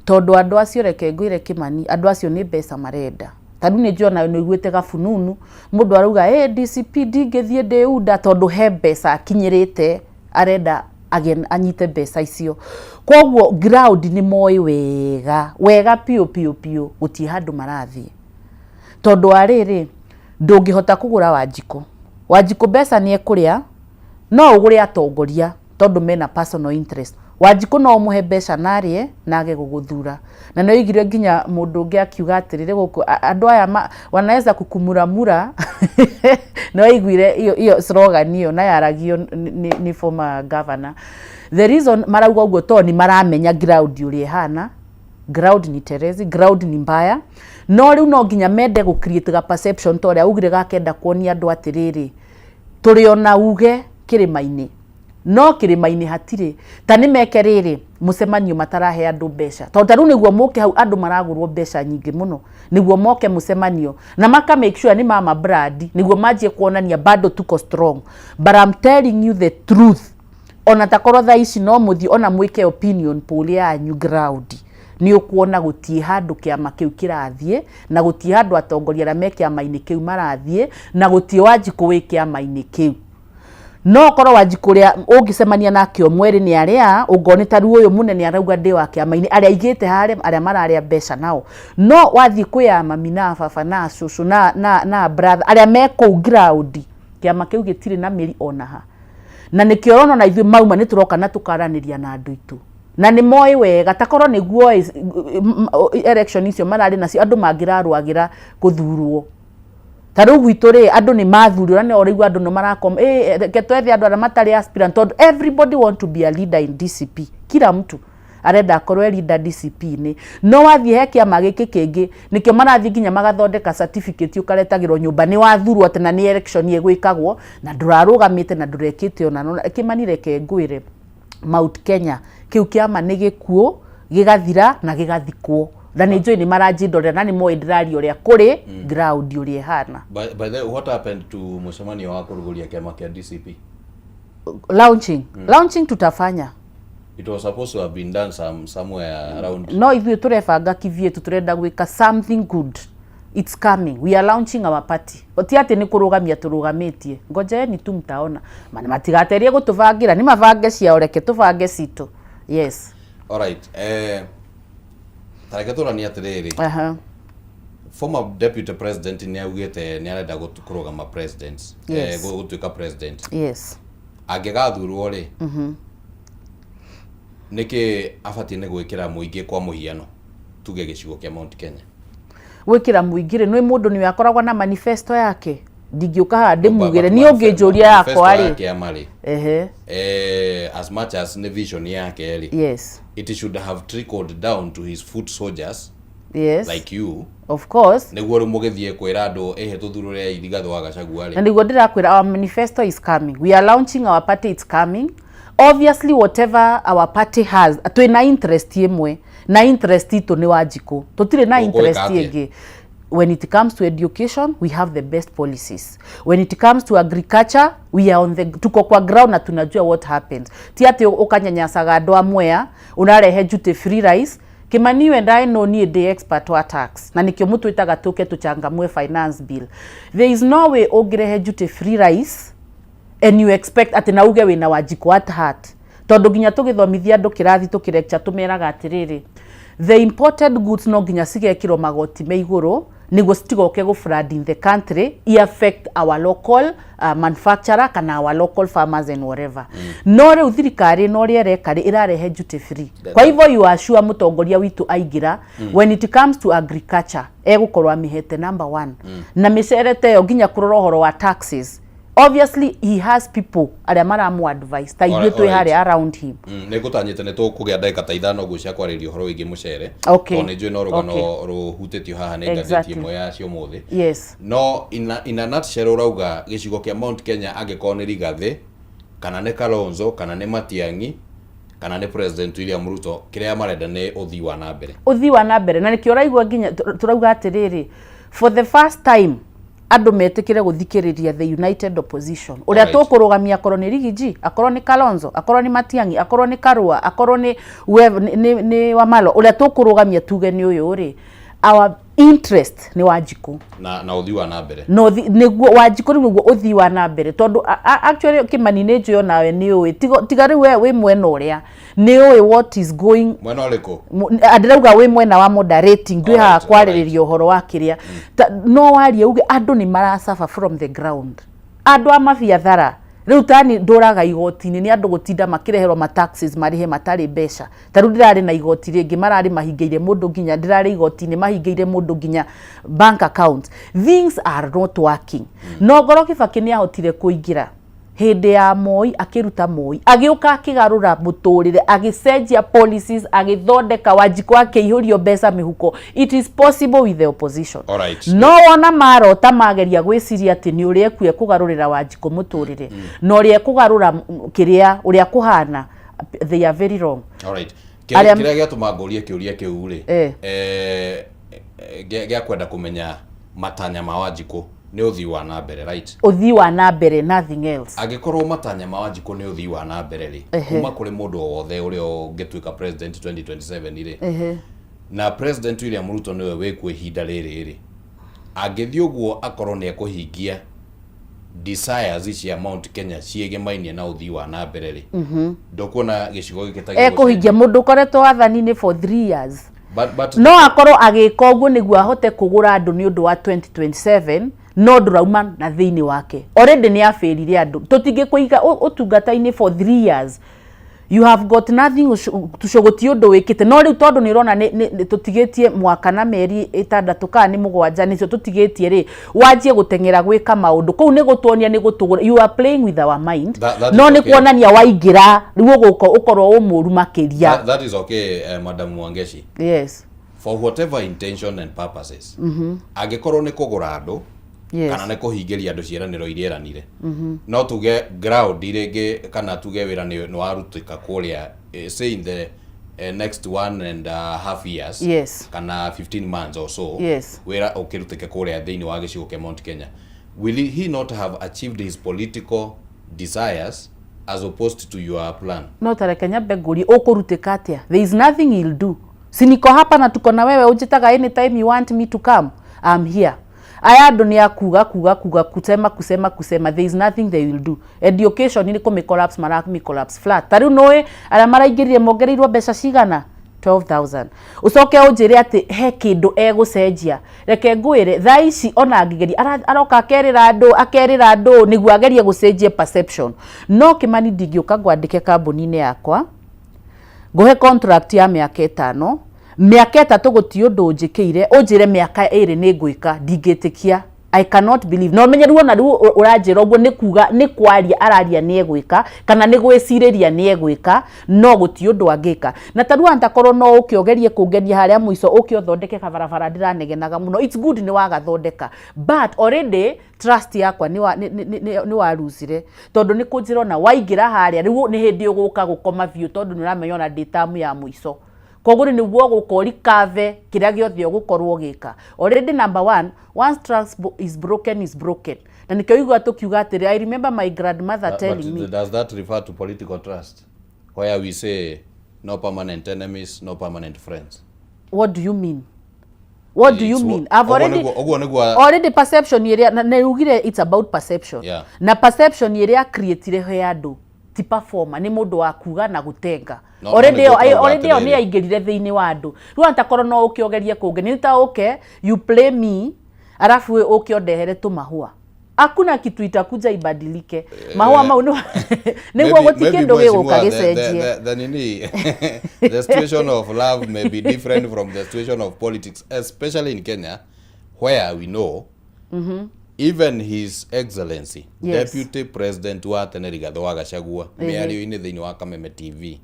tondũ andũ acio, reke ngwĩre Kĩmani, andũ acio nĩ mbeca marenda. Ta rĩu nĩ njũĩ onawe nĩ ũiguĩte gabununu, mũndũ arauga ĩ DCP ndingĩthiĩ ndĩ UDA, tondũ he mbeca akinyĩrĩte arenda anyite mbeca icio. Koguo ground nĩ moĩ wega wega piũ piũ piũ gũtirĩ handũ marathiĩ, tondũ wa rĩrĩ, ndũngĩhota kũgũra Wanjikũ. Wanjikũ mbeca nĩ ekũrĩa, no ũgũre atongoria tondũ mena personal interest. Wanjikũ no ũmũhe mbeca na arĩe na age gũgũthura. Na nĩ oigire nginya mũndũ ũngĩ akiuga atĩrĩrĩ, gũkũ andũ aya wanaweza kukumuramura. Nĩ waiguire iyo slogan ĩyo na yaragio nĩ former governor. The reason marauga ũguo tondũ nĩ maramenya ground ũrĩa ĩhana. Ground ni terezi, ground ni mbaya. No rĩu no nginya mende gũ create ga perception ta ũrĩa augire, gakenda kuonia andũ atĩrĩrĩ, tũrĩ ona uge kĩrĩma-inĩ, no kĩrĩma-inĩ hatirĩ. Ta nĩ meke rĩrĩ mũcemanio matarahe andũ mbeca, tondũ ta rĩu nĩguo mũke hau andũ maragũrwo mbeca nyingĩ mũno nĩguo moke mũcemanio, na maka make sure nĩ mama brand nĩguo manjie kuonania bado tuko strong. But I'm telling you the truth, ona takorwo thaa ici no mũthiĩ ona mwĩke opinion poll yanyu ground, nĩ ũkuona gũtiĩ handũ kĩama kĩu kĩrathiĩ, na gũtiĩ handũ atongoria arĩa me kĩama-inĩ kĩu marathiĩ, na gũtiĩ Wanjikũ wĩ kĩama-inĩ kĩu. No korwo Wanjikũ ũrĩa ũngĩcemania nake ũmwe rĩ, nĩ arĩa ũngorwo nĩ ta rĩu ũyũ mũnene arauga ndĩ wa kĩama-inĩ, arĩa aigĩte harĩa, arĩa mararĩa mbeca nao. No wathiĩ kwĩ a mami na baba na cũcũ na brother arĩa me kũu ground, kĩama kĩu gĩtirĩ na mĩri ona ha. Na nĩkĩo ũrona ona ithuĩ mauma nĩ tũroka na tũkaranĩria na andũ aitũ, na nĩ moĩ wega takorwo nĩguo election icio mararĩ nacio andũ mangĩrarũagĩra gũthurwo. Ta rĩu gwitũ rĩ, andũ nĩ mathurirwo, na nĩ rĩu andũ nĩ marakoma ĩ, reke twethe andũ arĩa matarĩ aspirant, tondũ everybody want to be a leader in DCP. Kila mtu arenda akorwo e leader DCP-inĩ. No wathiĩ he kĩama gĩkĩ kĩngĩ, nĩkĩo marathiĩ nginya magathondeka certificate ũkaretagĩrwo nyũmba nĩ wathurwo atĩ, na nĩ election ĩgwĩkagwo na ndũrarũgamĩte na ndũrekĩte ona. No Kĩmani, reke ngwĩre, Mount Kenya kĩu kĩama nĩ gĩkuũ, gĩgathira na gĩgathikwo, na nĩ njũĩ nĩ maranjindorera na nĩ moĩ ndĩraria ũrĩa kũrĩ ground ũrĩa ĩhana. By the way, what happened to mũcemanio wa kũrugũria kĩama kĩa DCP? Launching? Launching tutafanya. It was supposed to have been done somewhere around. No ithuĩ tũrebanga kivyetu, tũrenda gwĩka something good. It's coming. We are launching our party. Ti atĩ nĩ kũrũgamia tũrũgamĩtie, ngojeni tu mtaona. Mana matigaterie gũtũbangĩra, nĩ mabange ciao, reke tũbange citũ. Yes. Alright. Tareke tũranie atĩrĩrĩ. Former deputy president nĩ augĩte nĩ arenda kũrũgama president. Gũtuĩka president. Angĩgathurwo rĩ, nĩkĩ abatiĩ nĩ gwĩkĩra mũingĩ, kwa mũhiano tuge gĩcigo kĩa Mount Kenya? Gwĩkĩra mũingĩ rĩ, nĩ mũndũ nĩwe akoragwo na manifesto yake. Ndingĩũka haha ndĩmugĩre niĩ, ũngĩnjũria yakwa rĩ, kĩama rĩ, as much as nĩ vision yake rĩ, it should have trickled down to his foot soldiers like you, Of course. Nĩguo rĩu mũgĩthiĩ kwĩra andũ ĩhĩ tũthurũre Rigathĩ wa Gachagua Na rĩ. Nĩguo ndĩrakwĩra, our manifesto is coming. We are launching our party. It's coming. Obviously, whatever our party has, twĩna interest ĩmwe, na interest itũ nĩ Wanjikũ. Tũtirĩ na Ũgwĩka interest atĩa? ĩngĩ. When it comes to education, we have the best policies. When it comes to agriculture, we are on the, tuko kwa ground na tunajua what happens. Ti atĩ ũkanyanyasaga andũ a Mwea, ũrarehe duty free rice. Kimani, we ndaĩ no niĩ ndĩ expert wa tax, na nĩkĩo mũtwĩtaga tũke tũchangamue finance bill. There is no way ũngĩrehe duty free rice and you expect atĩ na uge wĩna Wanjikũ at heart, tondũ nginya tũgĩthomithia andũ kĩrathi, tũkĩlecture, tũmeraga atĩrĩrĩ, the imported goods no nginya cigekĩrwo magoti me igũrũ. Nĩguo citigoke gũ flood in the country, i affect our local manufacturer kana our local farmers and whatever. No rĩu thirikari ĩno ũrĩa ĩreka rĩ, ĩrarehe duty free. Kwa hivyo you are sure mũtongoria witũ aingĩra, when it comes to agriculture egũkorwo amĩhete number one. Na mĩcere ta ĩyo, nginya kũrora ũhoro wa taxes, obviously he has people arĩa maramu advice ta ithuĩ twĩ harĩa around him. Nĩ ngũtanyĩte nĩ tũkũgĩa ndagĩka ta 5 ũguo cia kwarĩrĩria ũhoro wĩgiĩ mũcere, tondũ nĩ njũĩ no rũgano rũhutĩtio haha nĩ ngathĩti ĩmwe ya cia ũmũthĩ. No in a nutshell, ũrauga gĩcigo kĩa Mount Kenya, angĩkorwo nĩ Rigathĩ kana nĩ Kalonzo kana nĩ Matiang'i kana nĩ President William Ruto, kĩrĩa marenda nĩ ũthii wa na mbere. Ũthii wa na mbere, na nĩkĩo ũraigua nginya tũrauga atĩrĩrĩ, for the first time andũ metĩkĩre gũthikĩrĩria the united opposition ũrĩa tũkũrũgamia, akorwo nĩ Rigiji, akorwo nĩ Kalonzo, akorwo nĩ Matiang'i, akorwo nĩ Karua, akorwo nĩ whoever, nĩ Wamalo, ũrĩa tũkũrũgamia tuge nĩ ũyũ rĩ, our interest nĩ Wanjikũ. Na ũthii wa na mbere. No nĩguo Wanjikũ rĩu nĩguo ũthii wa na mbere, tondũ actually Kĩmani, nĩ njũĩ onawe nĩ ũĩ, tiga rĩu we wĩ mwena ũrĩa nĩ ũĩ what is going. Mwena ũrĩkũ? Ndĩrauga wĩ mwena wa moderating, ndwĩ haha kwarĩrĩria ũhoro wa kĩrĩa. No warie uge andũ nĩ marasuffer from the ground, andũ a mabiathara. Rĩu tani ndũraga igoti-inĩ nĩ andũ gũtinda makĩreherwo ma taxes marĩhe matarĩ mbeca. Ta rĩu ndĩrarĩ na igoti rĩngĩ mararĩ mahingĩire mũndũ, nginya ndĩrarĩ igoti-inĩ mahingĩire mũndũ nginya bank account. Things are not working. No ngorwo Kibaki nĩ ahotire kũingĩra hĩndĩ ya Moi, akĩruta Moi, agĩũka akĩgarũra mũtũrĩre, agĩcenjia policies, agĩthondeka Wanjikũ, akĩihũrio mbeca mĩhuko. It is possible with the opposition. No wona marota mageria gwĩciria atĩ nĩ ũrĩa ekuo ekũgarũrĩra Wanjikũ mũtũrĩre na ũrĩa ekũgarũra kĩrĩa ũrĩa kũhana, they are very wrong. Kĩrĩa gĩatũma ngũrie kĩũria kĩu rĩ, gĩa kwenda kũmenya matanya ma Wanjikũ nĩ ũthii wa na mbere, right? Ũthii wa na mbere, nothing else. Angĩkorwo matanya ma Wanjikũ nĩ ũthii wa na mbere rĩ, kuma kũrĩ mũndũ o wothe ũrĩa ũngĩtuĩka president 2027 rĩ, na President William Ruto nĩwe wĩkuo ihinda rĩrĩ rĩ, angĩthiĩ ũguo akorwo nĩ ekũhingia desires cia Mount Kenya ciĩgemainie na ũthii wa na mbere rĩ, ndũkuona gĩcigo gĩkĩ ta Ekũhingia mũndũ ũkoretwo wathani-inĩ for 3 years? But No akorwo agĩka ũguo nĩguo ahote kũgũra andũ nĩ ũndũ wa 2027, no ndũrauma na thĩinĩ wake. Already nĩ abĩrire andũ. Tũtingĩkũiga ũtungata-inĩ for 3 years, you have got nothing to show, gũtirĩ ũndũ wĩkĩte. No rĩu tondũ nĩ ũrona nĩ tũtigĩtie mwaka na mĩeri 6 kana nĩ 7 nĩcio tũtigĩtie rĩ, wanjie gũteng'era gwĩka maũndũ kũu nĩ gũtuonia nĩ gũtũgũra. You are playing with our mind. That No is nĩ okay. kuonania waingĩra rĩu ũgũka ũkorwo ũ mũru makĩria. That is okay, Madam Wangeshi. Yes. For whatever intention and purposes, angĩkorwo nĩ kũgũra andũ kana nĩ kũhingĩria andũ ciĩranĩro iria eranire, no tuge ground rĩngĩ kana tuge wĩra nĩ warutĩka kũrĩa, say in the next one and a half years kana 15 months or so, wĩra ũkĩrutĩke kũrĩa thĩinĩ wa gĩcigo kĩa Mount Kenya, will he not have achieved his political desires as opposed to your plan? No tareke nyambe ngũrie, ũkũrutĩka atĩa? There is nothing he'll do. Si niko hapa na tuko na wewe, unjitaga anytime you want me to come, I'm here. Aya andũ nĩ akuga kuga kuga, kusema kusema kusema, there is nothing they will do. Education nĩ kũmĩ collapse, maramĩ collapse flat. Ta rĩu nũĩ arĩa maraingĩrire mongereirwo mbeca cigana? 12,000. Ũcoke ũnjĩre atĩ he kĩndũ egũcenjia? Reke ngwĩre, thaa ici ona angĩgeria aroka akerĩra andũ, akerĩra andũ nĩguo agerie gũcenjia perception. No Kĩmani, ndingĩũka ngwandĩke kambuni-inĩ yakwa, ngũhe contract ya mĩaka 5, mĩaka 3 gũtirĩ ũndũ ũnjĩkĩire, ũnjĩre mĩaka 2 nĩ ngwĩka. Ndingĩtĩkia. I cannot believe. Na ũmenye rĩu ona rĩu ũranjĩra ũguo nĩ kuga nĩ kwaria araria nĩ egwĩka kana nĩ gwĩcirĩria nĩ egwĩka, no gũtirĩ ũndũ angĩka. Na ta rĩu antakorwo no ũke ũgerie kũngenia harĩa mũico, ũke ũthondeke kabarabara ndĩranegenaga mũno, it's good nĩ wagathondeka, but already trust yakwa nĩ wa- nĩ- nĩ- nĩ- nĩ waruzire, tondũ nĩ kũnjĩra ona waingĩra harĩa rĩu nĩ hĩndĩ ũgũka gũkoma biũ, tondũ nĩ ũramenya ona ndĩ tamu ya mũico, koguo rĩu nĩguo ũgũka ũrikave kĩrĩa gĩothe ũgũkorwo ũgĩka. Already number one, once trust is broken, is broken. Na nĩkĩo igua tũkiuga atĩrĩ, I remember my grandmother telling But me. Does that refer to political trust, where we say no permanent enemies, no permanent friends? What do you mean? What do you It's mean? I've ũguo already ũguo nĩguo already perception ĩrĩa na nĩugire, it's about perception. Na perception ĩrĩa creatire he andũ ti performer, nĩ mũndũ wa kuga na gũtenga. No Already nĩguo ĩyo tũrauga already ĩyo nĩ atĩrĩrĩ. yaingĩrire thĩinĩ wa andũ. Rĩu antakorwo no ũke ũgerie kũngenia, nĩ ta ũke you play me. Arabu ũke ũndehere tũmahũa, hakuna kitu itakuja ibadilike. Mahũa mau nĩguo gũti kĩndũ gĩgũka gĩcenjie. The nini, the situation of love may be different from the situation of politics, especially in Kenya, where we know even His Excellency Deputy President wa tene Rigathĩ wa Gachagua, mĩario-inĩ thĩinĩ wa Kameme TV,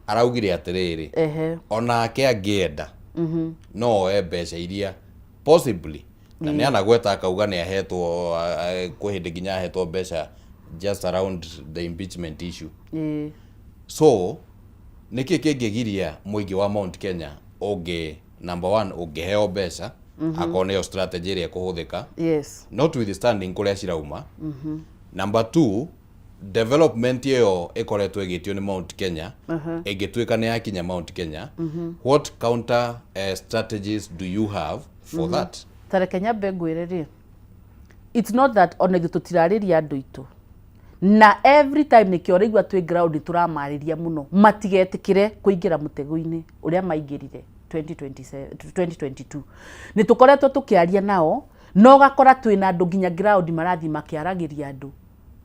araugire atĩrĩrĩ, onake angĩenda no oe mbeca iria possibly, na nĩ anagweta akauga nĩ ahetwo, kwĩ hĩndĩ nginya ahetwo mbeca just around the impeachment issue. So nĩkĩ kĩngĩgiria mũingĩ wa Mount Kenya ũngĩ, number one, ũngĩheo mbeca, akorwo nĩyo strategy ĩrĩa ĩkũhũthĩka, notwithstanding kũrĩa cirauma? Number two, development ĩyo ĩkoretwo ĩgĩtio nĩ Mount Kenya ĩngĩtuĩka nĩ yakinya Mount Kenya, what counter strategies do you have for that? Ta reke nyambe ngwĩre rĩ, it's not that ona ithuĩ tũtirarĩria andũ aitũ, na every time nĩkĩo ũraigua twĩ ground tũramarĩria mũno matigetĩkĩre kũingĩra mũtego-inĩ ũrĩa maingĩrire 2027, 2022. Nĩ tũkoretwo tũkĩaria nao, na ũgakora twĩna andũ nginya ground marathiĩ makĩaragĩria andũ,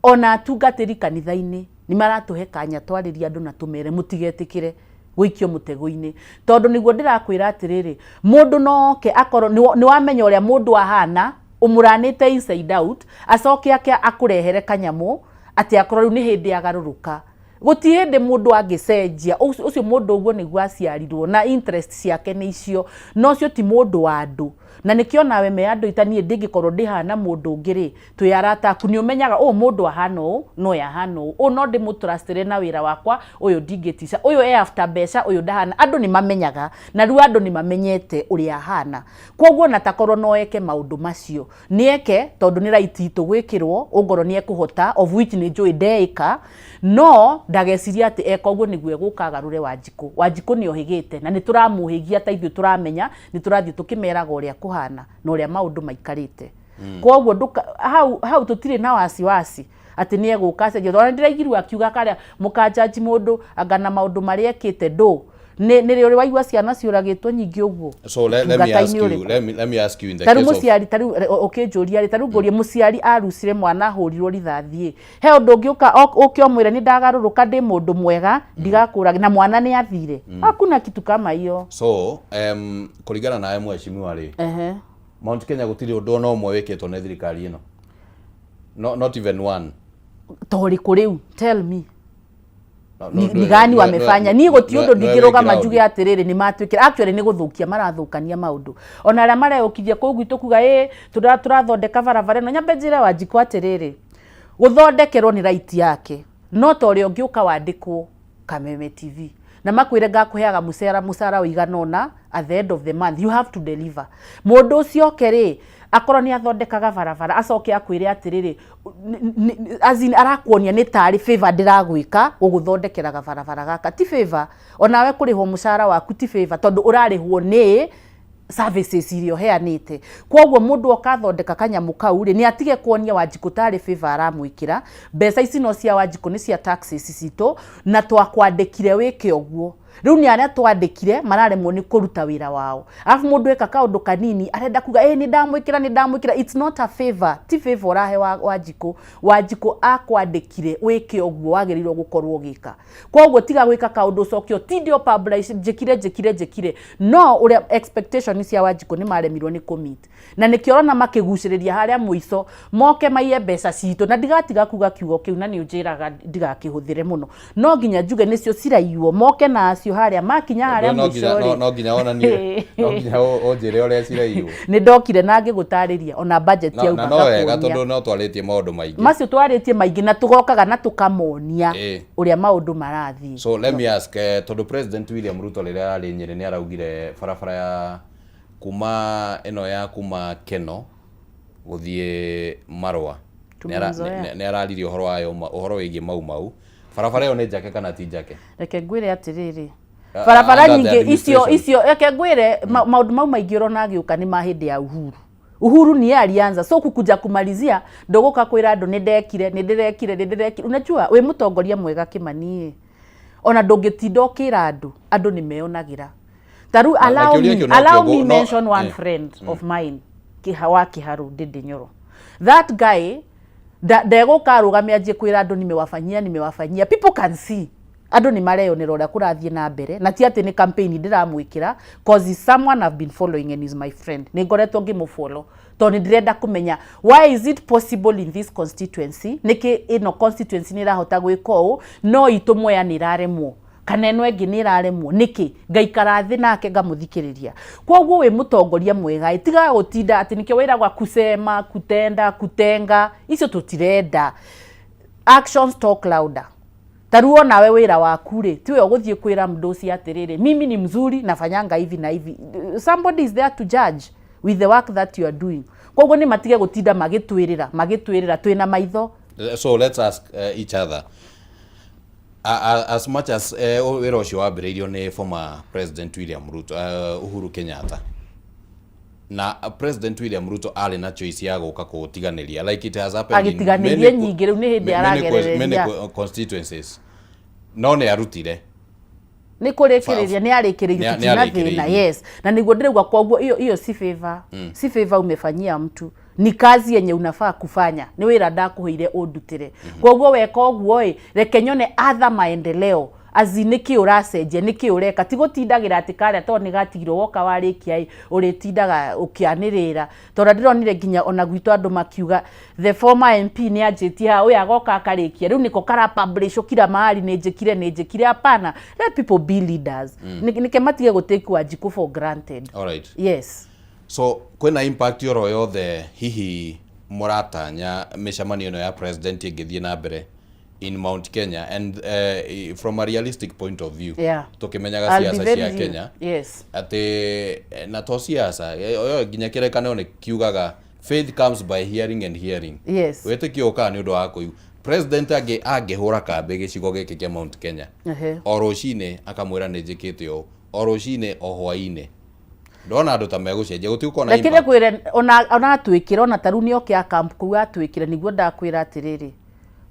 ona atungatĩri kanitha-inĩ nĩ maratũhe kanya twarĩria andũ na tũmere mũtigetĩkĩre gũikio mũtego-inĩ, tondũ nĩguo ndĩrakwĩra atĩrĩrĩ, mũndũ no oke akorwo nĩ wamenya ũrĩa mũndũ ahana, ũmũranĩte inside out, acoke ake akũrehere kanyamũ atĩ akorwo rĩu nĩ hĩndĩ agarũrũka. Gũti hĩndĩ mũndũ angĩcenjia ũcio mũndũ. Ũguo nĩguo aciarirwo na interest ciake nĩ icio, no ũcio ti mũndũ wa andũ. Na nĩkĩo nawe me andũ ita niĩ ndingĩkorwo ndĩhana mũndũ ũngĩ rĩ, twĩ arata aku, nĩ ũmenyaga ũũ mũndũ ahana ũũ, no ũyũ ahana ũũ, ũũ no ndĩmũtrustĩre na wĩra wakwa, ũyũ ndingĩtica, ũyũ e after mbeca, ũyũ ndahana. Andũ nĩ mamenyaga, na rĩu andũ nĩ mamenyete ũrĩa ahana. Koguo ona takorwo no eke maũndũ macio, nĩ eke, tondũ nĩ right itũ gwĩkĩrwo ũngorwo nĩ ekũhota, of which nĩ njũĩ ndeĩka. No ndageciria atĩ eka ũguo nĩguo egũka agarũre Wanjikũ. Wanjikũ nĩ ohĩgĩte na nĩ tũramũhĩgia, ta ithuĩ tũramenya, nĩ tũrathiĩ tũkĩmeraga ũrĩa kũhana na ũrĩa maũndũ maikarĩte. Koguo hau hau tũtirĩ na wasiwasi atĩ nĩ egũka acenjie. Ona ndĩraigirwo akiuga karĩa mũkanjanji mũndũ anga na maũndũ marĩa ekĩte ndũ nĩ nĩ rĩ waigua ciana ciũragĩtwo nyingĩ ũguo. So let me ask Ũtungata-inĩ you ũrĩkũ? Let me ask you in the Tarĩu case of mũciari, tarĩu ũkĩnjũria rĩ, tarĩu ngũrie, mũciari arucire mwana ahũrirwo rithathi, he ũndũ ũngĩ ũka ũke ũmwĩre nĩ ndagarũrũka, ndĩ mũndũ mwega, ndigakũrage, na mwana nĩ athire? Hakuna kitu kama hiyo. So kũringana nawe, mheshimiwa rĩ, Mount Kenya gũtirĩ ũndũ ona ũmwe wĩkĩtwo nĩ thirikari ĩno, no, not even one? Torĩkũ rĩu? Tell me. No, Ni no, ni gani wamefanya? Niĩ gũti ũndũ ndingĩrũgama ground. Njuge atĩrĩrĩ, nĩ matwĩkĩra. Actually nĩ gũthũkia marathũkania maũndũ, ona arĩa mareũkithia kũu gwitũ kuga ĩ tũrathondeka barabara ĩno. Nyambe njĩre Wanjikũ atĩrĩrĩ, gũthondekerwo nĩ right yake, no ta ũrĩa ũngĩũka wandĩkwo Kameme TV na makwĩre ngakũheaga mũcara ũigana ũna, at the end of the month you have to deliver. Mũndũ ũcio oke rĩ, akorwo nĩ athondekaga barabara, acoke akwĩre atĩrĩrĩ, as in arakuonia nĩ tarĩ favor ndĩragwĩka gũgũthondekeraga barabara gaka. Ti favor. Onawe kũrĩhwo mũcara waku ti favor, tondũ ũrarĩhwo nĩ services iria ũheanĩte. Koguo mũndũ oka athondeka kanyamũ kau rĩ, nĩ atige kuonia Wanjikũ tarĩ favor aramwĩkĩra. Mbeca ici no cia Wanjikũ, nĩ cia taxes citũ, na twakwandĩkire wĩke ũguo. Rĩu nĩ arĩa twandĩkire mararemwo nĩ kũruta wĩra wao, arabu mũndũ eka kaũndũ kanini arenda kuga ĩ nĩ ndamwĩkĩra, nĩ ndamwĩkĩra. It's not a favor, ti favor ũrahe wa Wanjikũ. Wanjikũ akwandĩkire wĩke ũguo wagĩrĩirwo gũkorwo ũgĩka. Koguo tiga gwĩka kaũndũ ũcoke ũtinde ũpublish njĩkire, njĩkire, njĩkire. No ũrĩa expectation cia Wanjikũ nĩ maremirwo nĩ kũmeet, na nĩkĩo ũrona makĩgucĩrĩria harĩa mũico moke maiye mbeca citũ. Na ndigatiga kuga kiugo kĩu, na nĩ ũnjĩraga ndigakĩhũthĩre mũno, no nginya njuge nĩcio ciraiywo, moke nacio harĩa makinya harĩa No nginya mũico no rĩ. No nginya wonanie, no nginya ũnjĩre ũrĩa ciraiywo. Nĩ ndokire na ngĩgũtarĩria ona budget na yauma na no wega, ngakuonia. tondũ no twarĩtie maũndũ maingĩ. Macio twarĩtie maingĩ, na tũgokaga na tũkamonia ũrĩa maũndũ marathiĩ. So let me ask, tondũ President William Ruto rĩrĩa ararĩ Nyĩrĩ nĩ araugire barabara ya kuma ĩno ya kuma Keno gũthiĩ Marũa Tumemzoea. Nĩ araririe ũhoro wayo, ũhoro wĩgiĩ Mau Mau. Barabara ĩyo nĩ njake kana ti njake? Reke ngwĩre atĩrĩrĩ, barabara under the nyingĩ icio administration. icio, reke ngwĩre, maũndũ mau maingĩ ũrona agĩũka nĩ ma hĩndĩ ya Uhuru. Uhuru niye alianza, so kukuja kumalizia ndũgũka kwĩra andũ nĩ ndekire, nĩ ndĩrekire, nĩ ndĩrekire. Unajua wĩ mũtongoria mwega, Kĩmani, ona ndũngĩtinda ũkĩra andũ, andũ nĩ meyonagĩra. Ta rĩu Na allow kĩũria me, kĩu no allow kĩo me no mention one friend of mine. Kĩha wa Kĩharũ Ndĩndĩ Nyoro. That guy nda- ndegũka arũgame anjie kwĩra andũ nimewafanyia nimewafanyia. People can see. Andũ nĩ mareyonera ũrĩa kũrathiĩ na mbere na ti atĩ nĩ campaign ndĩramwĩkĩra, cause is someone I've been following and is my friend. Nĩ ngoretwo ngĩmũfollow tondũ nĩ ndĩrenda kũmenya why is it possible in this constituency, nĩkĩ ĩno constituency nĩ ĩrahota gwĩka ũũ no itũ Mwea nĩ ĩraremwo kana ĩno ĩngĩ nĩ ĩraremwo nĩkĩ. Ngaikara thĩ nake ngamũthikĩrĩria. Koguo wĩ mũtongoria mwega ĩ, tiga gũtinda atĩ nĩkĩo wĩragwa kusema kutenda kutenga, icio tũtirenda. Actions talk louder. Ta rĩu onawe wĩra waku rĩ, tiwe ũgũthiĩ kwĩra mdosi atĩrĩrĩ, mimi ni mzuri, nafanyanga hivi na hivi. Somebody is there to judge with the work that you are doing. Koguo nĩ matige gũtinda magĩtwĩrĩra magĩtwĩrĩra, twĩna maitho. So let's ask each other, as much as wĩra ũcio wambĩrĩirio nĩ former President William Ruto, Uhuru Kenyatta, na President William Ruto arĩ na choice ya gũka kũũtiganĩria like it has happened in Agĩtiganĩrie nyingĩ, rĩu nĩ hĩndĩ many aragerereria. constituencies, no nĩ arutire. Nĩ kũrĩkĩrĩria, nĩ arĩkĩrĩirie. Nĩ Tũtina thĩna. arĩkĩrĩirie. Yes, na nĩguo ndĩrauga. Koguo hiyo hiyo si favor, si favor umefanyia mtu, ni kazi yenye unafaa kufanya, nĩ wĩra ndakũheire ũndutĩre. Koguo weka ũguo ĩ, reke nyone other maendeleo azi nĩkĩ ũracenjia, nĩkĩ ũreka, ti gũtindagĩra atĩ karĩa tondũ nĩ gatigirwo woka warĩkia ĩ, ũrĩtindaga ũkĩanĩrĩra. Tondũ ndĩronire nginya ona gwitũ andũ makiuga the former MP nĩ anjĩtie haha, ũyũ agoka akarĩkia, rĩu nĩko kara publish kila mahali, nĩ njĩkire, nĩ njĩkire. Hapana, let people be leaders. Nĩke matige gũtake Wanjikũ for granted. All right. Yes. So kwĩna impact oro yothe hihi mũratanya mĩcemanio ĩno ya president ĩngĩthiĩ na mbere in Mount Kenya and from a realistic point of view, tũkĩmenyaga I'll be siasa very cia real. Kenya, atĩ na to siasa, oyo nginya kĩrĩkanĩro nĩ kiugaga faith comes by hearing and hearing. Wĩtĩkio ũkaga nĩ ũndũ wa kũigua. President angĩhũra kambĩ gĩcigo gĩkĩ kĩa Mount Kenya o rũcinĩ akamwĩra nĩ njĩkĩte ũũ, o rũcinĩ o hwainĩ, ndona andũ ta megũcenjia, gũtigũkorwo na Reke impact. Nĩkwĩre ona atwĩkĩra, ona tarĩu nĩ oke akamp kũu atwĩkĩre, nĩguo ndakwĩra atĩrĩrĩ,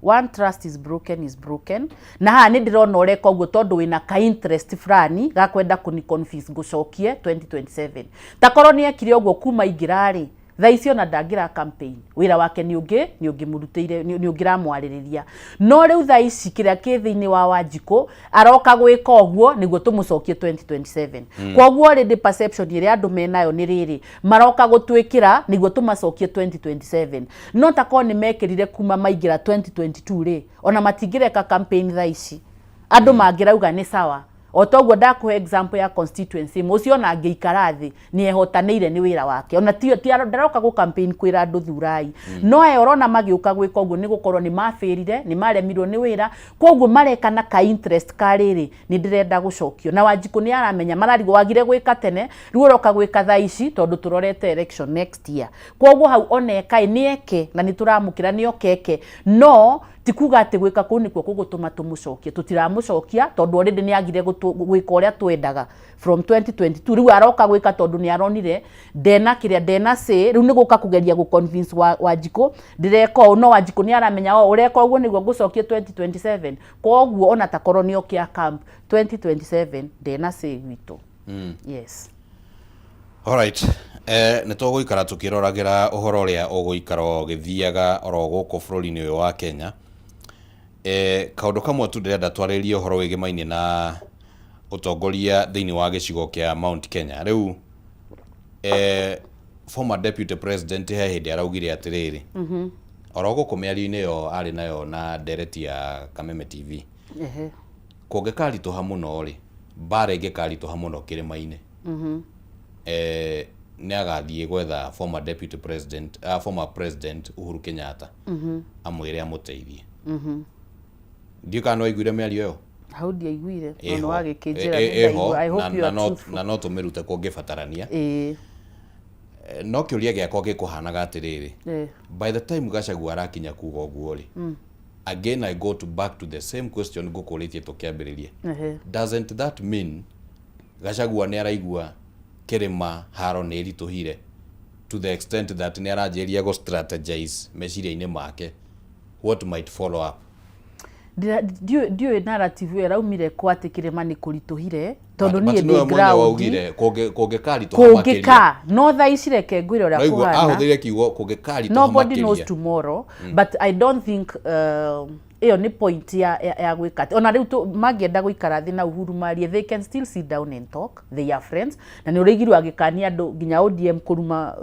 one trust is broken is broken. Na haha nĩ ndĩrona ũreka ũguo tondũ wĩna ka interest fulani gakwenda kũni convince ngũcokie 2027. Takorwo nĩ ekire ũguo kuma ingĩra rĩ, thaa ici ona ndangĩra campaign, wĩra wake nĩ ũngĩ nĩ ũngĩmũrutĩire, nĩ ũngĩramwarĩrĩria. No rĩu thaa ici kĩrĩa kĩ thĩinĩ wa Wanjikũ, aroka gwĩka ũguo nĩguo tũmũcokie 2027. Koguo already perception ĩrĩa andũ menayo nĩ rĩrĩ, maroka gũtwĩkĩra nĩguo tũmacokie 2027. No takorwo nĩ mekĩrire kuma maingĩra 2022 rĩ, ona matingĩreka campaign thaa ici, andũ mangĩrauga nĩ sawa. O toguo ndakũhe example ya constituency ĩmwe, ũcio ona angĩikara thĩ nĩ ehotanĩire nĩ wĩra wake, ona ti ti ndaroka gũ campaign kwĩra andũ thurai. No aya ũrona magĩũka gwĩka ũguo nĩ gũkorwo nĩ mabĩrire, nĩ maremirwo nĩ wĩra, koguo mareka na ka interest ka rĩrĩ, nĩ ndĩrenda gũcokio. Na Wanjikũ nĩ aramenya mararigwo wagire gwĩka tene, rĩu ũroka gwĩka thaa ici tondũ tũrorete election next year. Koguo hau ona eka ĩ, nĩ eke na nĩ tũramũkĩra, nĩ oke eke, no ti kuga atĩ gwĩka kũu nĩkuo kũgũtũma tũmũcokie. Tũtiramũcokia tondũ already nĩ agire gwĩka ũrĩa twendaga from 2022. Rĩu aroka gwĩka tondũ nĩ aronire ndena kĩrĩa, ndena say, rĩu nĩ gũka kũgeria gũ convince wa Wanjikũ ndĩreka ũũ. No Wanjikũ nĩ aramenya o ũreka ũguo nĩguo ngũcokie 2027. Koguo ona takorwo nĩ oke a camp 2027, ndena say gwitũ. Yes. Alright. Nĩ tũgũikara tũkĩroragĩra ũhoro ũrĩa ũgũikara ũgĩthiaga oro gũkũ bũrũri-inĩ ũyũ wa Kenya. Kaũndũ kamwe tu ndĩrenda twarĩrĩrie ũhoro wĩgĩmainie na ũtongoria thĩinĩ wa gĩcigo kĩa Mount Kenya. Rĩu former deputy president he hĩndĩ araugire atĩrĩrĩ, oro gũkũ mĩario-inĩ ĩyo arĩ nayo na ndereti ya Kameme TV, kũngĩkaritũha mũno rĩ, mbara ĩngĩkaritũha mũno kĩrĩma-inĩ, nĩ agathiĩ gwetha former deputy president, former president Uhuru Kenyatta, amwĩre amũteithie. Ndiũĩ kana nĩ waiguire mĩario ĩyo. Hau ndiaiguire, no nĩ Ĩho. wagĩkĩnjĩra. Ĩho, Nĩndaigua. I hope you na are truthful. Na no tũmĩrute kũngĩbatarania. No kĩũria gĩakwa gĩkũhanaga atĩrĩrĩ, by the time Gachagua arakinya kuga ũguo rĩ, again I go to back to the same question ngũkũrĩtie tũkĩambĩrĩria. Doesn't that mean Gachagua nĩ araigua kĩrĩma haro nĩ ĩritũhire to the extent that nĩ aranjĩrĩria gũ strategize meciria-inĩ make what might follow up? Ndiũĩ ndiũĩ narrative ĩyo ĩraumire kũ atĩ kĩrĩma nĩ kũritũhire tondũ But- but niĩ nĩwe ndĩ mwenyewe ground waugire kũngĩkaritũha makĩria. Kũngĩka no thaa ici reke ngwĩre ũrĩa Noigua kũhana. ahũthĩrire kiugo kũngĩkaritũha Nobody knows makĩria. tomorrow, but I don't think ĩyo nĩ point ya gwĩka atĩ ona rĩu mangĩenda gũikara thĩ na Uhuru marie, they can still sit down and talk, they are friends. Na nĩ ũrĩigirwo agĩkania andũ nginya ODM kũruma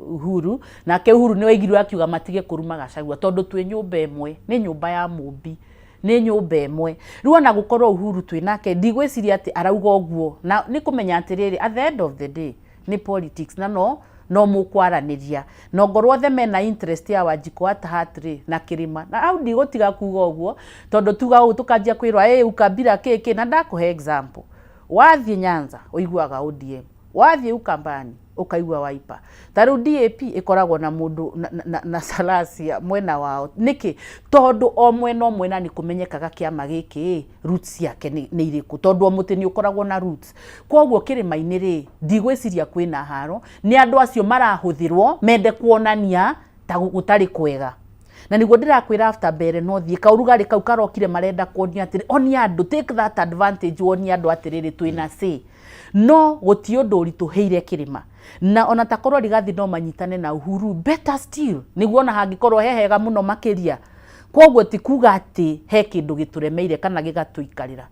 Uhuru, nake Uhuru nĩ waigirwo akiuga matige kũruma Gachagua tondũ twĩ nyũmba ĩmwe, nĩ nyũmba ya Mũmbi, nĩ nyũmba ĩmwe. Rĩu ona gũkorwo Uhuru twĩ nake, ndigwĩciria atĩ arauga ũguo na nĩ kũmenya atĩrĩrĩ, at the end of the day nĩ politics na no mũkwaranĩria na ongorwo othe mena interest ya Wanjikũ at heart rĩ na kĩrĩma. Na hau ndigũtiga kuga ũguo tondũ tuga ũũ tũkanjia kwĩrwo ĩ ukabila kĩ kĩ, na ndakũhe example. Wathiĩ Nyanza ũiguaga ODM, wathiĩ Ukambani ũkaigua Wiper, ta rĩu DAP ĩkoragwo na mũndũ na Salasia mwena wao. Nĩkĩ? Tondũ o mwena o mwena nĩ kũmenyekaga kĩama gĩkĩ roots ciake nĩ irĩkũ, tondũ o mũtĩ nĩ ũkoragwo na roots. Koguo kĩrĩma-inĩ rĩ, ndigwĩciria kwĩna haro, nĩ andũ acio marahũthĩrwo mende kuonania ta gũtarĩ kwega. Na nĩguo ndĩrakwĩra, after mbere no thiĩ kaũrugarĩ kau karokire, marenda kuonia atĩrĩ, onia andũ, take that advantage, wonie andũ atĩrĩrĩ, twĩna say, no gũtirĩ ũndũ ũritũhĩire kĩrĩma. Na ona takorwo Rigathi no manyitane na Uhuru, better still, nĩguo ona hangĩkorwo he hega mũno makĩria. Koguo ti kuga atĩ he kĩndũ gĩtũremeire kana gĩgatũikarĩra.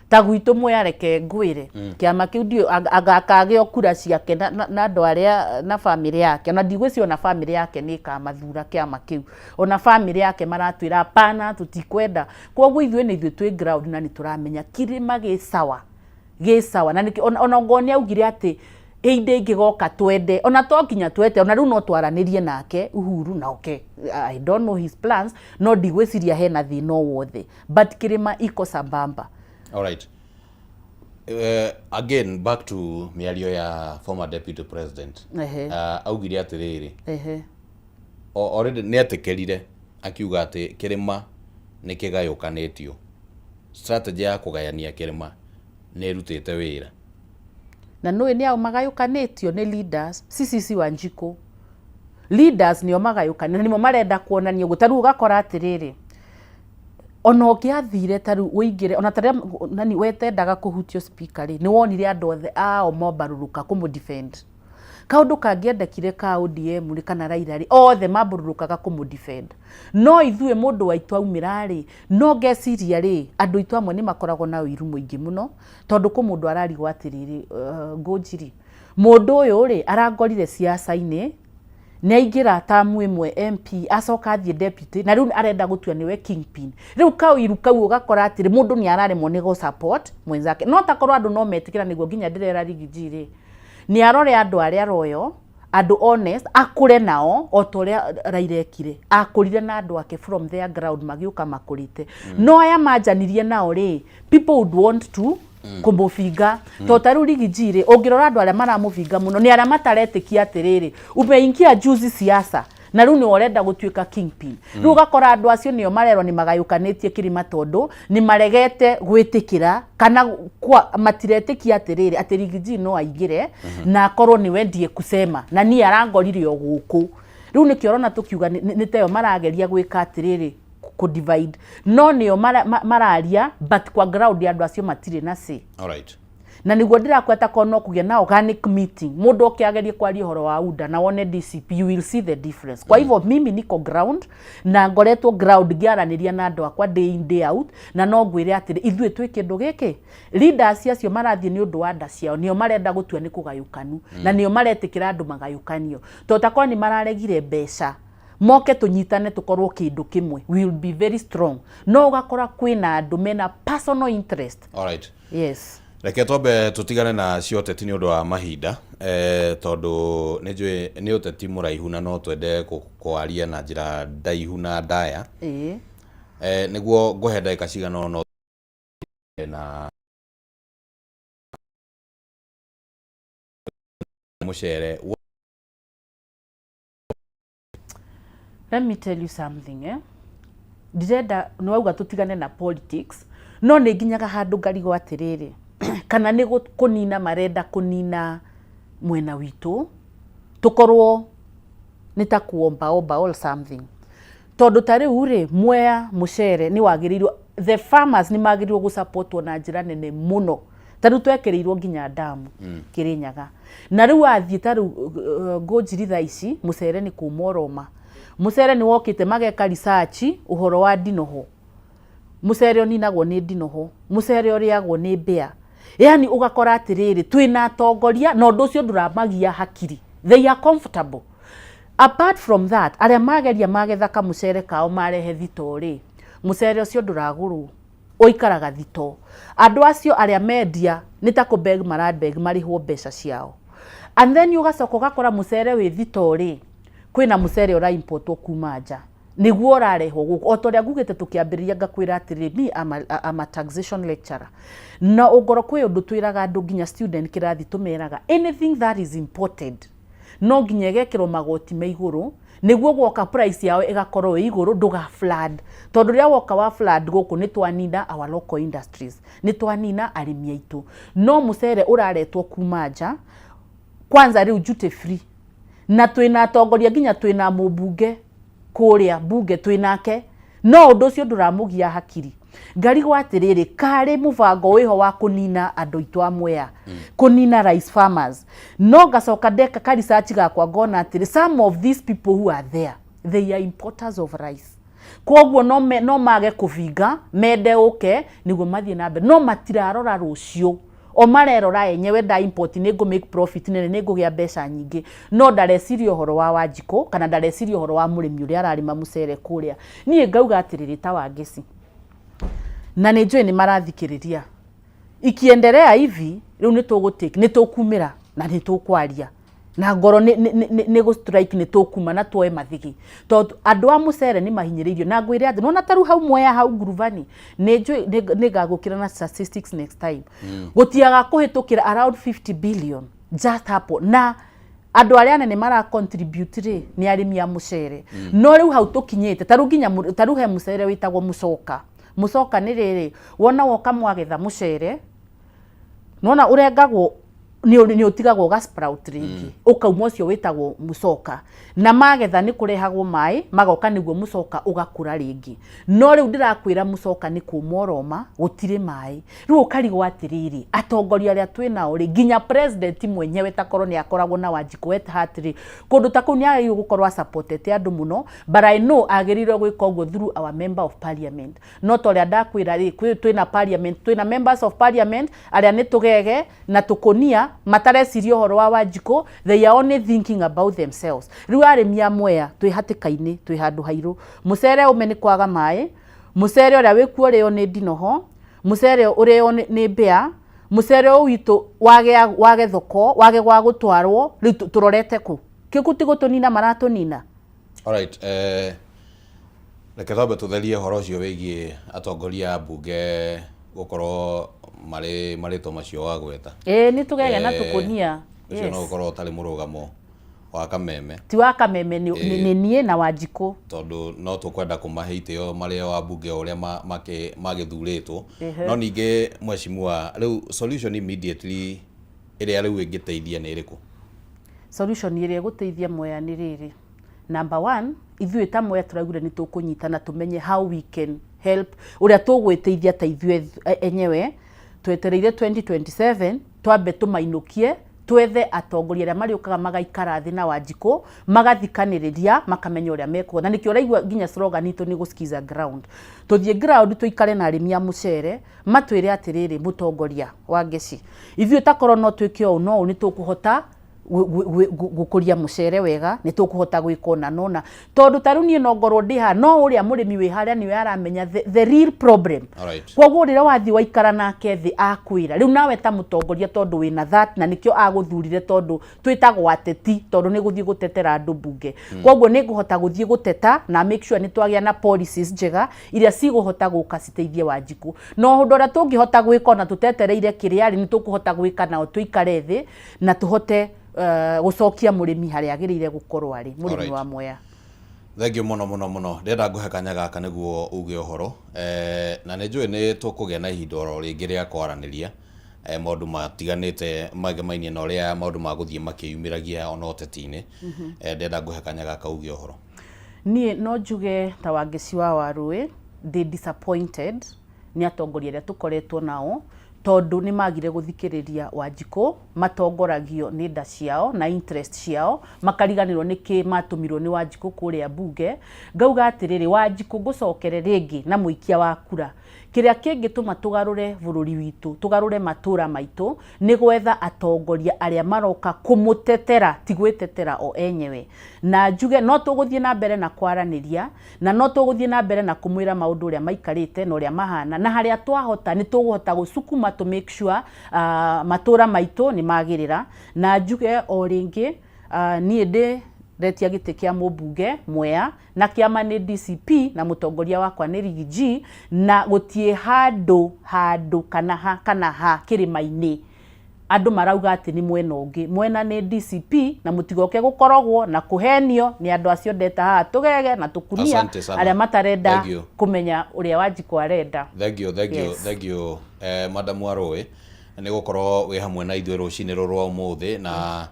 Ta gwitũ Mwea, reke ngwĩre, kĩama kĩu ndiũ agakagĩa kura ciake na andũ arĩa na bamĩrĩ yake. Ona ndigwĩciria ona bamĩrĩ yake nĩ ĩkamathura kĩama kĩu. Ona bamĩrĩ yake maratwĩra hapana, tũtikwenda. Koguo ithuĩ nĩ ithuĩ twĩ ground na nĩ tũramenya kĩrĩma gĩ sawa, gĩ sawa. Na nĩkĩo ona ongorwo nĩ augire atĩ hĩndĩ ĩngĩgoka twende, ona to nginya twete, ona rĩu no twaranĩrie nake Uhuru na oke. I don't know his plans, no ndigwĩciria hena thĩna o wothe, but kĩrĩma iko sambamba. All right. Again back to mĩario ya former deputy president. Augire atĩrĩrĩ, already nĩ etĩkĩrire akiuga atĩ kĩrĩma nĩ kĩgayũkanĩtio, strategy ya kũgayania kĩrĩma nĩ ĩrutĩte wĩra. Na nũĩ nĩ ao magayũkanĩtio? Nĩ leaders. Sisi Wanjikũ leaders nĩo magayũkanĩtio, nĩmo marenda kuonania ũguo. Ta rĩu ũgakora atĩrĩrĩ, ona ũngĩathire ta rĩu ũingĩre ona ta rĩrĩa nani wetendaga kũhutio speaker rĩ, nĩ wonire andũ othe ao mombarũrũka kũmũ defend. Kaũndũ kangĩendekire ka ODM rĩ kana Raila rĩ, othe mambũrũrũkaga kũmũ defend. No ithuĩ mũndũ waitũ aumĩra rĩ, no ngeciria rĩ, andũ aitũ amwe nĩ makoragwo na ũiru mũingĩ mũno, tondũ kũ mũndũ ararigwo atĩrĩrĩ, ngũnjiri mũndũ ũyũ rĩ arangorire siasa-inĩ, nĩ aingĩra tamu ĩmwe MP, acoka athiĩ deputy, na rĩu arenda gũtua nĩwe kingpin. Rĩu kaũiru kau ũgakora atĩrĩ, mũndũ nĩ araremwo nĩ gũ support mwenzake. No takorwo andũ no metĩkĩra, nĩguo nginya ndĩrera Riggy rĩ, nĩ arore andũ arĩa aroyo, andũ honest, akũre nao o ta ũrĩa Raila ekire, akũrire na andũ ake from their ground, magĩũka makũrĩte. No aya manjanirie nao rĩ, people would want to kũmũbinga, tondũ ta rĩu Riggy G rĩ, ũngĩrora andũ arĩa maramũbinga mũno nĩ arĩa mataretĩkia atĩrĩrĩ, umeingia juzi siasa na rĩu nĩwe ũrenda gũtuĩka kingpin. Rĩu ũgakora andũ acio nĩo marerwo nĩ magayũkanĩtie kĩrĩma, tondũ nĩ maregete gwĩtĩkĩra kana kwa matiretĩkia atĩrĩrĩ, atĩ Riggy G no aingĩre na akorwo nĩwe ndiye kusema na niĩ arangorire o gũkũ. Rĩu nĩkĩo ũrona tũkiuga nĩ tayo marageria gwĩka atĩrĩrĩ, kũ divide, no nĩo mararia, but kwa ground andũ acio matirĩ na say. All right. Na nĩguo ndĩrakweta korwo no kũgĩa na organic meeting, mũndũ oke agerie kwaria ũhoro wa UDA na wone DCP, you will see the difference. Kwa hivyo mimi niko ground na ngoretwo ground ngĩaranĩria na andũ akwa day in, day out, na no ngwĩre atĩrĩ, ithuĩ twĩ kĩndũ gĩkĩ. Leaders acio marathiĩ nĩ ũndũ wa nda ciao, nĩo marenda gũtua nĩ kũgayũkanu, na nĩo maretĩkĩra andũ magayũkanio, tondũ takorwo nĩ mararegire mbeca moke tũnyitane tũkorwo kĩndũ kĩmwe, we will be very strong. No ũgakora kwĩna andũ mena personal interest. All right. Yes. Reke twambe tũtigane na cia ũteti nĩ ũndũ wa mahinda, tondũ nĩ njũĩ nĩ ũteti mũraihu na no twende kwaria na njĩra ndaihu na ndaya. Nĩguo ngũhe ndagĩka cigana ũna na mũcere. Let me tell you something, eh? Ndirenda nĩ wauga tũtigane na politics, no nĩ nginyaga handũ ngarigwo atĩrĩrĩ, kana nĩ kũnina marenda kũnina mwena witũ, tũkorwo nĩ ta kuombaomba or something, tondũ ta rĩu rĩ, Mwea mũcere nĩ wagĩrĩirwo The farmers nĩ magĩrĩirwo gũsupportwo na njĩra nene mũno. Ta rĩu twekĩrĩirwo nginya damu Kĩrĩnyaga, na rĩu wathiĩ ta rĩu Ngũnjiri thaa ici mũcere nĩ kũma ũroma. Mũcere nĩ wokĩte mageka research ũhoro wa ndinoho. Mũcere ũninagwo nĩ ndinoho, mũcere ũrĩagwo nĩ mbĩa. Yani ũgakora atĩrĩrĩ, twĩna atongoria na ũndũ ũcio ndũramagia hakiri, they are comfortable. Apart from that, arĩa mageria magetha kamũcere kao marehe thitoo rĩ, mũcere ũcio ndũragũrwo, ũikaraga thitoo. Andũ acio arĩa mendia nĩ ta kũ beg mara beg marĩhwo mbeca ciao. And then ũgacoka ũgakora mũcere wĩ thitoo rĩ, kwĩna mũcere ũra importwo kuma nja, nĩguo ũrarehwo gũkũ. O ta ũrĩa ngugĩte tũkĩambĩrĩria ngakwĩra atĩrĩrĩ, me I'm a taxation lecturer. Na ũngorwo kwĩ ũndũ twĩraga andũ nginya student kĩrathi tũmeraga, anything that is imported no nginya ĩgekĩrwo magoti me igũrũ nĩguo gwoka price yao ĩgakorwo ĩ igũrũ, ndũga flood. Tondũ rĩrĩa woka wa flood gũkũ, nĩ twanina our local industries, nĩ twanina arĩmi aitũ. No mũcere ũraretwo kuma nja kwanza rĩu duty free, na twĩna atongoria, nginya twĩna mũmbunge kũrĩa mbunge twĩnake, no ũndũ ũcio ndũramũgia hakiri. Ngarigwo atĩrĩrĩ, karĩ mũbango wĩho wa kũnina andũ aitũ a Mwea, kũnina rice farmers? No ngacoka ndeka ka research gakwa ngona atĩrĩ, some of these people who are there, they are importers of rice. Koguo no mage kũbinga mende ũke nĩguo mathiĩ na mbere, no matirarora rũciũ, o marerora enyewe. Nda import nĩ ngũ make profit nene, nĩ ngũgĩa mbeca nyingĩ, no ndareciria ũhoro wa Wanjikũ kana ndareciria ũhoro wa mũrĩmi ũrĩa ararĩma mũcere kũrĩa. Niĩ ngauga atĩrĩrĩ, ta Wangeci, na nĩ njũĩ nĩ marathikĩrĩria, ikiendelea hivi rĩu nĩ tũgũtake, nĩ tũkumĩra na nĩ tũkwaria na ngoro nĩ gũ strike, nĩ tũkuma na tuoe mathigi, tondũ andũ a mũcere nĩ mahinyĩrĩirio. Na ngwĩre atĩ nona taru hau Mwea, hau ngurubani, nĩ njũĩ nĩ ngagũkĩra na statistics next time, gũtiaga kũhĩtũkĩra around 50 billion just hapo, na andũ arĩa anene mara contribute rĩ nĩ arĩmi a mũcere. No rĩu hau tũkinyĩte, tarĩu nginya tarĩu he mũcere wĩtagwo mũcoka. Mũcoka nĩ rĩrĩ, wona woka mwagetha mũcere, nona ũrengagwo, nĩ ũtigagwo ũga sprout rĩngĩ, ũkauma, ũcio wĩtagwo mũcoka. Na magetha nĩ kũrehagwo maĩ magoka nĩguo mũcoka ũgakũra rĩngĩ. No rĩu ndĩrakwĩra mũcoka nĩ kũma ũroma, gũtirĩ maĩ. Rĩu ũkarigwo atĩrĩrĩ, atongoria arĩa twĩ nao rĩ, nginya president mwenyewe takorwo nĩ akoragwo na Wanjikũ at heart rĩ, kũndũ ta kũu nĩ agĩrĩirwo gũkorwo asupportete andũ mũno. But I know agĩrĩirwo gwĩka ũguo through our member of parliament. No ta ũrĩa ndakwĩra rĩ, twĩna parliament, twĩna members of parliament arĩa nĩ tũgege na tũkũnia, matareciria ũhoro wa Wanjikũ, they are only thinking about themselves. Rĩu arĩmi a Mwea twĩ hatĩka-inĩ, twĩ handũ hairũ. Mũcere ũme nĩ kwaga maĩ, mũcere ũrĩa wĩkuo ũrĩo nĩ ndinoho, mũcere ũrĩo nĩ mbĩa, mũcere ũyũ witũ wage thoko, wage gwa gũtwarwo. Rĩu tũrorete kũ? Kĩu ti gũtũnina maratũnina? Alright, reke twambe tũtherie ũhoro ũcio wĩgiĩ atongoria a mbunge gũkorwo marĩ marĩtwa macio wagweta. Ĩĩ, nĩ tũgege na tũkũnia. Ũcio no ũkorwo ũtarĩ mũrũgamo wa Kameme. Ti wa Kameme, nĩ niĩ na Wanjikũ. Tondũ no tũkwenda kũmahe itĩo marĩ o ambunge o ũrĩa magĩthurĩtwo. No ningĩ mheshimiwa, rĩu solution immediately ĩrĩa rĩu ĩngĩteithia nĩ ĩrĩkũ? Solution ĩrĩa ĩgũteithia Mwea nĩ rĩrĩ: number one, ithuĩ ta Mwea tũraugire nĩ tũkũnyitana tũmenye how we can help, ũrĩa tũgwĩteithia ta ithuĩ enyewe. Twetereire 2027 twambe tũmainũkie, twethe atongoria arĩa marĩũkaga magaikara thĩ na Wanjikũ, magathikanĩrĩria, makamenya ũrĩa mekuona. Na nĩkĩo ũraigua nginya slogan itũ nĩ gũsikiza ground. Tũthiĩ ground, tũikare na arĩmi a mũcere, matwĩre atĩrĩrĩ, mũtongoria wa ngeci, ithuĩ takorwo no twĩke ũũ no ũũ, nĩ tũkũhota gũkũria mũcere wega, nĩ tũkũhota gwĩka ũna nona. Tondũ ta rĩu niĩ no ngorwo ndĩ haha, no ũrĩa mũrĩmi wĩ harĩa nĩwe aramenya the real problem. Koguo rĩrĩa wathiĩ waikara nake thĩ, akwĩra rĩu nawe ta mũtongoria, tondũ wĩna that na nĩkĩo agũthurire, tondũ twĩtagwo ateti tondũ nĩ gũthiĩ gũtetera andũ mbunge. Koguo nĩ ngũhota gũthiĩ gũteta na make sure nĩ twagĩa na policies njega iria cigũhota gũka citeithie Wanjikũ. Na ũndũ ũrĩa tũngĩhota gwĩka ona tũtetereire kĩrĩa rĩ, nĩ tũkũhota gwĩka nao, tũikare thĩ na tũhote gũcokia mũrĩmi harĩa agĩrĩire gũkorwo arĩ mũrĩmi wa Mwea. Thank you mũno mũno mũno. Ndĩrenda ngũhe kanya gaka nĩguo uge ũhoro, na nĩ njũĩ nĩ tũkũgĩa na ihinda oro rĩngĩ rĩa kwaranĩria maũndũ matiganĩte magemainie na ũrĩa maũndũ magũthiĩ makĩyumĩragia ona ũteti-inĩ. Ndĩrenda ngũhe kanya gaka uge ũhoro. Niĩ no njuge ta Wangeci wa Warũĩ, ndĩ disappointed. Nĩ atongoria arĩa tũkoretwo nao, tondũ nĩ magire gũthikĩrĩria Wanjikũ, matongoragio nĩ nda ciao na interest ciao, makariganĩrwo nĩkĩ matũmirwo nĩ Wanjikũ kũrĩa mbunge. Ngauga atĩrĩrĩ, Wanjikũ, ngũcokere rĩngĩ na mũikia wa kura, kĩrĩa kĩngĩtũma tũgarũre bũrũri witũ, tũgarũre matũra maitũ, nĩ gwetha atongoria arĩa maroka kũmũtetera, ti gwĩtetera o enyewe. Na njuge no tũgũthiĩ na mbere na kwaranĩria, na no tũgũthiĩ na mbere na kũmwĩra maũndũ ũrĩa maikarĩte na ũrĩa mahana, na harĩa twahota nĩ tũgũhota gũcukuma to make sure matũra maitũ nĩ magĩrĩra. Na njuge o rĩngĩ, niĩ ndĩ retia gĩtĩ kĩa mũmbunge Mwea, na kĩama nĩ DCP, na mũtongoria wakwa nĩ Riggy G, na gũtiĩ handũ handũ kana ha kana ha kĩrĩma-inĩ andũ marauga atĩ nĩ mwena ũngĩ. Mwena nĩ DCP, na mũtigoke gũkorogwo na kũhenio nĩ andũ acio ndeta haha tũgege na tũkunia. Asante sana. Arĩa matarenda Thank you. kũmenya ũrĩa Wanjikũ arenda. Thank you, thank you. Yes. Thank you, madam Warũĩ, nĩ gũkorwo wĩ hamwe na ithuĩ rũcinĩ rũrũ rwa ũmũthĩ, na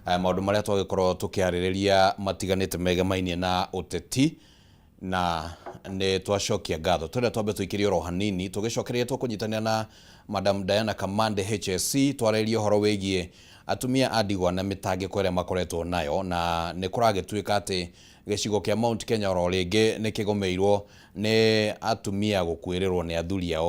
maũndũ marĩa twagĩkorwo tũkĩarĩrĩria matiganĩte megemainie na ũteti, na nĩ twacokia ngatho. Twenda twambe tũikĩrie oro hanini, tũgĩcokereria tũkũnyitanĩra na Madam Diana Kamande HSC, twarĩrie ũhoro wĩgiĩ atumia a ndigwa na mĩtangĩko ĩrĩa makoretwo nayo, na nĩ kũragĩtuĩka atĩ gĩcigo kĩa Mount Kenya oro rĩngĩ nĩ kĩgũmĩirwo nĩ atumia gũkuĩrĩrwo nĩ athuri ao.